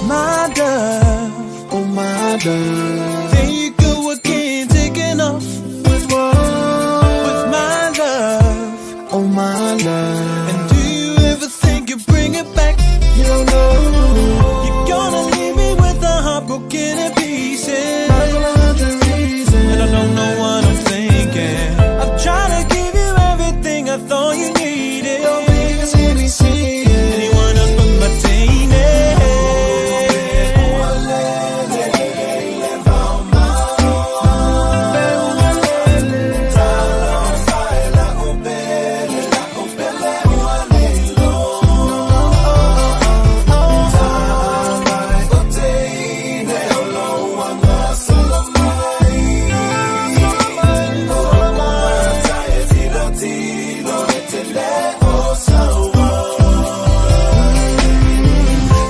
My dove, oh my dove. There you go again, taking off with with my love, oh my love. And do you ever think you bring it back? You don't know. You're gonna leave me with a heart broken in pieces. And I don't know what I'm thinking. I've tried to give you everything I thought you needed. Don't make us any see anyone else but my teammate.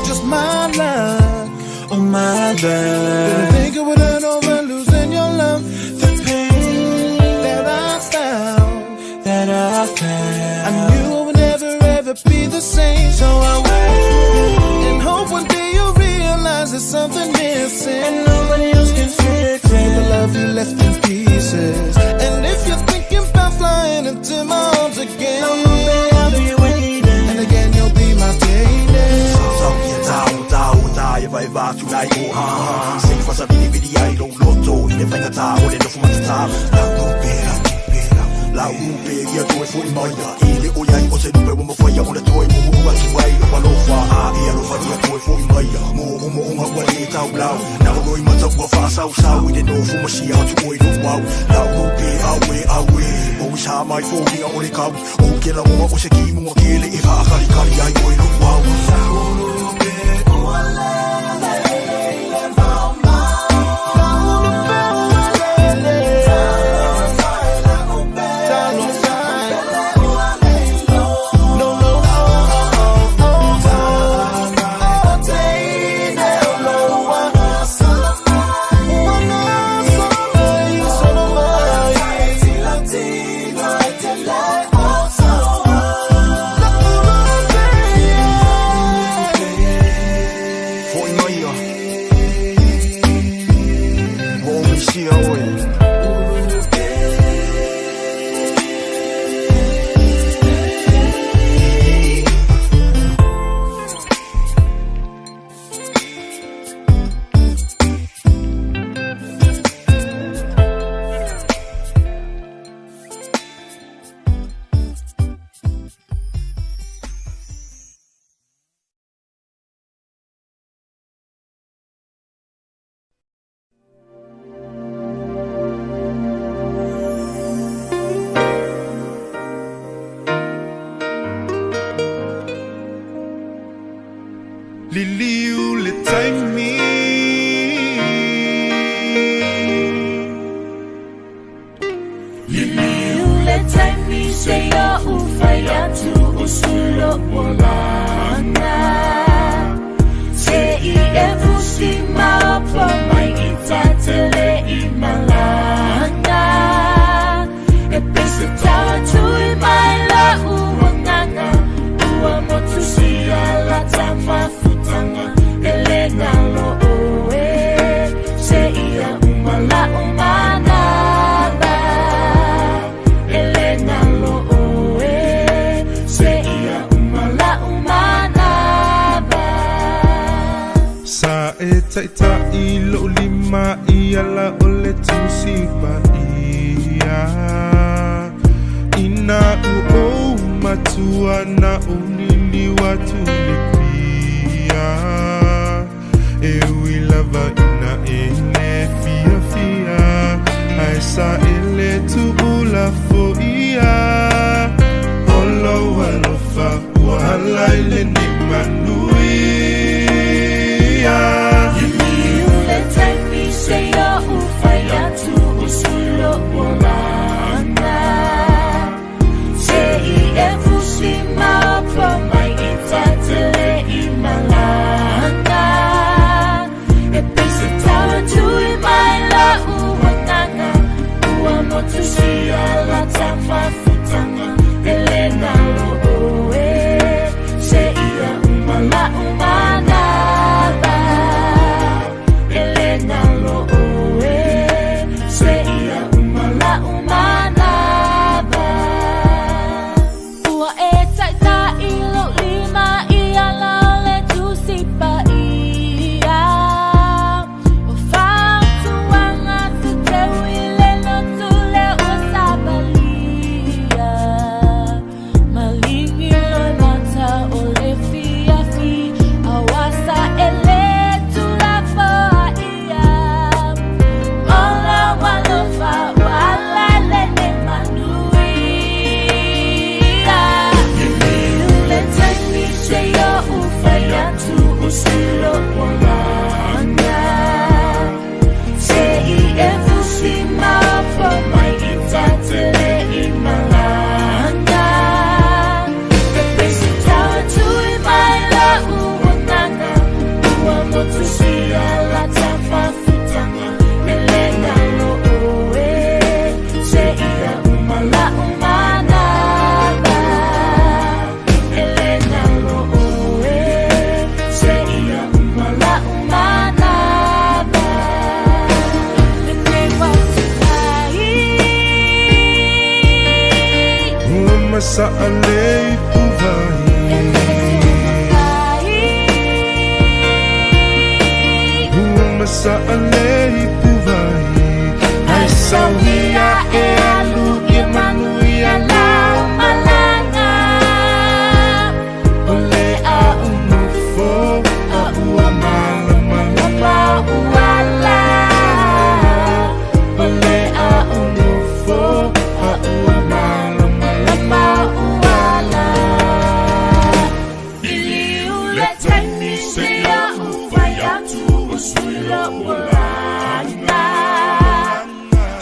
Just my luck, oh my love. Didn't think I wouldn't over losing your love. The pain that I found, that I found. I knew I would never ever be the same. So I wait and hope one day you'll realize there's something missing, and nobody else can fix it. The love you left in pieces. And if you're thinking about flying into my arms again, I'll be waiting. And again you'll be my daily. Sau ia tau tau tai vai vatu nai o ha ha Sei fasa vili vili ai lo loto I le whainga tā o le nofu matatalo La upe, la upe, la upe Ia toe fo i maia I le o iai o se lupe wa mawhaia O le toe mumu atu ai o alofa A e alofa ia toe fo i maia Mō o mo onga ua le tau lau Na o roi mata ua whaasau sau I le nofu masia atu oi lo wau La upe, awe, awe O i sa mai fō ringa o le kau O ke la onga o se ki munga kele E whaakari kari ai oi lo wau taʻitaʻi loʻu lima i ala o le Tusi Paia. Inā ua ou matua na ou liliu atu i le pia. E ui lava ina e le fiafia, ae saele tuulafoia. O lou alofa ua ala i lenei manuia. Liliu le taimi seia ou fai atu o sui loʻu olaga. Se i e fusi maopo mai i ta te le i malaga. E pei se tau tui mai loʻu agaga, ua motusia la ta mafutaga. E le galo ʻoe, se ia uma laʻu manava. E le galo ʻoe, se ia uma laʻu manava. Ua e taʻitaʻi loʻu lima i ala o le Tusi Paia. O fautuaga se teu i le lotu lea ua savalia. Maligi loe mata o le fiafi, a ua saele tulafoaia. O lou alofa ua ala i lenei manuia. Liliu le taimi seia ou fai atu o sui loʻu olaga. Se i e fusi maopo mai i ta te le i malaga. E pei se tau tui mai loʻu agaga, ua motusia la ta mafutaga. E le galo ʻoe, se ia uma laʻu manava. E le galo ʻoe, se ia uma laʻu manava. Lenei faafetai. Ua masaʻalei puvai. Ua masaʻalei puvai. Ae sauia e alu ia manuia lau malaga. O le a unofo a ua malamalama uala. O le a unofo a ua malamalama uala. Liliu le taimi seia ou fai atu o sui loʻu olaga.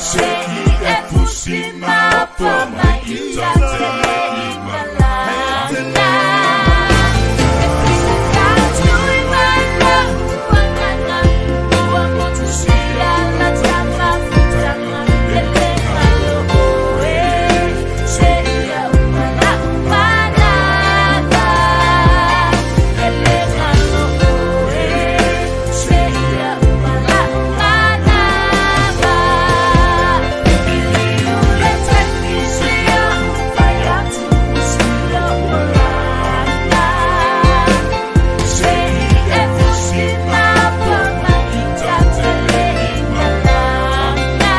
Se i e fusi maopo mai i ta te le i malaga. E pei se tau tui mai loʻu agaga, ua motusia la ta mafutaga. E le galo ʻoe, se ia uma laʻu manava. E le galo ʻoe, se ia uma laʻu manava. Liliu le taimi seia ou fai atu o sui loʻu olaga. Se i e fusi maopo mai i ta te le i malaga.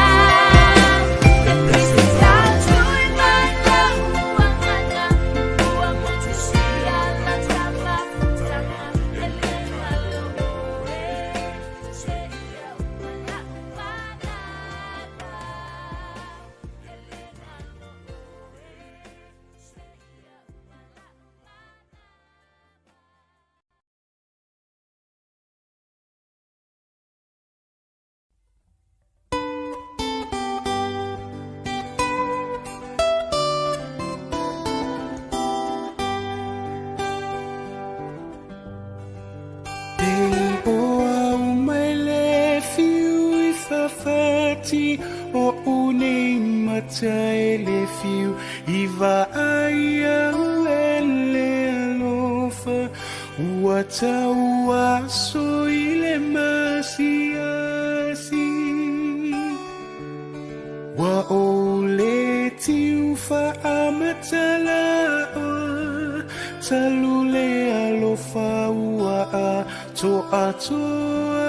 E pei se tau tui mai loʻu agaga, ua motusia la ta mafutaga. E le galo ʻoe, se ia uma laʻu manava. E le galo ʻoe, se ia uma laʻu manava. E o au mai le fiu i fafati o unei mata e le fiu i vaai au e le alofa ua tau aso i le masiasi. Ua ou le tiu faamatalaʻa talu le alofa ua atoatoa.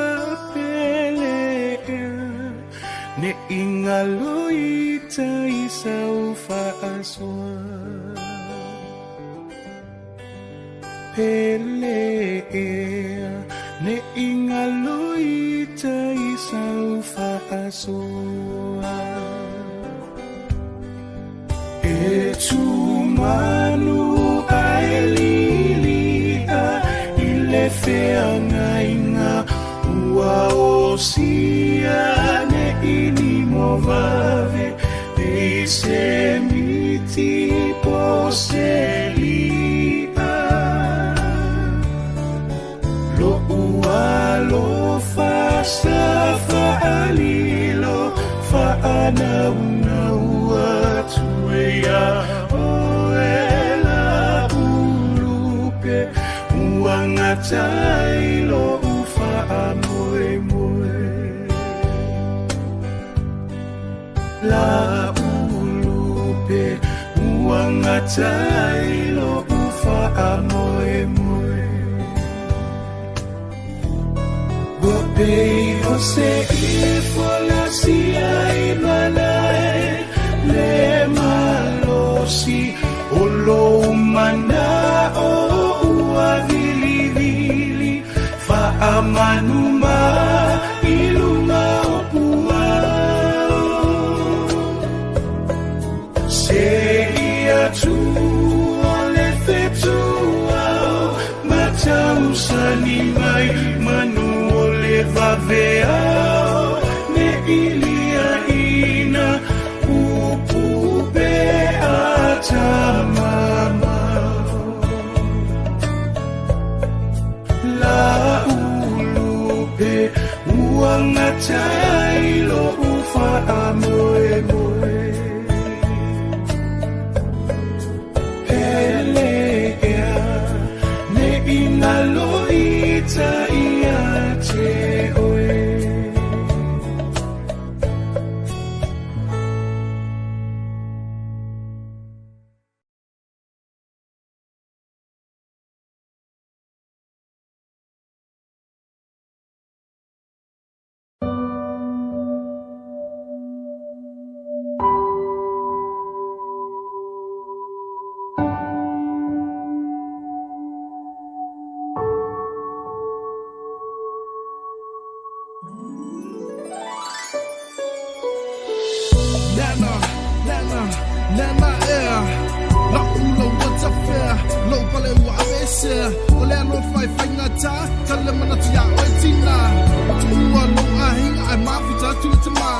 Ne ingalo ita isau faaswa Pele ea ne ingalo ita isau faaswa E tumanu aelilia ile feagaina ua osia ne ini movave e se miti poselia lo ua lo fa sa fa alilo fa anauna atuea oe la ulupe uangatai lo ufa amoe moe la ulupe uangatai lo ufa amoe moe Wapei o se ifola sia i malai le malosi o lo mana o ua vilivili faamanuma i luga o puao se ia tu o le fetuao matausani mai manu o le vaveao ne ilia ina upu tamamao la ulupe uangatai lo ufa amoe moe Pele ea ne ingalo ita ia te oe. Nana, nana, nana ea La ula ua tawhea Lau pale ua avesea O lea lo whai whainga tā Tale manatu ia oe tina O tu ua lo ahinga ai mafuta atu le te mā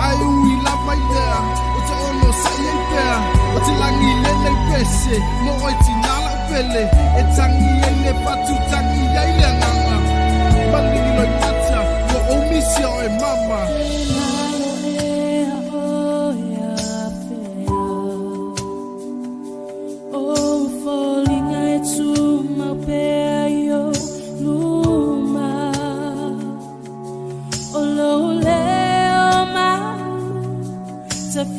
Ai ui la vai lea O te ono sa i ei pea O te langi le nei pese Mo oe tina lau pele E tangi ei le patu tangi ei le anganga Malingi loi mata Ua o misia oe mama.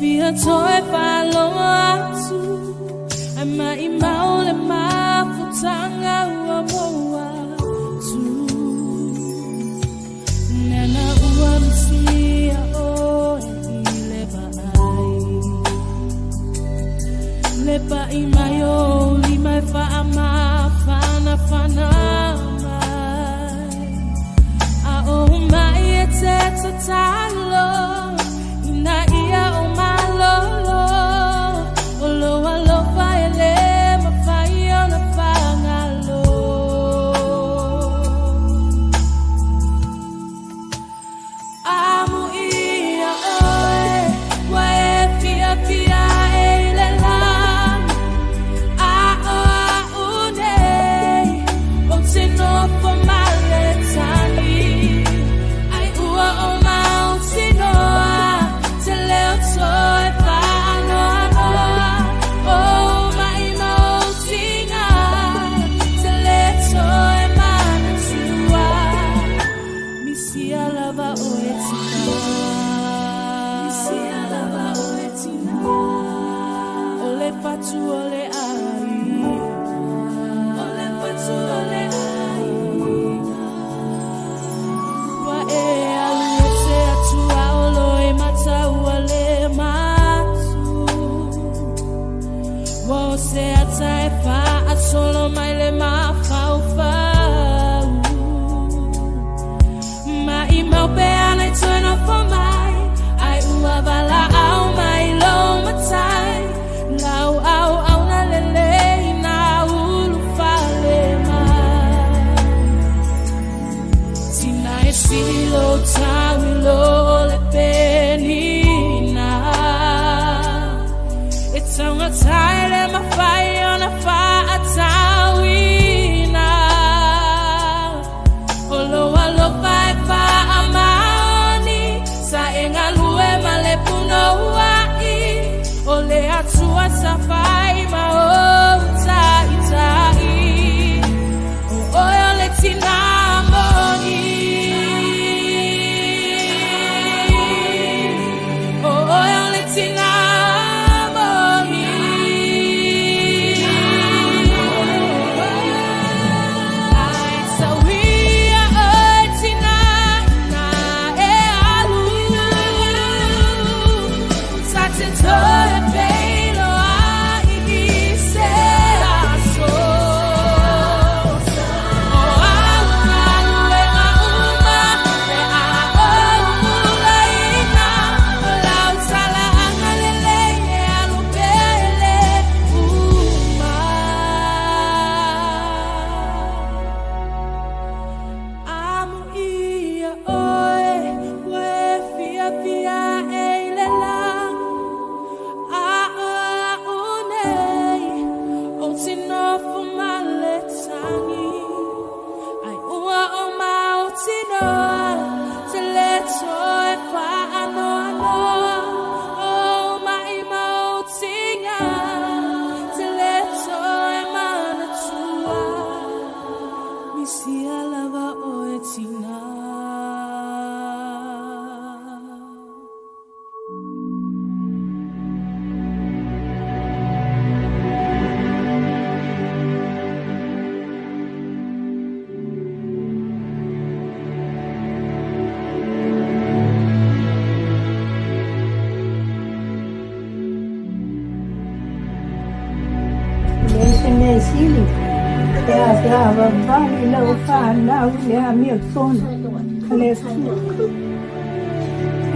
Fia toi whalongo atu Ai mai maule mafutanga ua moa tu Nana ua misia oe i le vaai Le pai mai o lima e whaama whana whana mai A o mai e te tatalo Ina ia o malolo O lo alofa e le mawhai o na whangalo. Faasavavali lau fanau i le amiotonu a le Atua.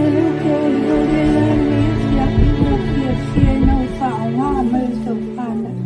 E le o ke o le lani afiafi ua fiafia ina ua faaaogā mai le taufanau.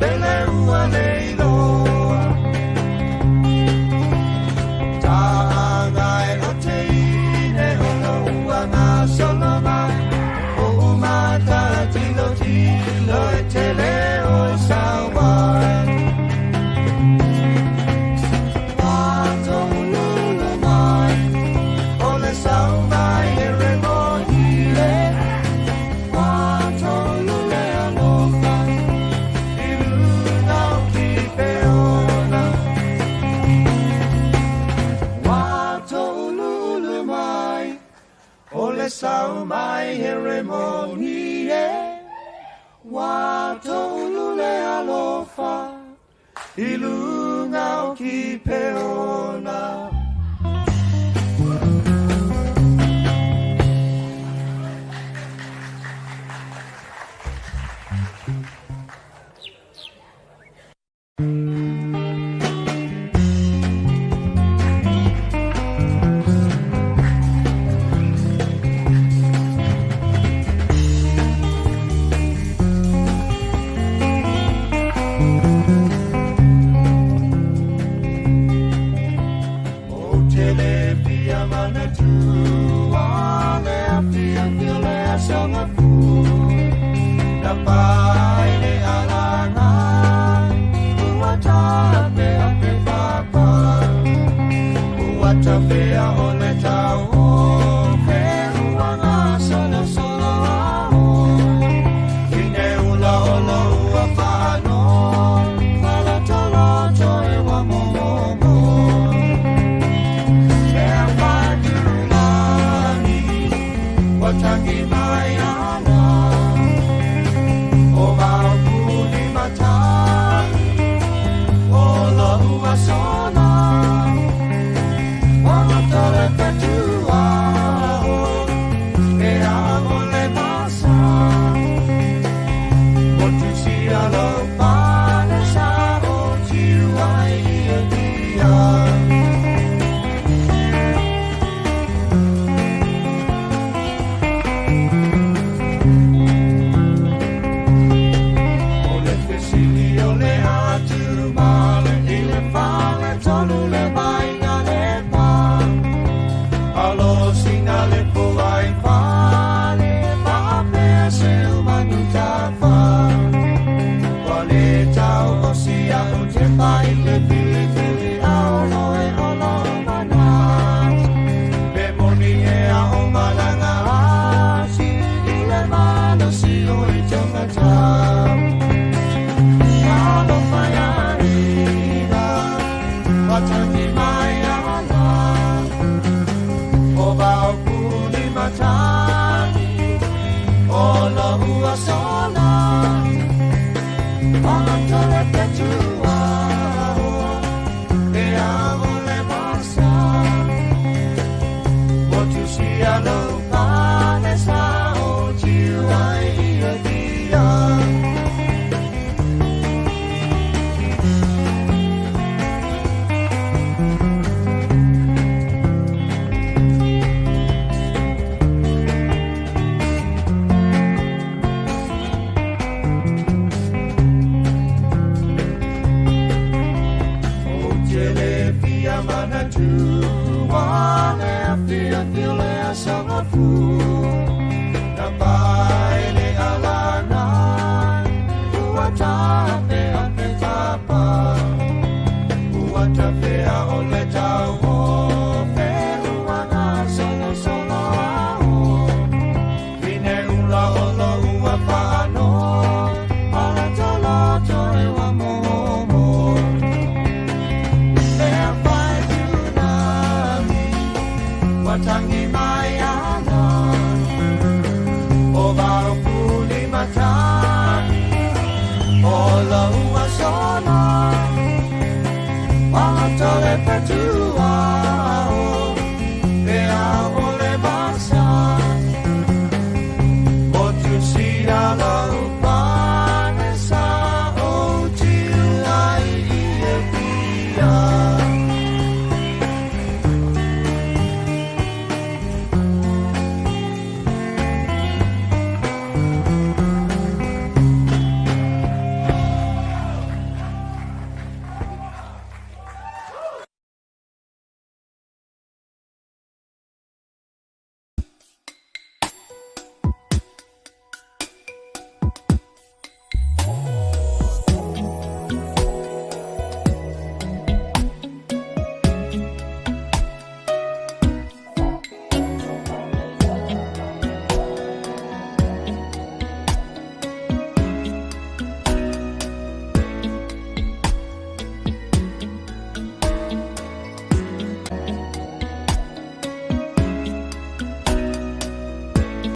pele ua le iloa. Ta'aga e o te ine o lo ua ngā solo mai, o umata tilo tilo e te leo sau mai. Sau mai he moni e, wa tolu le alofa, i lunga o ki peona.